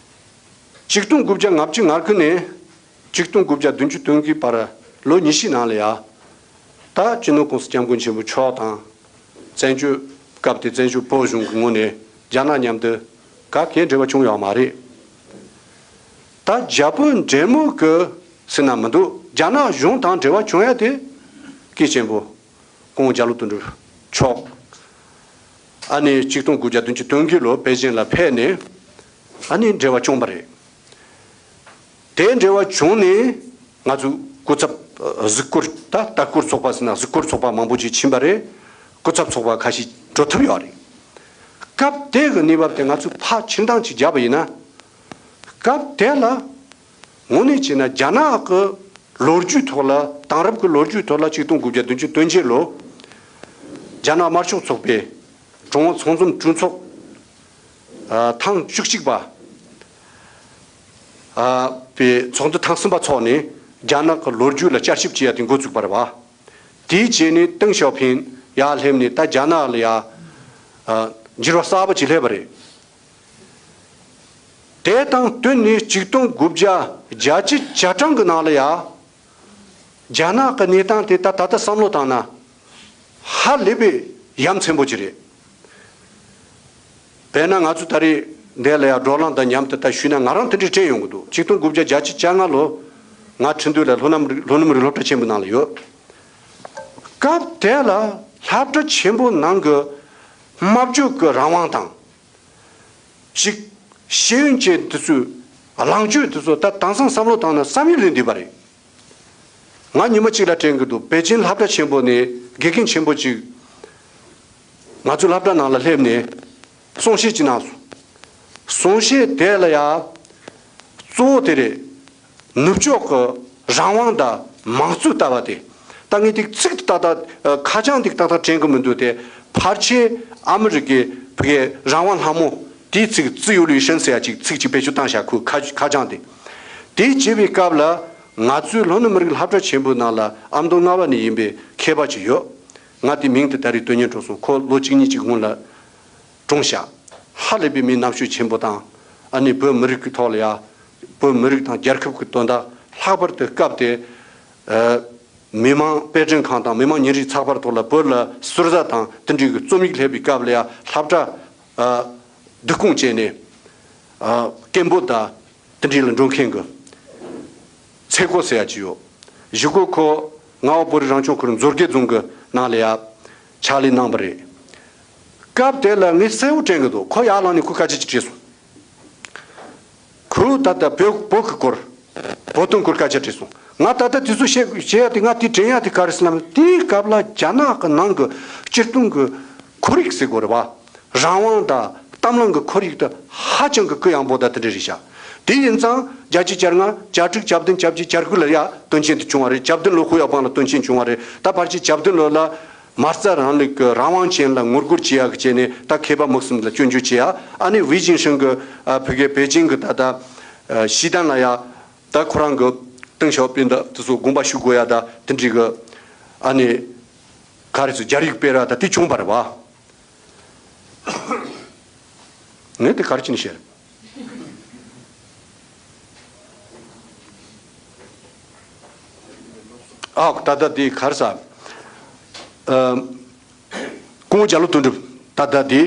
ཆིག་སྟོང་དགུ་བརྒྱ་ལྔ་བཅུ་ང་དགུ་ནས་ཆིག་སྟོང་དགུ་བརྒྱ་བདུན་ཅུ་དོན་དགུའི་བར་ལོ་ཉི་ཤུའི་ནང་ལ་ཡ། ད་སྤྱི་ནོར་༸གོང་ས་༸སྐྱབས་མགོན་ཆེན་པོ་མཆོག་དང་། བཙན་བྱོལ་སྐབས་དེ་བཙན་བྱོལ་བོད་གཞུང་གི་ངོས་ནས་རྒྱ་ནག་མཉམ་དུ་ག་གེ་འབྲེལ་བ་བྱུང་ཡོད་མ་རེད། ད་རྒྱ་བོད་འབྲེལ་མོལ་གི་ཟེར་ན་མི་འདུག་རྒྱ་ནག་གཞུང་དང་འབྲེལ་བ་བྱུང་ཡ་དེ་སྐད་ཆེན་པོ། སྐུ་ངོ་རྒྱ་ལོ་དོན་གྲུབ་མཆོག་ཨ་ནི་ཆིག་སྟོང་དགུ་བརྒྱ་བདུན་ཅུ་དོན་དགུ་ལོ་པེ་ཅིན་ལ་ཕེབས་ནས། ཨ་ནི་འབྲེལ་བ་བྱུང་བ་རེད། དེ་འབྲེལ་བ་བྱུང་ནས་ང་ཚོ་སྐུ་ཚབ་ཨ་གཟིགས་སྐོར། ད་ལྟ་སྐོར་ཚོགས་པ་ཟེར་ན་གཟིགས་སྐོར་ཚོགས་པ་མང་པོ་ཅིག་ཕྱིན་པ་རེད། སྐུ་ཚབ་ཚོགས་པ་ཁ་ཤས་འགྲོ་ཐུབ་ཡོད་རེད། སྐབས་དེ་གི་གནས་བབ་དེ་ང་ཚོས་ཕར་ཕྱིར་འདང་ཅིག་བརྒྱབ་པ་ཡིན་ན། སྐབས་དེ་ལ་དངོས་གནས་བྱས་ན་རྒྱ་ནག་གི་ལོ་རྒྱུས་ཐོག་ལ། དེང་རབས་ཀྱི་ལོ་རྒྱུས་ཐོག་ལ་ཆིག་སྟོང་དགུ་བརྒྱ་བདུན་ཅུ་དོན་བརྒྱད་ལོ་རྒྱ་ནག་དམར་ཤོག་ཚོགས་པའི་གྲོང་ཚོགས་འཛོམས་གྲོས་ཚོགས་ཨ་ཐེངས་བཅུ་གཅིག་པ་ཨ་པའི་ཚོགས་འདུ་ཐེངས་གསུམ་པ་འཚོགས་ནས་རྒྱ་ནག་གི་ལོ་རྒྱུས་ལ་བསྐྱར་ཞིབ་བྱེད་ཡ་དེ་འགོ་བཙུགས་པ་རེད་བ། དེའི་རྗེས་ནས་ཏེང་ཞའོ་ཕིང་ཡར་སླེབས་ནས་ད་རྒྱ་ནག་ལ་ཡ་ཨ་འགྱུར་བ་གསར་པ་ཅིག་སླེབས་པ་རེད། དེ་དང་བསྟུན་ནས་ཆིག་སྟོང་དགུ་བརྒྱ་བརྒྱད་ཅུ་གྱ་གྲངས་ཀྱི་ནང་ལ་ཡ། རྒྱ་ནག་གི་གནས་སྟངས་དེ་ད་ད་ལྟ་བསམ་བློ་བཏང་ན་ཧ་ལས་པའི་ཡ་མཚན་པོ་ཅིག་རེད། དཔེར་ན་ང་ཚོ་ད་རེས་འདི་ལ་ཡ་བགྲོ་གླེང་དང་མཉམ་དུ་ད་ཞུས་ན་ང་རང་དེ་འདྲའི་དྲན་ཡོང་གི་འདུག་ཆིག་སྟོང་དགུ་བརྒྱ་བརྒྱད་ཅུ་གྱ་ལྔ་ལོ་ང་ཁྲིན་ཏུའུ་ལ་ལྷོ་ནུབ་རི་ལྷོ་ནུབ་རི་སློབ་གྲྭ་ཆེན་པོའི་ནང་ལ་ཡོད། སྐབས་དེ་ལ་སློབ་གྲྭ་ཆེན་པོའི་ནང་གི་སྨྲ་བརྗོད་ཀྱི་རང་དབང་དང་། ཅིག་ཤེས་ཡོན་ཅན་དེ་ཚོའི་ལངས་སྤྱོད་དེ་ཚོ་ད་དེང་སང་བསམ་བློ་བཏང་ན་བསམ་ཡུལ་ལས་འདས་པ་རེད། ང་ཉི་མ་གཅིག་ལ་དྲན་གྱི་འདུག་པེ་ཅིན་སློབ་གྲྭ་ཆེན་པོ་ནས་དགེ་རྒན་ཆེན་པོ་ཅིག་ང་ཚོའི་སློབ་གྲྭ་ནང་ལ་སླེབས་ནས་གསུང་བཤད་ཅིག་གནང་སོང་། གསུང་བཤད་དེ་ལ་ཡ་གཙོ་བོ་དེ་རེད། ནུབ་ཕྱོགས་ཀྱི་རང་དབང་དང་མང་གཙོའི་ལྟ་བ་དེ། ད་ངས་དེ་ཚིག་ཏག་ཏག་ཨ་ཁ་བྱང་དེ་ཏག་ཏག་དྲན་གྱི་མི་འདུག་དེ་ཕལ་ཆེར་ཨ་མི་རི་ཀའི་བོད་སྐད་རང་དབང་ལྷ་མོ་དེའི་ཚིག 自由女神 ཟེར་ཡ་ཅིག་ཚིག་ཅིག་བེད་སྤྱོད་བཏང་བཞག་ཁོའི་ཁ་ཁ་བྱང་དེ། དེ་བྱེད་པའི་སྐབས་ལ་ང་ཚོའི་ལྷོ་ནུབ་མི་རིགས་སློབ་གྲྭ་ཆེན་པོའི་ནང་ལ་ཨ་མདོ་རྔ་བ་ནས་ཡིན་པའི་མཁས་པ་ཅིག་ཡོད། ང་དེ་མིང་དེ་ད་རེས་དོན་གཉེར་འགྲོ་སོང་། ཁོ་ལོ་གཅིག་གཉིས་ཅིག་སྔོན་ལ་གྲོངས་ཤག་ཧ་ལས་པའི་མི་རྣམ་དཔྱོད་ཆེན་པོ་དང་། ཨ་ནི་བོད་མི་རིགས་ཀྱི་ཐོག་ལ་ཡ། བོད་མི་རིགས་དང་རྒྱལ་ཁབ་ཀྱི་དོན་དག་ལྷག་པར་དུ་སྐབས་དེ། ཨ་མི་དམངས་དཔེ་སྐྲུན་ཁང་དང་མི་དམངས་ཉིན་རེའི་ཚགས་པར་ཐོག་ལ་བོད་ལ་ཟུར་ཟ་དང་དེ་འདྲའི་གི་རྩོམ་ཡིག་སླེབས་པའི་སྐབས་ལ་ཡ་སློབ་གྲྭ་ཨ་བསྡུ་སྐོང་བྱས་ནས་ཨ་སྐད་འབོད་དང་དེ་འདྲའི་ལ་འགྲོ་མཁན་གྱི་ཚེ་སྒོ་ཟེར་ཡ་ཅིག་ཡོད། གཞུག་གུ་ཁོ་རྔ་བ་བོད་རིགས་རང་སྐྱོང་ཁུལ་མཛོད་དགེ་རྫོང་གི་ནང་ལ་ཡ་ཕྱག་ལས་གནང་བ་རེད། སྐབས་དེ་ལ་ངས་གསལ་བོ་དྲན་གྱི་འདུག་ཁོ་ཡར་ལངས་ནས་ཁོས་སྐད་ཆ་ཅིག་དྲིས་སོང་། ཁོས་ད་ལྟ་བོད་བོད་ཀྱི་སྐོར། བོད་དོན་སྐོར་སྐད་ཆ་དྲིས་སོང་། ང་ད་ལྟ་དེ་ཚོ་བཤད་བཤད་ཡ་དེ། ང་དེ་དྲན་ཡ་དེ་ག་རེ་ཟེར་ན། དེའི་སྐབས་ལ་རྒྱ་ནག་གི་ནང་གི་སྤྱིར་བཏང་གི་ཁོར་ཡུག་ཟེར་དགོས་རེད་བ། རང་དབང་དང་གཏམ་གླེང་གི་ཁོར་ཡུག་དེ་ཧ་ཅང་གི་གུ་ཡངས་པོ་དང་དེ་འདྲ་རེད་ཤག་དེ་ཡིན་ཙང་བརྒྱད་ཅུ་གྱ་ལྔ། གྱ་དྲུག། གྱ་བདུན། གྱ་བརྒྱད། གྱ་དགུ་ལ་ཡ་དོན་ཆེན་དེ་བྱུང་བ་རེད། གྱ་བདུན་ལོ་ཧུའུ་ཡའོ་པང་ལ་དོན་ཆེན་བྱུང་བ་རེད། ད་ཕལ་ཆེར་གྱ་བདུན་ལོ་ལ་མ་རྩ་རིང་ལུགས་ཀྱི་རང་དབང་ཅན་ལ་ངོ་རྒོལ་བྱེད་ཡག་གི་བྱས་ནས། ད་མཁས་པ་མི་གསུམ་ལ་སྐྱོན་བརྗོད་བྱེད་ཡ། ཨ་ནི་ཝེ་ཅིན་ཧྲིན་གྱི་ཨ་ཕ་གིའི་པེ་ཅིང་གི་ད་ལྟ་ཨ་གཞི་རྟེན་ལ་ཡ། ད་ཁོ་རང་གི་ཏེང་ཞའོ་ཕིང་ད་དེ་ཚོ་དགོངས་པ་ཞུ་དགོས་ཡ། ད་དེ་འདྲའི་གི་ཨ་ནི་ག་རེ་ཟེར། རྒྱ་རིགས་སྤེལ་ར་ད་དེ་བྱུང་བ་རེད་བ། ངས་དེ་ག་རེ་བྱས་ནས་བཤད། ཨ་ད་ལྟ་དེ་ག་རེ་ཟེར། ཨ་སྐུ་ངོ་རྒྱ་ལོ་དོན་གྲུབ། ད་ལྟ་དེ།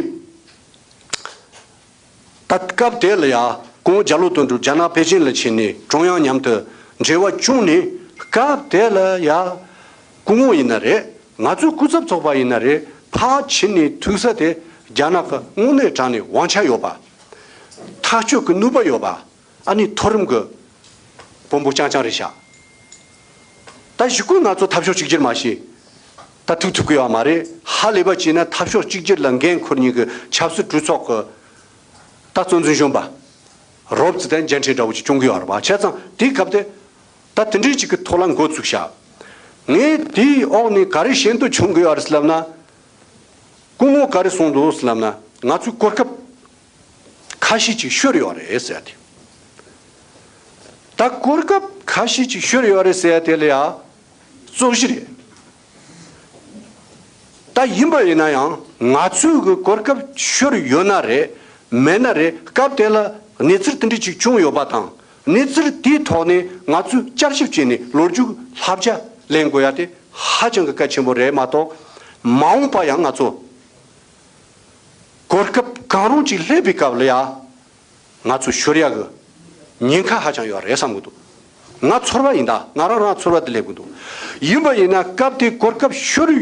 ད་སྐབས་དེ་ལ་ཡ་སྐུ་ངོ་རྒྱ་ལོ་དོན་གྲུབ་རྒྱ་ནག་པེ་ཅིང་ལ་ཕྱིན་ནས་ཀྲུང་དབྱང་མཉམ་དུ་འབྲེལ་བ་བྱུང་ནས། སྐབས་དེ་ལ་ཡ་སྐུ་ངོ་ཡིན་ན་རེད། ང་ཚོའི་སྐུ་ཚབ་ཚོགས་པ་ཡིན་ན་རེད། ཕར་ཕྱིན་ནས་ཐུག་ས་དེ་རྒྱ་ནག་གི་དངོས་གནས་དྲང་ནས་དབང་ཆ་ཡོད་པ། ཐག་གཅོད་ཀྱི་ནུས་པ་ཡོད་པ། ཨ་ནི་མཐོ་རིམ་གྱི་དཔོན་པོ་རྐྱང་རྐྱང་རེད་ཤག་ད་གཞུག་གུ་ང་ཚོ་འཐབ་ཕྱོགས་གཅིག་གྱུར་མ་བྱས། ད་ཐུག་ཐུབ་ཀྱི་ཡོད་མ་རེད། ཧ་ལས་པ་བྱས་ན་འཐབ་ཕྱོགས་གཅིག་གྱུར་ལ་འགན་འཁུར་མཁན་གྱི་ཆབ་སྲིད་གྲོས་ཚོགས་ཀྱི་ད་གཙོ་འཛིན་གཞོན་པ། རོབ་ཙི་དང་མཇལ་འཕྲད་འདྲ་བོ་ཅིག་བྱུང་གི་ཡོད་རེད་བ། བྱས་ཙང་དེའི་སྐབས་དེ་ད་དེ་འདྲའི་ཅིག་གི་ཐོག་ལ་འགོ་བཙུགས་ཤག་ངས་དེའི་འོག་ནས་ག་རེ་ཤེས་འདོད་བྱུང་གི་ཡོད་རེད་ལབ་ན། སྐུ་ངོ་ག་རེ་གསུངས་འདུག་ལབ་ན། ང་ཚོའི་གོ་སྐབས་ཁ་ཤས་ཅིག་ཤོར་ཡོད་རེད་ཟེར་ཏེ། ད་གོ་སྐབས་ཁ་ཤས་ཅིག་ཤོར་ཡོད་རེད་ཟེར་ཏེ་ལ་ཡ་རྩོད་གཞི་རེད། ད་ཡིན་པ་ཡིན་ན་ཡང་ང་ཚོའི་གི་གོ་སྐབས་ཤོར་ཡོད་ན་རེད། མེད་ན་རེད། སྐབས་དེ་ལ་གནས་ཚུལ་དེ་འདྲ་ཅིག་བྱུང་ཡོད་པ་དང་། གནས་ཚུལ་དེའི་ཐོག་ནས་ང་ཚོས་བསྐྱར་ཞིབ་བྱས་ནས་ལོ་རྒྱུས་བསླབ་བྱ་ལེན་དགོས་ཡ་དེ་ཧ་ཅང་གི་གལ་ཆེན་པོ་རེད་མ་གཏོགས། མ་འོངས་པ་ཡང་ང་ཚོ་གོ་སྐབས་གང་རུང་ཅིག་སླེབས་པའི་སྐབས་ལ་ཡ། ང་ཚོ་ཤོར་ཡག་གི་ཉེན་ཁ་ཧ་ཅང་ཡོད་རེད་བསམ་གི་འདུག་ང་ཚོར་བ་ཡིན་ད། ང་རང་རང་ཚོར་བ་དེ་སླེབས་གི་འདུག་ཡིན་པ་ཡིན་ན་སྐབས་དེ་གོ་སྐབས་ཤོར།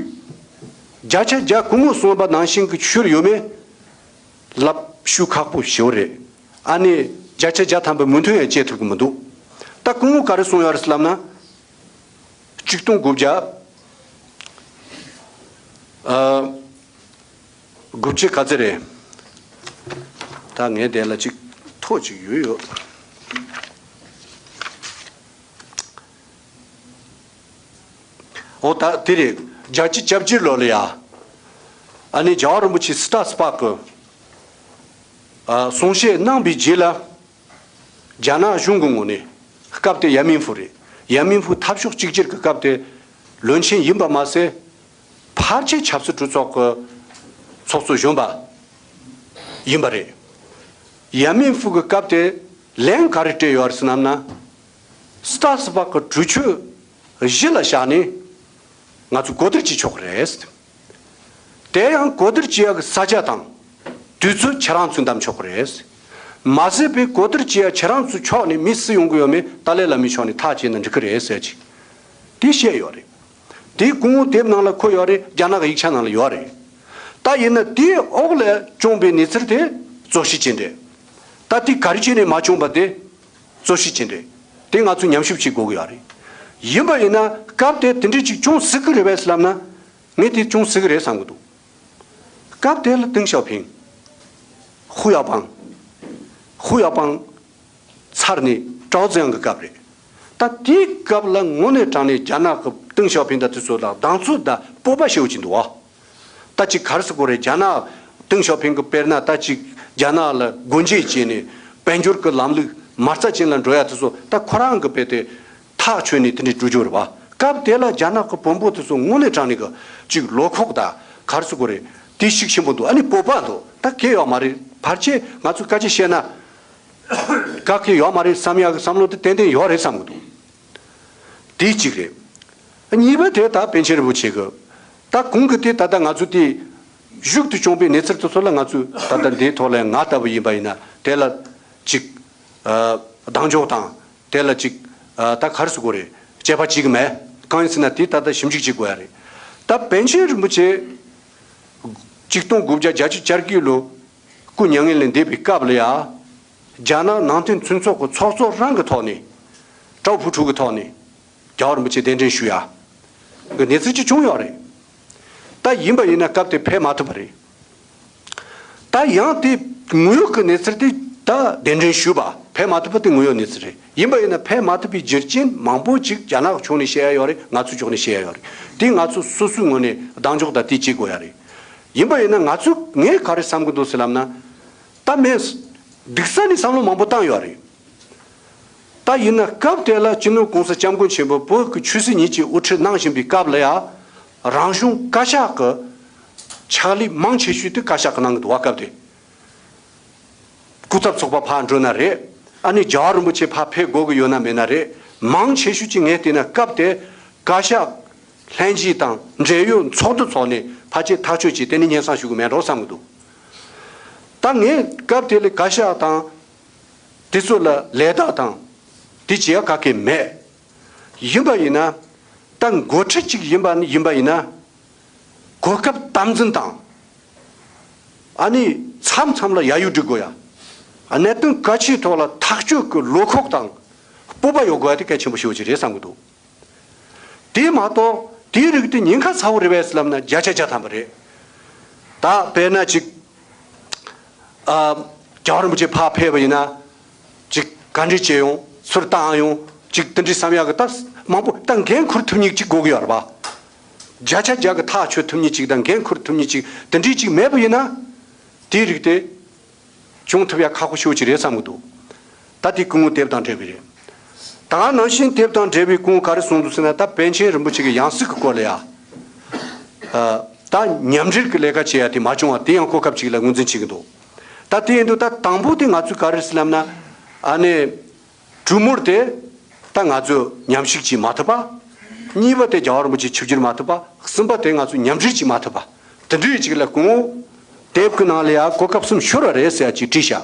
བརྒྱ་ཆ་བརྒྱ་སྐུ་ངོ་གསུངས་པ་ནང་བཞིན་གི་ཤོར་ཡོད་མེད་ལབ་ཞུ་ཁག་པོ་ཞེ་པོ་རེད། ཨ་ནི་བརྒྱ་ཆ་བརྒྱ་ཐམ་པའི་མོས་མཐུན་ཡང་བྱེད་ཐུབ་གི་མི་འདུག་ད་སྐུ་ངོ་ག་རེ་གསུངས་ཡོད་རེད་ལབ་ན། ཆིག་སྟོང་དགུ་བརྒྱ། ཨ། དགུ་བཅུ་ག་ཚོད་རེད། ད་ངའི་དེ་ལ་ཅིག་ཐོ་ཅིག་ཡོད་ཡོད། འོ་ད་དེ་རེད། བརྒྱད་ཅུ་གྱ་བརྒྱད་ལོ་ལ་ཡ། ཨ་ནི་རྒྱལ་བ་རིན་པོ་ཆེ་སི་ཏཱ་སི་པག་གི་ཨ་གསུང་བཤད་གནང་བའི་རྗེས་ལ། རྒྱ་ནག་གཞུང་གི་ངོས་ནས། སྐབས་དེ་ཡ་མིན་ཧྥུ་རེད། ཡ་མིན་ཧྥུ་འཐབ་ཕྱོགས་གཅིག་གྱུར་གྱི་སྐབས་དེ་བློན་ཆེན་ཡིན་པ་མ་ཟད། ཕལ་ཆེར་ཆབ་སྲིད་གྲོས་ཚོགས་ཀྱི་ཚོགས་གཙོ་གཞོན་པ་ཡིན་པ་རེད། ཡ་མིན་ཧྥུ་གི་སྐབས་དེ་ལན་ག་རེ་སྤྲད་ཡོད་རེད་ཟེར་ན། སི་ཏཱ་སི་པག་གི་གྲོས་ཆོད་གཞི་ལ་བཞག་ནས་ང་ཚོས་གོ་བསྡུར་བྱེད་ཆོག་གི་རེད། དེ་ཡང་གོ་བསྡུར་བྱེད་ཡག་གི་ས་ཆ་དང་དུས་ཚོད་ཁྱེད་རང་ཚོས་འདེམས་ཆོག་གི་རེད། མ་ཟད་པའི་གོ་བསྡུར་བྱེད་ཡག་ཁྱེད་རང་ཚོའི་ཕྱོགས་ནས་མི་སུ་ཡོང་གི་ཡོད་མེད་ཏཱ་ལའི་བླ་མའི་ཕྱོགས་ནས་ཐག་བཅད་ན་འགྲིག་གི་རེད་ཟེར་ཅིག་དེ་བཤད་ཡོད་རེད། དེ་སྐུ་ངོ་དེབ་ནང་ལ་འཁོད་ཡོད་རེད། རྒྱ་ནག་གི་ཡིག་ཆ་ནང་ལ་ཡོད་རེད། ད་ཡིན་ན་དེའི་འོག་ལ་བྱུང་བའི་གནས་ཚུལ་དེ་རྩོད་གཞི་ཅན་རེད། ད་དེ་ག་རེ་བྱས་ནས་མ་བྱུང་བ་དེ་རྩོད་གཞི་ཅན་རེད། དེ་ང་ཚོས་ཉམས་ཞིབ་བྱེད་དགོས་ཀྱི་ཡོད་རེད། ཡིན་པ་ཡིན་ན་སྐབས་དེ་དེ་འདྲ་ཅིག་བྱུང་སྲིད་ཀྱི་རེད་པས་ལབ་ན། ངས་དེ་བྱུང་སྲིད་ཀྱི་རེད་བསམ་གྱི་འདུག་སྐབས་དེ་ལ་ཏེང་ཞའོ་ཕིང་། ཧུའུ་ཡའོ་པང་། ཧུའུ་ཡའོ་པང་ཚར་ནས་ཀྲའོ་ཙེ་ཡང་གི་སྐབས་རེད། ད་དེའི་སྐབས་ལ་དངོས་གནས་དྲང་གནས་རྒྱ་ནག་གི་ཏེང་ཞའོ་ཕིང་དང་དེ་ཚོ་ལ་གདེང་ཚོད་དང་སྤོབས་པ་ཞེ་པོ་ཅིག་འདུག་བ། ད་ཅིག་ག་རེ་ཟེར་དགོས་རེད། རྒྱ་ནག་ཏེང་ཞའོ་ཕིང་གི་དཔེར་ན་ད་ཅིག་རྒྱ་ནག་ལ་སྒོ་འབྱེད་བྱས་ནས་དཔལ་འབྱོར་གྱི་ལམ་ལུགས་མ་རྩ་ཅན་ལ་འགྲོ་ཡ་དེ་ཚོ་ད་ཁོ་རང་གི་དཔེ་དེ་ཐག་ཆོད་ནས་དེ་འདྲའི་འགྲོ་རྒྱུ་རེད་བ། སྐབས་དེ་ལ་རྒྱ་ནག་གི་བོན་པོ་དེ་ཚོ་དངོས་གནས་དྲང་གནས་གི་ཅིག་བློ་ཁོག་དང་ག་རེ་ཟེར་དགོས་རེད། དེ་ཤུགས་ཆེན་པོ་འདུག་ཨ་ནི་སྤོབས་པ་འདུག་ད་གལ་ཡོད་མ་རེད། ཕལ་ཆེར་ང་ཚོས་སྐད་ཆ་བཤད་ན་དགའ་གི་ཡོད་མ་རེད་བསམ་ཡག་གི་བསམ་བློ་དེ་ཏན་ཏན་ཡོད་རེད་བསམ་གི་འདུག་དེ་གཅིག་རེད། གཉིས་པ་དེ་ད་པཎ་ཆེན་རིན་པོ་ཆེ་གི། ད་གོང་གི་དེ་ད་ལྟ་ང་ཚོ་དེ་གཞུག་ཏུ་བྱུང་བའི་གནས་ཚུལ་དེ་ཚོ་ལ་ང་ཚོས་ད་ལྟ་འདིའི་ཐོག་ལ་ང་ལྟ་བུ་ཡིན་པ་ཡིན་ན་དེ་ལ་ཅིག་ཨ་གདེང་འཇོག་དང་དེ་ལ་ཅིག་ཨ་ད་ག་རེ་ཟེར་དགོས་རེད། དཔྱད་པ་བྱེད་གི་མེད། གང་ཡིན་ཟེར་ན་དེ་ད་ལྟ་ཞིབ་འཇུག་བྱེད་དགོས་ཡ་རེད། ད་པཎ་ཆེན་རིན་པོ་ཆེ་ཆིག་སྟོང་དགུ་བརྒྱ་བརྒྱད་ཅུ་གྱ་དགུ་ལོ་སྐུ་མྱ་ངན་ལས་འདས་པའི་སྐབས་ལ་ཡ། རྒྱ་ནག་ནང་བསྟན་མཐུན་ཚོགས་ཀྱི་ཚོགས་གཙོ་རང་གི་ཐོག་ནས། ཀྲའོ་ཕུ་ཁྲུའུ་གི་ཐོག་ནས། རྒྱལ་བ་རིན་པོ་ཆེ་གདན་འདྲེན་ཞུ་ཡ། གི་གནས་ཚུལ་ཅིག་བྱུང་ཡོད་རེད། ད་ཡིན་པ་ཡིན་ན་སྐབས་དེ་ཕེབས་མ་ཐུབ་པ་རེད། ད་ཡང་དེ་དངོས་ཡོད་ཀྱི་གནས་ཚུལ་དེ་ད་གདན་འདྲེན་ཞུས་པ་ཕེབས་མ་ཐུབ་པ་དེ་དངོས་ཡོད་གནས་ཚུལ་རེད། ཡིན་པ་ཡིན་ན་ཕེབས་མ་ཐུབ་པའི་རྒྱུ་རྐྱེན་མང་པོ་ཅིག་རྒྱ་ནག་གི་ཕྱོགས་ནས་བཤད་ཡ་ཡོད་རེད། ང་ཚོའི་ཕྱོགས་ནས་བཤད་ཡ་ཡོད་རེད། དེ་ང་ཚོ་སོ་སོའི་ངོས་ནས་གདེང་འཇོག་དང་དེ་བྱེད་དགོས་ཡ་རེད། ཡིན་པ་ཡིན་ན་ང་ཚོས་ངས་ག་རེ་བསམ་གི་འདུག་ཟེར་ལབ་ན། ད་མེད། སྡུག་ས་ནས་བསམ་བློ་མང་པོ་བཏང་ཡོད་རེད། ད་ཡིན་ན་སྐབས་དེ་ལ་སྤྱི་ནོར་༸གོང་ས་༸སྐྱབས་མགོན་ཆེན་པོ་བོད་ཀྱི་ཆོས་སྲིད་གཉིས་ཀྱི་དབུ་ཁྲིད་གནང་བཞིན་པའི་སྐབས་ལ་ཡང་། རང་གཞུང་བཀའ་ཤག་གི་ཕྱག་ལས་མང་ཆེ་ཤོས་དེ་བཀའ་ཤག་གི་གནང་གི་འདུག་བ། སྐབས་དེ་སྐུ་ཚབ་ཚོགས་པ་ཕར་འགྲོ་ན་རེད། ཨ་ནི་རྒྱལ་བ་རིན་པོ་ཆེ་ཕར་ཕེབས་དགོས་ཀྱི་ཡོད་ན་མེད་ན་རེད། མང་ཆེ་ཤོས་ཀྱི་ངས་བལྟས་ན་སྐབས་དེ་བཀའ་ཤག་ལྷན་རྒྱས་དང་འབྲེལ་ཡོད་ཚོགས་འདུ་ཚོགས་ནས་ཕལ་ཆེར་ཐག་གཅོད་བྱས་དེ་ནས་སྙན་སེང་ཞུ་གི་མེད་འགྲོ་བསམ་གི་འདུག་ད་ངས་སྐབས་དེ་ལ་བཀའ་ཤག་དང་། དེ་ཚོ་ལ་ལས་དག་དང་། དེ་བྱེད་ཡ་ག་གེ་མེད། ཡིན་པ་ཡིན་ན། ད་འགོ་ཁྲིད་ཅིག་ཡིན་པ་ཡིན་པ་ཡིན་ན། གོ་སྐབས་དམ་འཛིན་དང་། ཨ་ནི་མཚམས་མཚམས་ལ་ཡ་ཡུ་སྒྲིག་དགོས་ཡ། གནད་དོན་གལ་ཆེའི་ཐོག་ལ་ཐག་གཅོད་ཀྱི་བློ་ཁོག་དང་། སྤོབས་པ་ཡོད་དགོས་ཡ་དེ་གལ་ཆེན་པོ་ཞེ་པོ་ཅིག་རེད་བསམ་གི་འདུག་དེ་མ་གཏོགས་དེའི་རིགས་དེ་ཉེན་ཁ་ཚ་བོ་རེད་པས་ལབ་ན་བརྒྱ་ཆ་བརྒྱ་ཐམ་པ་རེད། ད་དཔེར་ན་ཅིག་ཨ། རྒྱལ་བ་རིན་པོ་ཆེ་ཕར་ཕེབས་པ་ཡིན་ན། ཅིག་ག་འདྲ་བྱེད་ཡོང་། ཚུར་བཏང་ཡོང་། ཅིག་དེ་འདྲའི་བསམ་ཡག་གི་ད་མང་པོ་ད་འགན་འཁུར་ཐུབ་མཁན་ཅིག་དགོས་ཀྱི་ཡོད་རེད་པ། བརྒྱ་ཆ་བརྒྱ་གི་ཐག་ཆོད་ཐུབ་མཁན་ཅིག་དང་འགན་འཁུར་ཐུབ་མཁན་ཅིག་དེ་འདྲའི་ཅིག་མེད་པ་ཡིན་ན། དེའི་རིགས་དེ། བྱུང་ཐུབ་ཡ་ཁག་པོ་ཞེ་པོ་ཅིག་རེད་བསམ་གི་འདུག་ད་དེ་སྐུ་ངོ་དེབ་དང་འབྲེལ་བའི་རེད། ད་ནང་བཞིན་དེབ་དང་འབྲེལ་བའི་སྐུ་ངོ་ག་རེ་གསུངས་འདུག་ཟེར་ན། ད་པཎ་ཆེན་རིན་པོ་ཆེ་གི་ཡང་སྲིད་ཀྱི་སྐོར་ལ་ཡ། ཨ། ད་མཉམ་འབྲེལ་གྱི་ལས་ཀ་བྱེད་ཡ་དེ་མ་བྱུང་བ་དེ་ཡང་གོ་སྐབས་ཅིག་ལ་ངོས་འཛིན་བྱེད་ཀྱི་འདུག་ད་དེ་ཡིན་དུས་ད་དང་པོ་དེ་ང་ཚོས་ག་རེ་ཟེར་ལབ་ན། ཨ་ནི། གྲོས་མོལ་དེ་ད་ང་ཚོས་མཉམ་ཞུགས་བྱེད་མ་ཐུབ་པ། གཉིས་པ་དེ་རྒྱལ་བ་རིན་པོ་ཆེ་ཆིབས་བསྒྱུར་མ་ཐུབ་པ། གསུམ་པ་དེ་ང་ཚོས་མཉམ་འབྲེལ་བྱེད་མ་ཐུབ་པ། དེ་འདྲའི་ཅིག་ལ་སྐུ་ངོ་དེབ་ཀྱི་ནང་ལ་ཡང་གོ་སྐབས་གསུམ་ཤོར་བ་རེད་ཟེར་ཡ་ཅིག་བྲིས་ཤག་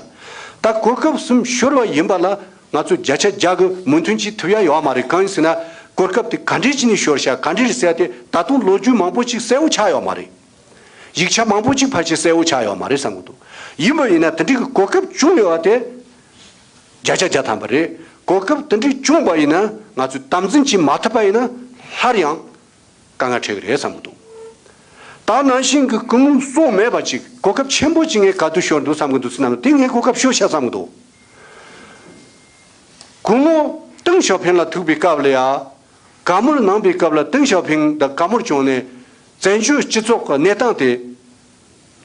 ད་གོ་སྐབས་གསུམ་ཤོར་བ་ཡིན་པ་ལ་ང་ཚོས་བརྒྱ་ཆ་བརྒྱ་གི་མོས་མཐུན་བྱེད་ཐུབ་ཡ་ཡོད་མ་རེད། གང་ཡིན་ཟེར་ན་གོ་སྐབས་དེ་ག་འདྲའི་ཅིག་ནས་ཤོར་ཤག་ག་འདྲ་རེད་ཟེར་ཡ་དེ་ད་དུང་ལོ་རྒྱུས་མང་པོ་ཅིག་གསལ་བོ་ཆགས་ཡོད་མ་རེད། ཡིག་ཆ་མང་པོ་ཅིག་ཕལ་ཆེར་གསལ་བོ་ཆགས་ཡོད་མ་རེད་བསམ་གི་འདུག་ཡིན་པ་ཡིན་ན་དེ་འདྲའི་གི་གོ་སྐབས་བྱུང་ཡོད་པ་དེ་བརྒྱ་ཆ་བརྒྱ་ཐམ་པ་རེད། གོ་སྐབས་དེ་འདྲའི་བྱུང་བ་ཡིན་ན་ང་ཚོས་དམ་འཛིན་བྱེད་མ་ཐུབ་པ་ཡིན་ན་སླར་ཡང་དཀའ་ངལ་འཕྲད་གི་རེད་བསམ་གི་འདུག་ད་ནང་བཞིན་གི་སྐུ་ངོ་སོང་མེད་པ་ཅིག་གོ་སྐབས་ཆེན་པོ་ཅིག་ངས་ག་དུས་ཤོར་འདུག་བསམ་གི་འདུག་ཟེར་ན། དེ་ངས་གོ་སྐབས་ཤོར་ཤག་བསམ་གི་འདུག་སྐུ་ངོ་ཏེང་ཞའོ་ཕིང་ལ་ཐུག་པའི་སྐབས་ལ་ཡ། བཀའ་མོལ་གནང་པའི་སྐབས་ལ་ཏེང་ཞའོ་ཕིང་དང་བཀའ་མོལ་བྱུང་ནས་བཙན་བྱོལ་སྤྱི་ཚོགས་ཀྱི་གནས་སྟངས་དེ་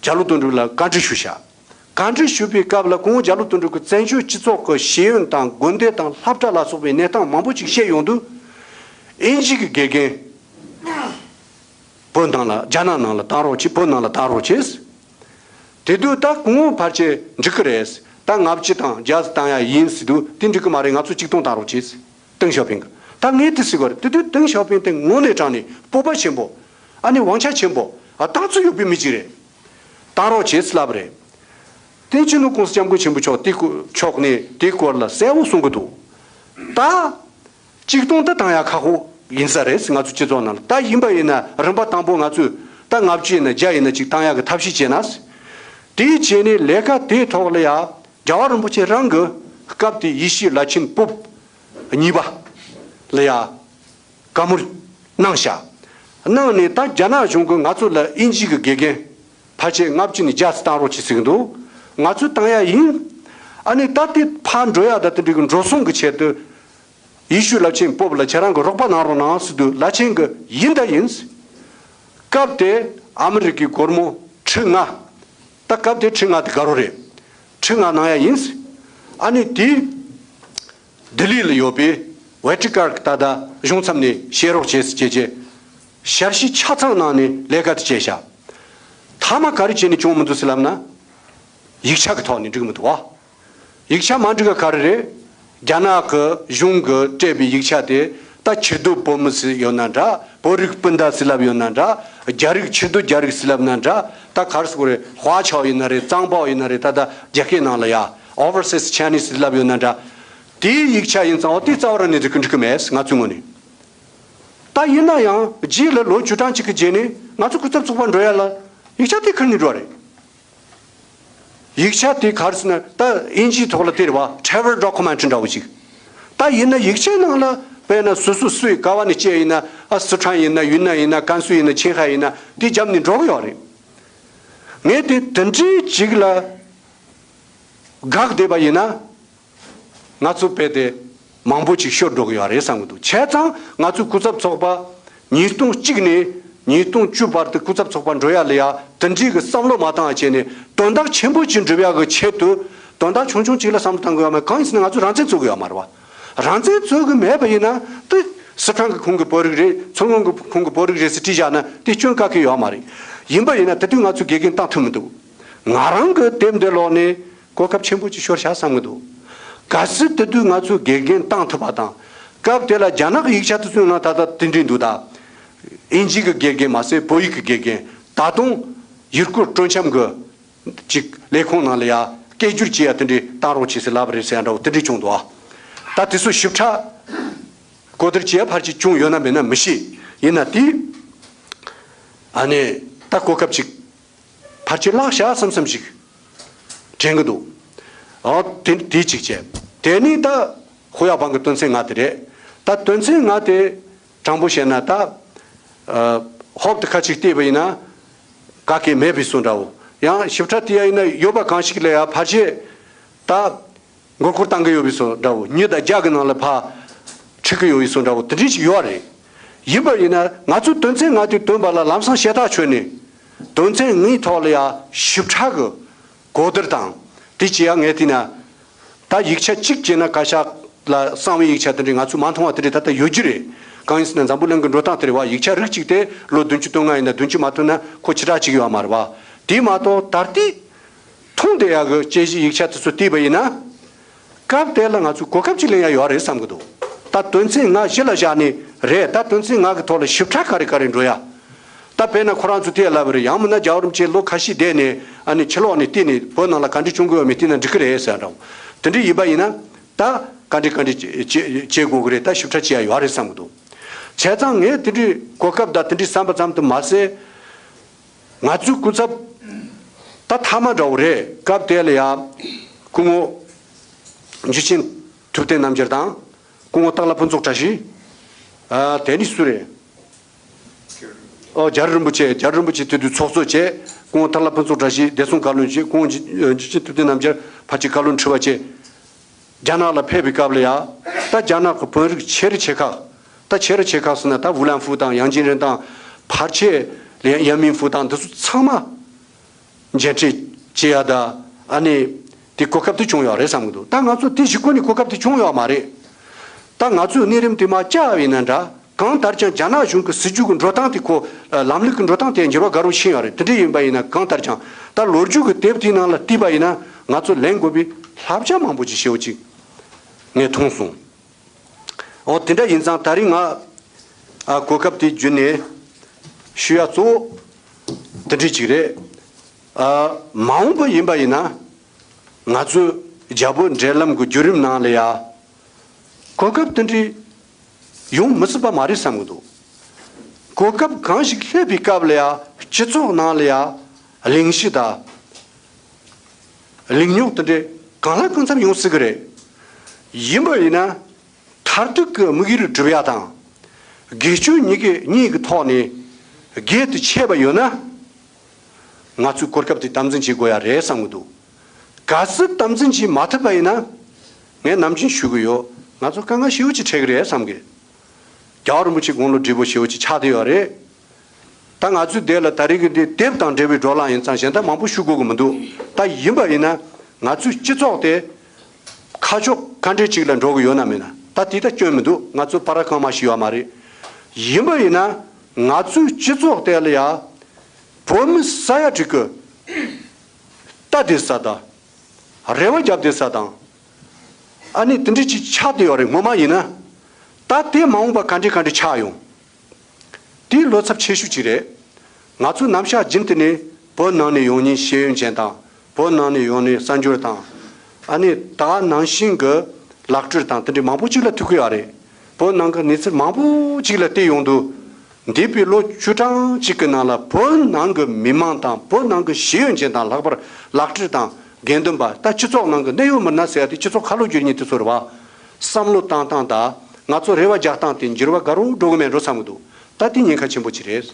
རྒྱ་ལོ་དོན་གྲུབ་ལ་བཀའ་འདྲི་ཞུས་ཤག་བཀའ་འདྲི་ཞུས་པའི་སྐབས་ལ་སྐུ་ངོ་རྒྱ་ལོ་དོན་གྲུབ་ཀྱིས་བཙན་བྱོལ་སྤྱི་ཚོགས་ཀྱི་ཤེས་ཡོན་དང་དགོན་སྡེ་དང་སློབ་གྲྭ་ལ་སོགས་པའི་གནས་སྟངས་མང་པོ་ཅིག་བཤད་ཡོང་དུས། དབྱིན་ཇི་གི་དགེ་རྒན་བོད་ནང་ལ་རྒྱ་ནག་ནང་ལ་བཏང་རོགས་བྱེད། བོད་ནང་ལ་བཏང་རོགས་བྱེད། དེ་དུས་ད་སྐུ་ངོ་ཕལ་ཆེར་འགྲིག་གི་རེད། ད་ལྔ་བཅུ་དང་བརྒྱ་བཏང་ཡ་ཡིན་ཟེར་དུས། དེ་འགྲིག་གི་མ་རེད། ང་ཚོ་གཅིག་སྟོང་བཏང་རོགས་བྱེད། ཏེང་ཞའོ་ཕིང་གིས། ད་ངས་དེ་ཟེར་གི་རེད། དེ་དུས་ཏེང་ཞའོ་ཕིང་དེ་དངོས་གནས་དྲང་ནས་སྤོབས་པ་ཆེན་པོ། ཨ་ནི་དབང་ཆ་ཆེན་པོ། ཨ། ཐག་ཚོད་ཡོད་པའི་མི་ཅིག་རེད། བཏང་རོགས་བྱེད་ཟེར་ལབ་རེད། དེ་སྤྱི་ནོར་༸གོང་ས་༸སྐྱབས་མགོན་ཆེན་པོ་མཆོག་དེ་སྐོར་ཕྱོགས་ནས་དེ་སྐོར་ལ་གསལ་བོ་གསུང་གི་འདུག་ད་གཅིག་སྟོང་ད་བཏང་ཡ་ཁག་པོ་ཡིན་ས་རེད་ང་ཚོ་སྤྱི་ཚོགས་ནང་ལ། ད་ཡིན་པ་ཡིན་ན་རིམ་པ་དང་པོ་ང་ཚོས་ད་ལྔ་བཅུ་ཡིན་ན་བརྒྱ་ཡིན་ན་ཅིག་བཏང་ཡ་གི་ཐབས་ཤེས་བྱས་ན། དེ་བྱས་ནས་ལས་ཀ་དེའི་ཐོག་ལ་ཡ། རྒྱལ་བ་རིན་པོ་ཆེ་རང་གི་སྐབས་དེའི་ཡེ་ཤེས་བླ་ཆེན་པོབ་གཉིས་པ་ལ་ཡ་བཀའ་མོལ་གནང་ཤག་གནང་ནས་ད་རྒྱ་ནག་གཞུང་གིས་ང་ཚོ་ལ་དབྱིན་ཇི་གི་དགེ་རྒན་ཕལ་ཆེར་ལྔ་བཅུ་ནས་བརྒྱ་ཙམ་བཏང་རོགས་བྱེད་ཟེར་གི་འདུག་ང་ཚོས་བཏང་ཡ་ཡིན། ཨ་ནི་ད་དེ་ཕར་འགྲོ་ཡ་ད་དེ་འདྲ་གི་འགྲོ་སོང་གི་ཆེད་དུ། ཡེ་ཤུ་བླ་ཆེན་པོབ་ལ་ཁྱེད་རང་གིས་རོགས་པ་གནང་རོགས་གནང་ཟེར་དུས་བླ་ཆེན་གྱིས་ཡིན་ད་ཡིན། སྐབས་དེ་ཨ་མི་རི་ཀའི་སྒོར་མོ་ཁྲི་ལྔ། ད་སྐབས་དེ་ཁྲི་ལྔ་དེ་དགའ་རོགས་རེད། ཁྲི་ལྔ་གནང་ཡ་ཡིན། ཨ་ནི་དེ་ལྡི་ལི་ལ་ཡོད་པའི་ཝེ་ཊི་ཀར་གྱི་ད་ལྟ་གཞུང་ཚབ་ནས་བཤད་རོགས་བྱས་ཟེར་བྱས་བྱས། ཞབས་ཕྱི་ཆ་ཚང་གནང་ནས་ལས་ཀ་དེ་བྱས་ཤག་མཐའ་མ་ག་རེ་བྱས་ནས་བྱུང་མི་འདུག་ཟེར་ལབ་ན། ཡིག་ཆ་གི་ཐོག་ནས་འགྲིག་མི་འདུག་བ། ཡིག་ཆ་མ་འགྲིག་ག་ག་རེ་རེད། རྒྱ་ནག་གི་གཞུང་གིས་སྤྲད་པའི་ཡིག་ཆ་དེ་ད་ཕྱིར་སྡོད་བོད་མི་ཟེར་ཡོད་ན་འདྲ། བོད་རིགས་སྤུན་ཟླ་ཟེར་ལབ་ཡོད་ན་འདྲ། རྒྱ་རིགས་ཕྱིར་སྡོད་རྒྱ་རིགས་ཟེར་ལབ་ན་འདྲ། ད་ག་རེ་ཟེར་དགོས་རེད། ཧྭ་ཆའོ་ཡིན་ན་རེད། ཙང་པའོ་ཡིན་ན་རེད། ད་ད་རྒྱ་སྐད་ནང་ལ་ཡ་Overseas Chinese ཟེར་ལབ་ཡོད་ན་འདྲ། དེའི་ཡིག་ཆ་ཡིན་ཙང་འོ་དེ་རྩ་བ་རང་ནས་འགྲིག་གི་འགྲིག་གི་མེད། ང་ཚོའི་ངོས་ནས། ད་ཡིན་ན་ཡང་རྗེས་ལ་ལོ་བཅུ་གྲངས་གཅིག་གི་རྗེས་ནས་ང་ཚོ་སྐུ་ཚབ་ཚོགས་པ་འགྲོ་ཡ་ལ་ཡིག་ཆ་དེ་ཁུར་ནས་འགྲོ་བ་རེད། ཡིག་ཆ་དེ་ག་རེ་ཟེར་ན་ད་དབྱིན་ཇིའི་ཐོག་ལ་དེ་རེད་བ། Travel Document འདྲ་བོ་ཅིག་ད་ཡིན་ན་ཡིག་ཆའི་ནང་ལ་དཔེར་ན་སོ་སོ་སུ་ཡིན་ག་བ་ནས་སྐྱེས་ཡིན་ན། ཨ་སི་ཁྲོན་ཡིན་ན་ཡུན་ནན་ཡིན་ན་ཀན་སུའུ་ཡིན་ན་ཆིང་ཧའེ་ཡིན་ན་དེ་བརྒྱབ་ནས་འགྲོ་གི་ཡོད་རེད། ངས་དེ་དེ་འདྲའི་ཅིག་ལ་དགག་བསྡད་པ་ཡིན་ན། ང་ཚོ་དཔེ་དེ་མང་པོ་ཅིག་ཤོར་འགྲོ་གི་ཡོད་རེད་བསམ་གི་འདུག་བྱས་ཙང་ང་ཚོའི་སྐུ་ཚབ་ཚོགས་པ་ཉིས་སྟོང་གཅིག་ནས་ཉིས་སྟོང་བཅུ་བར་དུ་སྐུ་ཚབ་ཚོགས་པ་འགྲོ་ཡ་ལ་ཡ་དེ་འདྲའི་གི་བསམ་བློ་མ་བཏང་བ་བྱས་ནས་དོན་དག་ཆེན་པོ་ཅིག་འགྲུབ་ཡ་གི་ཆེད་དུ་དོན་དག་ཆུང་ཆུང་ཅིག་ལ་བསམ་བློ་བཏང་དགོས་ཡ་མ་རེད། གང་ཡིན་ཟེར་ན་ང་ཚོ་རང་བཙན་རྩོད་གི་ཡོད་མ་རེད་བ། རང་བཙན་རྩོད་གི་མེད་པ་ཡིན་ན་དེ་སི་ཁྲོན་གི་ཁོང་གི་བོད་རིགས་རེད། མཚོ་སྔོན་གི་ཁོང་གི་བོད་རིགས་རེད་ཟེར་བྲིས་བཞག་ན་དེ་སྐྱོན་ག་གེ་ཡོད་མ་རེད། ཡིན་པ་ཡིན་ན་དེ་དུས་ང་ཚོ་དགེ་རྒན་བཏང་ཐུབ་མི་འདུག་ང་རང་གི་དེབ་འདི་ཀློག་ནས་གོ་སྐབས་ཆེན་པོ་ཅིག་ཤོར་བཞག་བསམ་གི་འདུག་གལ་སྲིད་དེ་དུས་ང་ཚོས་དགེ་རྒན་བཏང་ཐུབ་པ་དང་། སྐབས་དེ་ལ་རྒྱ་ནག་གི་ཡིག་ཆ་དེ་ཚོའི་ནང་ད་ལྟ་དེ་འདྲའི་འདུག་ད་དབྱིན་ཇི་གི་དགེ་རྒན་མ་ཟད་བོད་ཡིག་གི་དགེ་རྒན་ད་དུང་ཡུལ་སྐོར་སྤྲོ་འཆམ་གི་ཅིག་ལས་ཁུངས་ནང་ལ་ཡ་སྐད་སྒྱུར་བྱེད་ཡ་དེ་འདྲའི་བཏང་རོགས་བྱེད་ཟེར་ལབ་པ་རེད་ཟེར་ཡ་འདྲ་བོ་དེ་འདྲའི་བྱུང་འདུག་ཨ། ད་དེ་ཚོ་ཞིབ་ཕྲ་གོ་བསྡུར་བྱེད་ཡ་ཕལ་ཆེར་བྱུང་ཡོད་ན་མེད་ན་མི་ཤེས། ཡིན་ན་དེ་ཨ་ནི་ད་གོ་སྐབས་ཅིག་ཕལ་ཆེར་བརླག་བཞག་བསམ་བསམ་ཞིག་དྲན་གི་འདུག་ཨོ་དེ་དེ་གཅིག་བྱས། དེ་ནས་ད་ཧུ་ཡ་ཕང་གི་དོན་ཚན་ལྔ་དེ་རེད། ད་དོན་ཚན་ལྔ་དེ་དྲང་པོ་བཤད་ན་ད་ཨ་ཧོབ་ཏེ་ཁ་ཅིག་བལྟས་པ་ཡིན་ན་ག་གེ་མེད་པའི་བཟོ་འདྲ་བོ། ཡང་ཞིབ་ཕྲ་བལྟས་ཡ་ཡིན་ན་ཡོད་པ་གང་ཞིག་ལ་ཡ་ཕལ་ཆེར་ད། མགོ་སྐོར་བཏང་གི་ཡོད་པའི་བཟོ་འདྲ་བོ། ཉི་དང་རྒྱ་གི་ནང་ལ་ཕར་ཁྲིད་ཀྱི་ཡོད་པའི་བཟོ་འདྲ་བོ་དེ་འདྲ་ཞིག་ཡོད་རེད། ཡིན་པ་ཡིན་ན་ང་ཚོས་དོན་ཚན་ལྔ་དེ་བཏོན་པ་ལ་ལམ་སང་ཤ་སྟག་ཆོད་ནས་དོན་ཚན་ལྔའི་ཐོག་ལ་ཡ་ཞིབ་ཕྲ་གི་གོ་བསྡུར་དང་དེ་བྱེད་ཡ་ངས་བལྟས་ན། ད་ཡིག་ཆ་གཅིག་བྱས་ན་བཀའ་ཤག་ལ་གསང་བའི་ཡིག་ཆ་དེ་འདྲ་ང་ཚོས་མ་མཐོང་བ་དེ་འདྲ་ད་ལྟ་ཡོད་རྒྱུ་རེད། གང་ཡིན་ཟེར་ན་འཛམ་བུ་གླིང་གི་འགྲོ་སྟངས་དེ་རེད་བ། ཡིག་ཆ་རིགས་གཅིག་དེ་ལོ་བདུན་ཅུ་དོན་ལྔ་ཡིན་ན་བདུན་ཅུ་མ་ཐོན་ན་ཁོ་ཕྱི་དྲགས་བྱེད་ཀྱི་ཡོད་མ་རེད་བ། དེ་མ་གཏོགས་ད་ལྟའི་ཐུང་དེ་ཡག་གི་དཔྱད་གཞི་ཡིག་ཆ་དེ་ཚོ་བལྟས་པ་ཡིན་ན། སྐབས་དེ་ལ་ང་ཚོས་གོ་སྐབས་ཅིག་ལེན་ཡ་ཡོད་རེད་བསམ་གི་འདུག་ད་དོན་ཚན་ལྔ་གཞི་ལ་བཞག་ནས་རེད། ད་དོན་ཚན་ལྔ་གི་ཐོག་ལ་ཞིབ་ཕྲ་ག་རེ་ག་རེ་འགྲོ་ཡ། ད་དཔེར་ན་ཁོ་རང་ཚོ་དེ་ལབ་པ་རེད། ཡང་མིན་ན་རྒྱལ་བ་རིན་པོ་ཆེ་ལོ་ཁ་ཤས་བསྡད་ནས་ཨ་ནི་ཕྱི་ལོགས་ནས་བལྟས་ནས་བོད་ནང་ལ་ག་འདྲ་བྱུང་གི་ཡོད་མེད་བལྟས་ན་འགྲིག་གི་རེད་ཟེར་འདྲ་བོ། དེ་འདྲ་ཡིན་པ་ཡིན་ན་ད་ག་འདྲ་ག་འདྲ་བྱེད་དགོས་གི་རེད། ད་ཞིབ་ཕྲ་བྱེད་ཡ་ཡོད་རེད་བསམ་གི་འདུག་བྱས་ཙང་ངས་དེ་འདྲའི་གོ་སྐབས་དང་དེ་འདྲའི་བསམ་པ་ཙམ་དུ་མ་ཟད། ང་ཚོའི་སྐུ་ཚབ་ད་མཐའ་མ་འདྲ་བོ་རེད། སྐབས་དེ་ལ་ཡ་སྐུ་ངོ་འཇུ་ཆེན་ཐུབ་བསྟན་རྣམ་རྒྱལ་དང་སྐུ་ངོ་སྟག་ལྷ་ཕུན་ཚོགས་བཀྲ་ཤིས། ཨ་དེ་ནི་སུ་རེད། ཨོ་རྒྱལ་རིན་པོ་ཆེ། རྒྱལ་རིན་པོ་ཆེ་དེ་དུས་ཚོགས་གཙོ་བྱས། སྐུ་ངོ་སྟག་ལྷ་ཕུན་ཚོགས་བཀྲ་ཤིས་བདེ་སྲུང་བཀའ་བློན་བྱས། སྐུ་ངོ་འཇུ་འཇུ་ཆེན་ཐུབ་བསྟན་རྣམ་རྒྱལ་ཕལ་ཆེར་བཀའ་བློན་ཁྲི་པ་བྱས། རྒྱ་ནག་ལ་ཕེབས་པའི་སྐབས་ལ་ཡ། ད་རྒྱ་ནག་གི་བོད་རིགས་ཆེ་རུ་ཆེ་ཁག་ད་ཆེ་རུ་ཆེ་ཁག་ཟེར་ན་ད་ཝུ་ལན་ཧྥུ་དང་ཡང་ཅིན་རེན་དང་ཕལ་ཆེར་ལན་ཡན་མིན་ཧྥུ་དང་འདི་ཚོ་ཚང་མ་མཇལ་འཕྲད་བྱེད་ཡ་ད། ཨ་ནི་དེ་གོ་སྐབས་དེ་བྱུང་ཡོད་རེད་བསམ་གི་འདུག་ད་ང་ཚོ་དེ་གཞི་ཁོ་ནས་གོ་སྐབས་དེ་བྱུང་ཡོད་མ་རེད། ད་ང་ཚོའི་གནས་རིམ་དེ་མར་བཅར་བ་ཡིན་ན་འདྲ། གང་ལྟར་ཀྱང་རྒྱ་ནག་གཞུང་གི་སྲིད་ཇུས་ཀྱི་འགྲོ་སྟངས་དེ་ཁོ་ལམ་ལུགས་ཀྱི་འགྲོ་སྟངས་དེ་འགྱུར་བ་ག་རུ་ཕྱིན་ཡོད་རེད། དེ་འདྲ་ཡིན་པ་ཡིན་ན་གང་ལྟར་ཀྱང་ད་ལོ་རྒྱུས་ཀྱི་དེབ་དེའི་ནང་ལ་བལྟས་པ་ཡིན་ན་ང་ཚོ་ལེན་དགོས་པའི་བསླབ་བྱ་མང་པོ་ཅིག་ཞེ་པོ་ཅིག་ངས་མཐོང་སོང་། འོ་དེ་འདྲ་ཡིན་ཙང་ད་རིང་ང་ཨ་གོ་སྐབས་དེ་བརྒྱུད་ནས་ཞུ་ཡ་གཙོ་བོ་དེ་འདྲ་ཅིག་རེད། ཨ་མ་འོངས་པ་ཡིན་པ་ཡིན་ན་ང་ཚོའི་རྒྱ་བོད་འབྲེལ་ལམ་གྱི་བརྒྱུད་རིམ་ནང་ལ་ཡ། གོ་སྐབས་དེ་འདྲ་ཡོང་མི་སྲིད་པ་མ་རེད་བསམ་གྱི་འདུག་གོ་སྐབས་གང་ཞིག་སླེབས་པའི་སྐབས་ལ་ཡ་སྤྱི་ཚོགས་ནང་ལ་ཡ་གླེང་གཞི་དང་། གླེང་རྙོག་དེ་འདྲ་གང་ལ་གང་འཚམ་ཡོང་སྲིད་གི་རེད། ཡིན་པ་ཡིན་ན་མཐར་ཐུག་གི་དམིགས་ཡུལ་སྒྲུབ་ཡ་དང་། དགེ་སྐྱོན་གཉིས་ཀའི་གཉིས་ཀྱི་ཐོག་ནས་རྒྱས་དུ་ཆད་པ་ཡོད་ན། ང་ཚོས་གོ་སྐབས་དེ་དམ་འཛིན་བྱེད་དགོས་ཡ་རེད་བསམ་གི་འདུག་གལ་སྲིད་དམ་འཛིན་བྱེད་མ་ཐུབ་པ་ཡིན་ན། ངས་ནམ་རྒྱུན་ཞུ་གི་ཡོད། ང་ཚོ་དཀའ་ངལ་ཞེ་པོ་ཅིག་འཕྲད་གི་རེད་བསམ་གི། རྒྱལ་བ་རིན་པོ་ཆེ་དགུང་ལོ་བགྲེས་པོ་ཞེ་པོ་ཅིག་ཆགས་བསྡད་ཡོད་རེད། ད་ང་ཚོའི་འདི་ལ་ད་རེས་ཀྱི་འདི་དེབ་དང་འབྲེལ་བའི་བགྲོ་གླེང་ཡིན་ཙང་གཞན་དག་མང་པོ་ཞུ་དགོས་ཀྱི་མི་འདུག་ད་ཡིན་པ་ཡིན་ན་ང་ཚོའི་སྤྱི་ཚོགས་དེ་ཁ་ཕྱོགས་ག་འདྲ་ཅིག་ལ་འགྲོ་གི་ཡོད་ན་མེད་ན་ད་དེ་ད་སྐྱོན་མི་འདུག་ང་ཚོ་པ་ར་གང་མ་ཞིག་ཡོད་མ་རེད། ཡིན་པ་ཡིན་ན་ང་ཚོའི་སྤྱི་ཚོགས་དེ་ལ་ཡ་བོད་མི་ས་ཡ་དྲུག་གི་རྟ་དེ་ས་དང་། རེ་བ་རྒྱབ་དེ་ས་དང་། ཨ་ནི་དེ་འདྲ་ཅིག་ཆགས་བསྡད་ཡོད་རེད། ངོ་མ་ཡིན་ན། ད་དེ་མ་འོངས་པ་ག་འདྲ་ག་འདྲ་ཆགས་ཡོང་། དེ་བློ་འཚབ་ཆེ་ཤོས་ཅིག་རེད། ང་ཚོ་ནམ་ཞག་རྒྱུན་དུ་ནས་བོད་ནང་ནས་ཡོང་མཁན་ཤེས་ཡོན་ཅན་དང་བོད་ནང་ནས་ཡོང་ནས་གསར་འབྱོར་དང་། ཨ་ནི་ད་ནང་བཞིན་གྱི་ལག་འཁྲུལ་དང་དེ་འདྲ་མང་པོ་ཅིག་ལ་ཐུག་གི་ཡོད་རེད། བོད་ནང་གི་གནས་ཚུལ་མང་པོ་ཅིག་ལ་བལྟས་ཡོང་དུས། འདས་པའི་ལོ་བཅུ་གྲངས་ཅིག་གི་ནང་ལ་བོད་ནང་གི་མི་མང་དང་བོད་ནང་གི་ཤེས་ཡོན་ཅན་དང་ལྷག་པར་ལག་འཁྲུལ་དང་ དགེ་འདུན་པ་ད་སྤྱི་ཚོགས་ནང་གི་གནད་ཡོད་མི་སྣ་ཟེར་ཡ་དེ་སྤྱི་ཚོགས་ཁ་ལོ་བསྒྱུར་མཁན་དེ་ཚོ་རེད་བ། བསམ་བློ་བཏང་སྟངས་དང་ང་ཚོ་རེ་བ་རྒྱག་སྟངས་དེ་འགྱུར་བ་དགའ་རུ་འགྲོ་གི་མེད་འགྲོ་བསམ་གི་འདུག་ད་དེ་ཉེན་ཁ་ཆེན་པོ་ཅིག་རེད།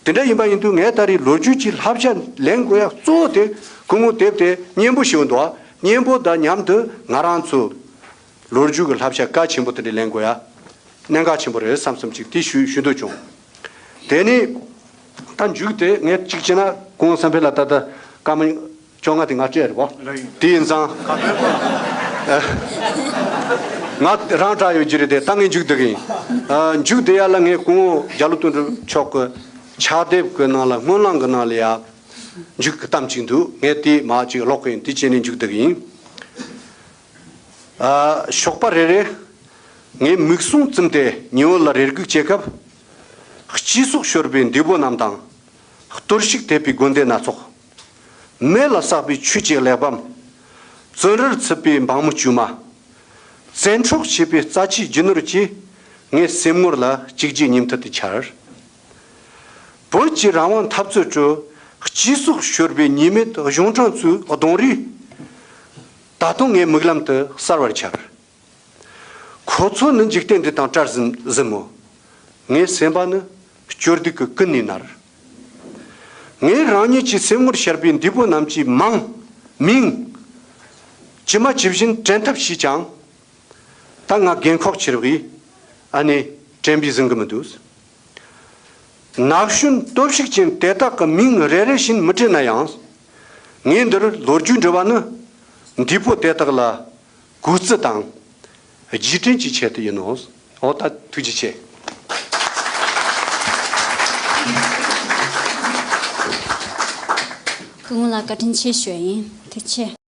དེ་འདྲ་ཡིན་པ་ཡིན་དུས་ངས་ད་རེས་ལོ་རྒྱུས་ཀྱི་བསླབ་བྱ་ལེན་དགོས་ཡ་གཙོ་བོ་དེ་སྐུ་ངོ་དེབ་དེ་སྙན་པོ་ཞིག་འདུག་སྙན་པོ་དང་མཉམ་དུ་ང་རང་ཚོ་ལོ་རྒྱུས་ཀྱི་བསླབ་བྱ་གལ་ཆེན་པོ་དེ་འདྲ་ལེན་དགོས་ཡ་གནད་འགག་ཆེན་པོ་རེད་བསམ་བསམ་ཅིག་དེ་ཞུ་ཞུ་འདོད་བྱུང་། དེ་ནི་ད་མཇུག་དེ་ངས་གཅིག་བྱས་ན་སྐུ་ངོ་བསམ་འཕེལ་ལ་ད་ལྟ་སྐར་མ་བཅོ་ལྔ་དེ་ང་སྤྲད་རེད་བ། དེ་ཡིན་ཙང་ང་རང་དྲག་ཡོད་ཀྱི་རེད་དེ་ད་ངས་མཇུག་བསྡུ་གི་ཡིན། ཨ། མཇུག་བསྡུ་ཡ་ལ་ངས་སྐུ་ངོ་རྒྱ་ལོ་དོན་གྲུབ་མཆོག་གི་ཕྱག་དེབ་ཀྱི་ནང་ལ་སྨོན་ལམ་གྱི་ནང་ལ་ཡ་མཇུག་གི་གཏམ་གཅིག་འདུག་ངས་དེ་མ་གཅིག་ཀློག་གི་ཡིན། དེ་བྱས་ནས་མཇུག་བསྡུ་གི་ཡིན། ཨ། ཞོགས་པ་རེ་རེ་ངས་མིག་ཟུང་བཙུམས་ཏེ་ཉི་འོད་ལ་རེ་སྒུག་བྱེད་སྐབས། སྤྱི་གཟུགས་ཤོར་བའི་འདས་པོ་རྣམས་དང་། གཏོར་བཤིག་ཐེབས་པའི་དགོན་སྡེ་སྣ་ཚོགས། མེ་ལ་བསྲེགས་པའི་ཆུ་སྐྱེས་གླེགས་བམ། བཙོན་རར་ཚུད་པའི་འབངས་མི་དཀྱུས་མ། བཙན་འཕྲོག་བྱས་པའི་རྩ་ཆེའི་རྒྱུ་ནོར་གྱིས་ངའི་སེམས་ངོར་ལ་གཅིག་རྗེས་གཉིས་མཐུད་དུ་འཆར། བོད་ཀྱི་རང་དབང་འཐབ་རྩོད་ཁྲོད་སྤྱི་གཟུགས་ཤོར་བའི་ཉེས་མེད་གཞུང་དྲང་ཚོའི་གདོང་རིས། ད་དུང་ངའི་མིག་ལམ་དུ་གསལ་བར་འཆར། ཁོ་ཚོ་ནི་འཇིག་རྟེན་འདི་དང་བྲལ་ཟིན་ཟིན་མོད། ངའི་སེམས་པ་ནི་སྐྱོ་སྡུག་གིས་ཀུན་ནས་མནར། ངས་རང་ཉིད་ཀྱི་སེམས་ངོར་ཤར་བའི་འདས་པོ་རྣམས་ཀྱི་མིང་མིང་ཇི་མ་ཇི་བཞིན་དྲན་ཐབས་བྱས་ཀྱང་། ད་ང་རྒན་ཁོག་ཆེ་བའི་ཨ་ནེ་དྲན་པས་ཟིན་གི་མི་འདུག་ན་གཞོན་སྟོབས་ཤུགས་ཅན་དེ་དག་གི་མིང་རེ་རེ་བཞིན་མི་དྲན་ན་ཡང་། ངས་འདིར་ལོ་རྒྱུས་འབྲི་བ་ནི་འདས་པོ་དེ་དག་ལ་གུས་བརྩི་དང་རྗེས་དྲན་གྱི་ཆེད་དུ་ཡིན་ནོ། འོ་ད་ཐུགས་རྗེ་ཆེ། སྐུ་ངོ་ལ་བཀའ་དྲིན་ཆེ་ཞུ་ཡ་ཡིན། ཐུགས་རྗེ་ཆེ།